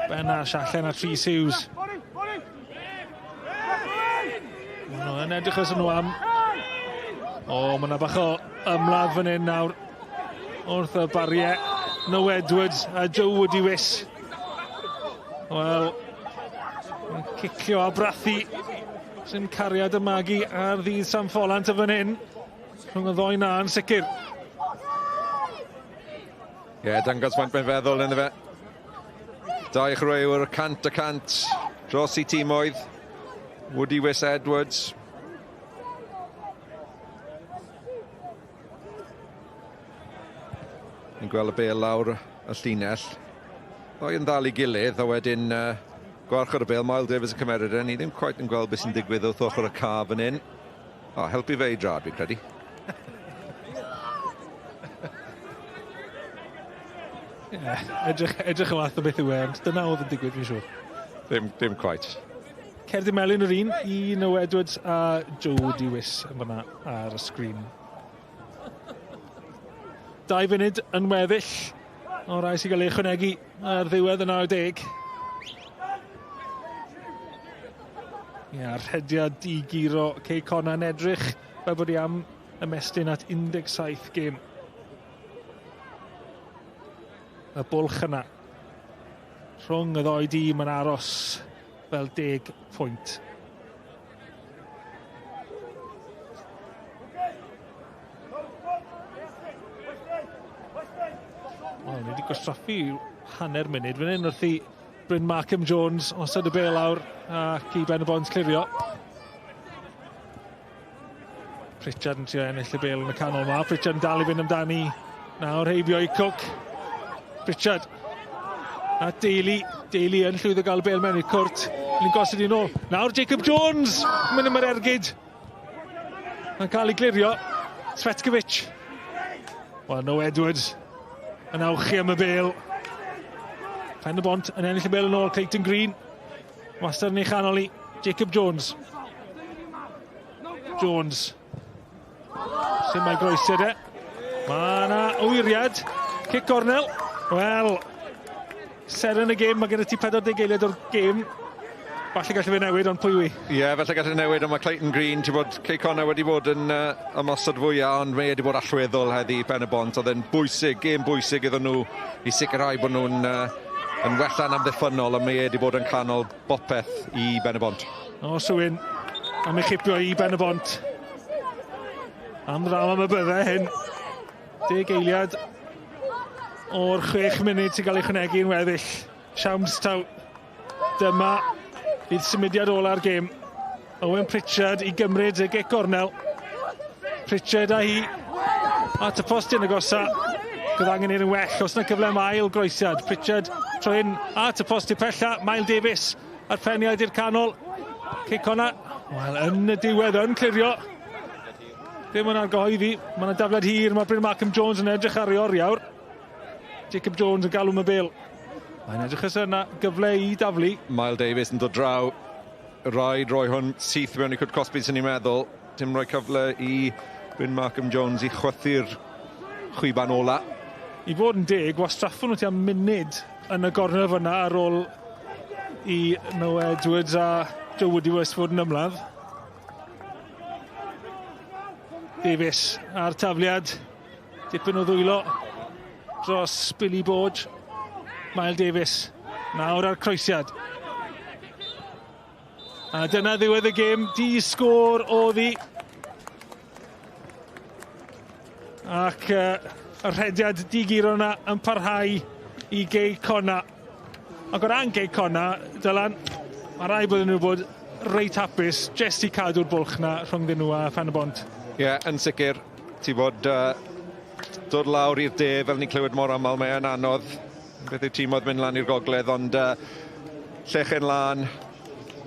Ben Ash allan at Rhys Hughes. Maen nhw yn edrych os nhw am. O, mae yna bach o ymladd fan hyn nawr. Wrth y bariau. Noe Edwards a Joe Woody-Wiss. Wel, cicio a brathu. Sy'n cariad y magu ar ddydd San Ffolant y fan hyn. Rhwng y ddoi na yn sicr. Ie, yeah, dangos faint mae'n feddwl ynddo fe. Dau chwaraewr, 100% dros i tîmoedd. Woody Wiss Edwards. Ni'n gweld y bel lawr y llinell. Ddoi yn ddal i gilydd, a wedyn gwarchod y bel, Miles Davies yn cymeryd e. Ni ddim quite yn gweld beth sy'n digwydd wrth ochr y ca fan hyn. O, helpu fe i drad, fi'n credu. Yeah, edrych, edrych yn fath o beth yw e, ond dyna oedd yn digwydd, fi'n siŵr. Ddim, ddim quite. Cerdyn Melyn yr un, i Noe Edwards a Joe Dewis yn fyna ar y sgrin. 2 funud yn weddill o rai sy'n cael ei ychwanegu ar ddiwedd y 90. Ia, rhediad di-guro Cei Connah yn edrych fel bod hi am ymestyn at 17 gêm. Y bwlch yna rhwng y ddoi dîm yn aros fel 10 pwynt. Wel, ni wedi gwastraffu hanner munud fan hyn wrth i Bryn Markham Jones osod y bel lawr ac i Ben y Bont clirio. Pritchard yn trio ennill y bel yn y canol ma. Pritchard yn dal i fynd amdani. Nawr heibio i Cook. Pritchard. A Daly. Daly yn llwyddo gael y bel mewn i'r cwrt. Yn gosod i nôl. Nawr Jacob Jones. Mynd am yr ergyd. Mae'n cael ei glirio. Svetkovic. Wel, no Edwards yn awchu am y bel. Pen y Bont yn ennill y bel yn ôl. Clayton Green. Wastad yn ei chanol i Jacob Jones. Jones. Sy'n mae groesiad e. Mae yna wyriad. Cic gornel. Wel, seren y gêm, mae gyda ti 40 eiliad o'r gêm. Falle gallu fe newid, ond pwy wi? Ie, yeah, falle gallu newid, ond mae Clayton Green, ti'n bod, Cei Connah wedi bod yn ymosod fwyaf, ond mae wedi bod allweddol heddi i Ben y Bont. Oedd e'n bwysig, gêm bwysig iddyn nhw i sicrhau bod nhw'n yn wella'n amddiffynnol, ond mae wedi bod yn canol bopeth i Ben y Bont. O, Sywyn, am ei chipio i Ben y Bont. Am ddrama am y bydde hyn. 10 eiliad o'r 6 munud sy'n cael ei chwnegu yn weddill. Siawns taw dyma fydd symudiad ola'r gêm. Owen Pritchard i gymryd y gic gornel. Pritchard a hi at y post yn agosa. Bydd angen i'r well os yna cyfle am ail groesiad. Pritchard tro hyn at y post i pella. Mael Davies a'r peniad i'r canol. Cic honna. Wel, yn y diwedd yn clirio. Ddim yn argyhoeddi. Mae yna dafliad hir. Mae Bryn Markham Jones yn edrych ar ei oriawr. Jacob Jones yn galw am y bel. Mae'n edrych os yna gyfle i daflu. Mael Davies yn dod draw. Rhaid roi hwn syth mewn i cwrt cosbi sy'n ni'n meddwl. Dim rhoi cyfle i Bryn Markham Jones i chwythu'r chwiban ola. I fod yn deg, wastraffwn nhw tua munud yn y gornel fyna ar ôl i Noah Edwards a Joe Woodywest fod yn ymladd. Davies a'r tafliad. Dipyn o ddwylo dros Billy Borge. Mael Davies nawr ar croesiad. A dyna ddiwedd y gêm, di sgôr oddi. Ac y rhediad di-guro yna yn parhau i Gei Connah. Ac o ran Gei Connah, Dylan, mae rhaid bod nhw bod reit hapus jyst i cadw'r bwlch na rhwngddyn nhw a Phen y Bont. Ie, yeah, yn sicr. Ti bod dod lawr i'r de, fel ni'n clywed mor aml, mae e'n anodd. Beth yw tîmoedd mynd lan i'r gogledd, ond llechen lan,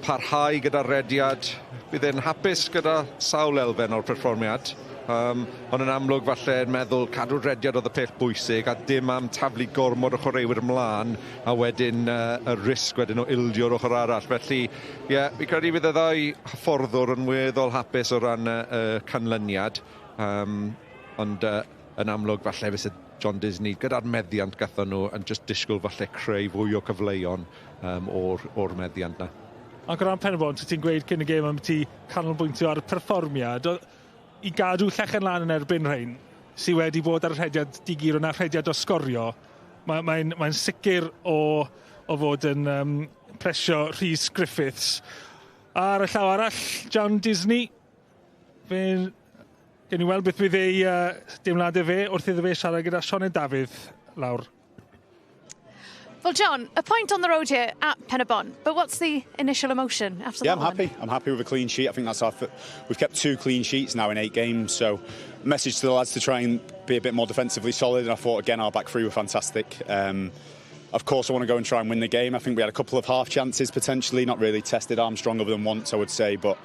parhau gyda'r rediad. Bydd e'n hapus gyda sawl elfen o'r perfformiad. Ond yn amlwg falle yn meddwl cadw'r rediad oedd y peth bwysig a dim am taflu gormod o chwaraewyr ymlaen a wedyn y risg wedyn o ildio'r ochr arall. Felly, ie, yeah, fi credu fydd y ddau hyfforddwr yn weddol hapus o ran y canlyniad. Ond yn amlwg falle fyse John Disney gyda'r meddiant gathon nhw yn just disgwyl falle creu fwy o cyfleon o'r meddiant na. Ac o ran Pen-y-bont, ti'n gweud cyn y gêm am ti canolbwyntio ar y perfformiad, i gadw llechen lan yn erbyn rhain, sydd wedi bod ar y rhediad digiro na rhediad o sgorio, mae'n mae sicr o fod yn plesio Rhys Griffiths. Ar y llaw arall, John Disney, fe Gewn ni weld beth fydd ei deimladau fe wrth iddo fe siarad gyda Sioned Dafydd lawr. Well, John, a point on the road here at Penybont, but what's the initial emotion after Yeah, that I'm one? happy. I'm happy with a clean sheet. I think that's our. We've kept two clean sheets now in 8 games. So, message to the lads to try and be a bit more defensively solid. And I thought again our back three were fantastic. Of course, I want to go and try and win the game. I think we had a couple of half chances potentially, not really tested Armstrong other than once, I would say. But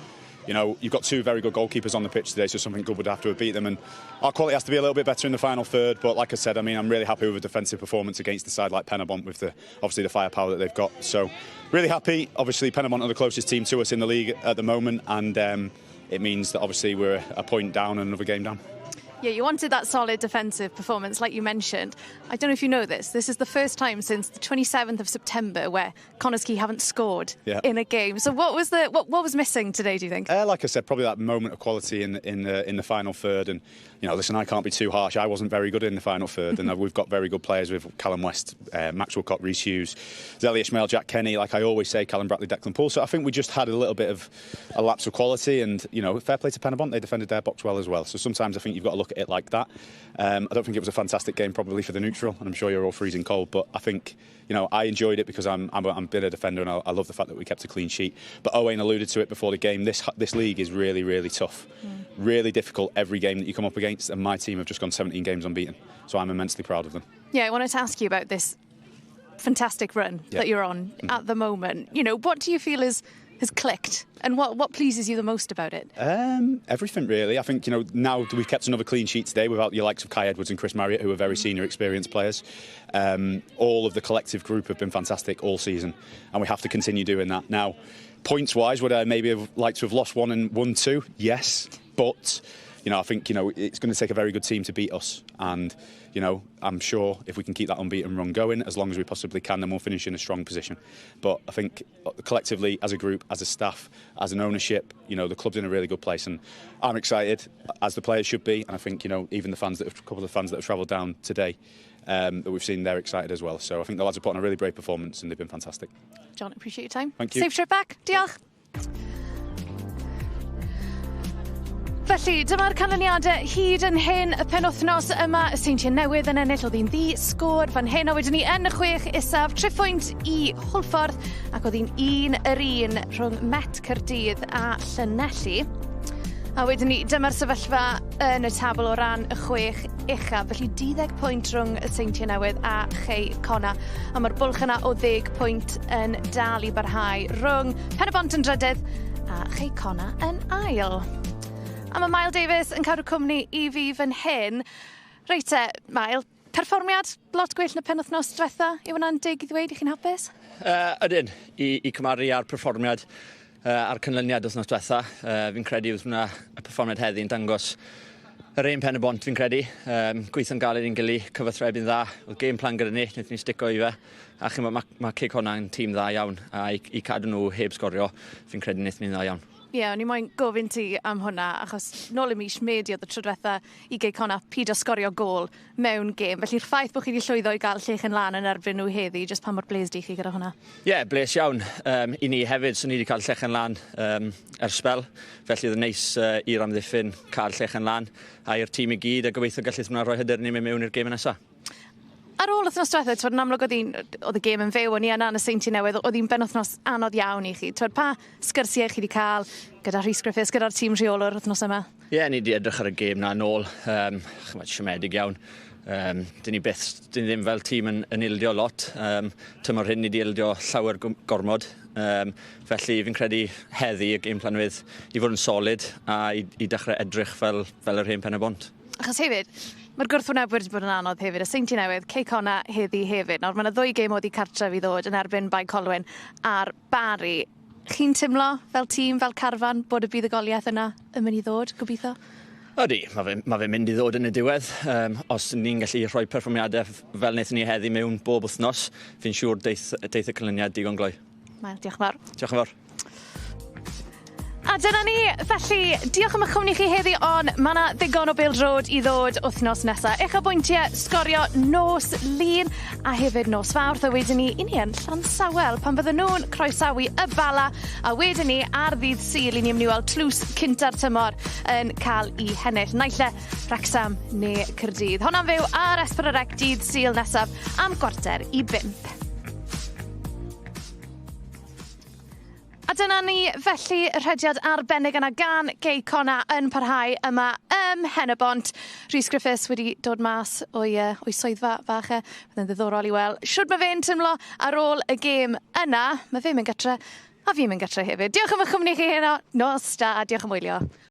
you know, you've got two very good goalkeepers on the pitch today, so something good would have to have beat them. And our quality has to be a little bit better in the final third. But like I said, I mean, I'm really happy with a defensive performance against the side like Penybont with the obviously the firepower that they've got. So really happy. Obviously, Penybont are the closest team to us in the league at the moment, and it means that obviously we're a point down and another game down. Yeah, you wanted that solid defensive performance, like you mentioned. I don't know if you know this. This is the first time since the 27th of September where Connah's Quay haven't scored in a game. So what was missing today, do you think? Like I said, probably that moment of quality in the final third. And you know, listen, I can't be too harsh. I wasn't very good in the final third, and we've got very good players with Callum West, Max Wilcott, Rhys Hughes, Zelly Ishmael, Jack Kenny. Like I always say, Callum Brackley, Declan Poole. So I think we just had a little bit of a lapse of quality, and you know, fair play to Penybont. They defended their box well as well. So sometimes I think you've got to look at it like that. I don't think it was a fantastic game probably for the neutral, and I'm sure you're all freezing cold. But I think, you know, I enjoyed it because I'm a bit of a defender, and I love the fact that we kept a clean sheet. But Owain alluded to it before the game. This league is really, really tough, really difficult every game that you come up against. And my team have just gone 17 games unbeaten, so I'm immensely proud of them. Yeah, I wanted to ask you about this fantastic run that you're on at the moment. You know, what do you feel is has clicked, and what pleases you the most about it? Everything really. I think, you know, now we've kept another clean sheet today without your likes of Kai Edwards and Chris Marriott, who are very senior, experienced players. All of the collective group have been fantastic all season, and we have to continue doing that. Now, points wise, would I maybe have liked to have lost one and won two? Yes, but you know, I think, you know, it's going to take a very good team to beat us, and you know, I'm sure if we can keep that unbeaten run going as long as we possibly can, then we'll finish in a strong position. But I think collectively, as a group, as a staff, as an ownership, you know, the club's in a really good place, and I'm excited, as the players should be, and I think, you know, even the fans that have, a couple of the fans that have travelled down today, that we've seen, they're excited as well. So I think the lads have put on a really brave performance, and they've been fantastic. John, appreciate your time. Thank you. Safe trip back. Diolch. Felly, dyma'r canlyniadau hyd yn hyn y penwthnos yma. Y Seintiau Newydd yn ennill, oedd hi'n ddi sgôr fan hyn, a wedyn ni yn y chwech isaf, 3 phwynt i Hwlffordd, ac oedd hi'n 1-1 rhwng Met Caerdydd a Llanelli. A wedyn ni, dyma'r sefyllfa yn y tabl o ran y chwech uchaf. Felly 12 pwynt rhwng y Seintiau Newydd a Chei Connah. A mae'r bwlch yna o 10 pwynt yn dal i barhau rhwng Pen-y-bont yn drydydd a Chei Connah yn ail. A mae Mael Davies yn cadw cwmni i fi fan hyn. Reit te, Mael, perfformiad lot gwell na penwthnos diwetha? Yw hwnna'n deg i ddweud, i chi'n hapus? Ydyn, i cymharu â'r perfformiad a'r canlyniad wythnos diwetha. Fi'n credu oedd hwnna, y perfformiad heddi'n dangos yr un Pen-y-bont, fi'n credu. Gweithio'n galed i'n gili, cyfathrebu'n dda. Oedd game plan gyda ni, wnaethon ni stico i fe. A chi'n mae ma Cei Connah yn tîm dda iawn, a i cadw nhw heb sgorio, fi'n credu wnaethon ni'n dda iawn. Ie, yeah, o'n i moyn gofyn ti am hwnna, achos nôl y mis Medi oedd y tro diwetha i Gei Connah pido sgorio gôl mewn gêm. Felly'r ffaith bod chi wedi llwyddo i gael llechen lan yn erbyn nhw heddi, jyst pa mor bles di chi gyda hwnna? Ie, yeah, bles iawn. I ni hefyd, so ni wedi cael llechen lan ers sbel. Felly oedd yn neis i'r amddiffyn cael llechen lan a i'r tîm i gyd, a gobeithio gallith hwnna roi hyder ni mewn i'r gêm nesaf. Ar ôl wythnos diwetha, twyd, yn amlwg oedd y gêm yn fyw, o'n i yna yn y Seintiau Newydd, oedd hi'n benwythnos anodd iawn i chi. Twyd, pa sgyrsiau chi wedi cael gyda Rhys Griffiths, gyda'r tîm rheolwr wythnos yma? Ie, yeah, ni wedi edrych ar y gêm na nôl. Chymod, siomedig iawn. Dyn ni byth, dyn ni ddim fel tîm yn ildio lot. Tymor hyn ni wedi ildio llawer gormod. Felly fi'n credu heddi y game plan fydd i fod yn solid a i dechrau edrych fel yr hen Pen-y-bont. Achos hefyd, mae'r gwrthwynebwyr wedi bod yn anodd hefyd. Y Seintiau Newydd, Cei Connah heddi hefyd. Nawr, mae yna ddwy gêm oddi cartref i ddod yn erbyn Bae Colwyn a'r Barri. Chi'n teimlo fel tîm, fel carfan, bod y buddugoliaeth yna yn mynd i ddod, gobeithio? Ydy, ma fe mynd i ddod yn y diwedd. Os ni'n gallu rhoi perfformiadau fel wnaethon ni heddi mewn bob wythnos, fi'n siŵr deith y canlyniad digon gloi. Wel, diolch yn fawr. Diolch yn fawr. A dyna ni, felly, diolch am eich cwmni chi heddi, ond mae yna ddigon o bêl-droed i ddod wythnos nesaf. Uchafbwyntiau Sgorio nos Lun a hefyd nos Fawrth, a wedyn ni, i ni yn Llansawel pan fydden nhw'n croesawu y Bala, a wedyn ni ar ddydd Sul i ni mynd i weld tlws cynta'r tymor yn cael ei hennill. Naill ai Wrecsam neu Caerdydd. Honna'n fyw ar S4C dydd Sul nesaf am 4:45. A dyna ni, felly, y rhediad arbennig yna gan Gei Connah yn parhau yma ym Mhen-y-bont. Rhys Griffiths wedi dod mas o'i swyddfa fach e. Bydd yn ddiddorol i weld shwd mae fe'n teimlo ar ôl y gêm yna. Mae fe'n mynd gatre a fi'n mynd gatre hefyd. Diolch am eich cwmni chi heno. Nos da, diolch am wylio.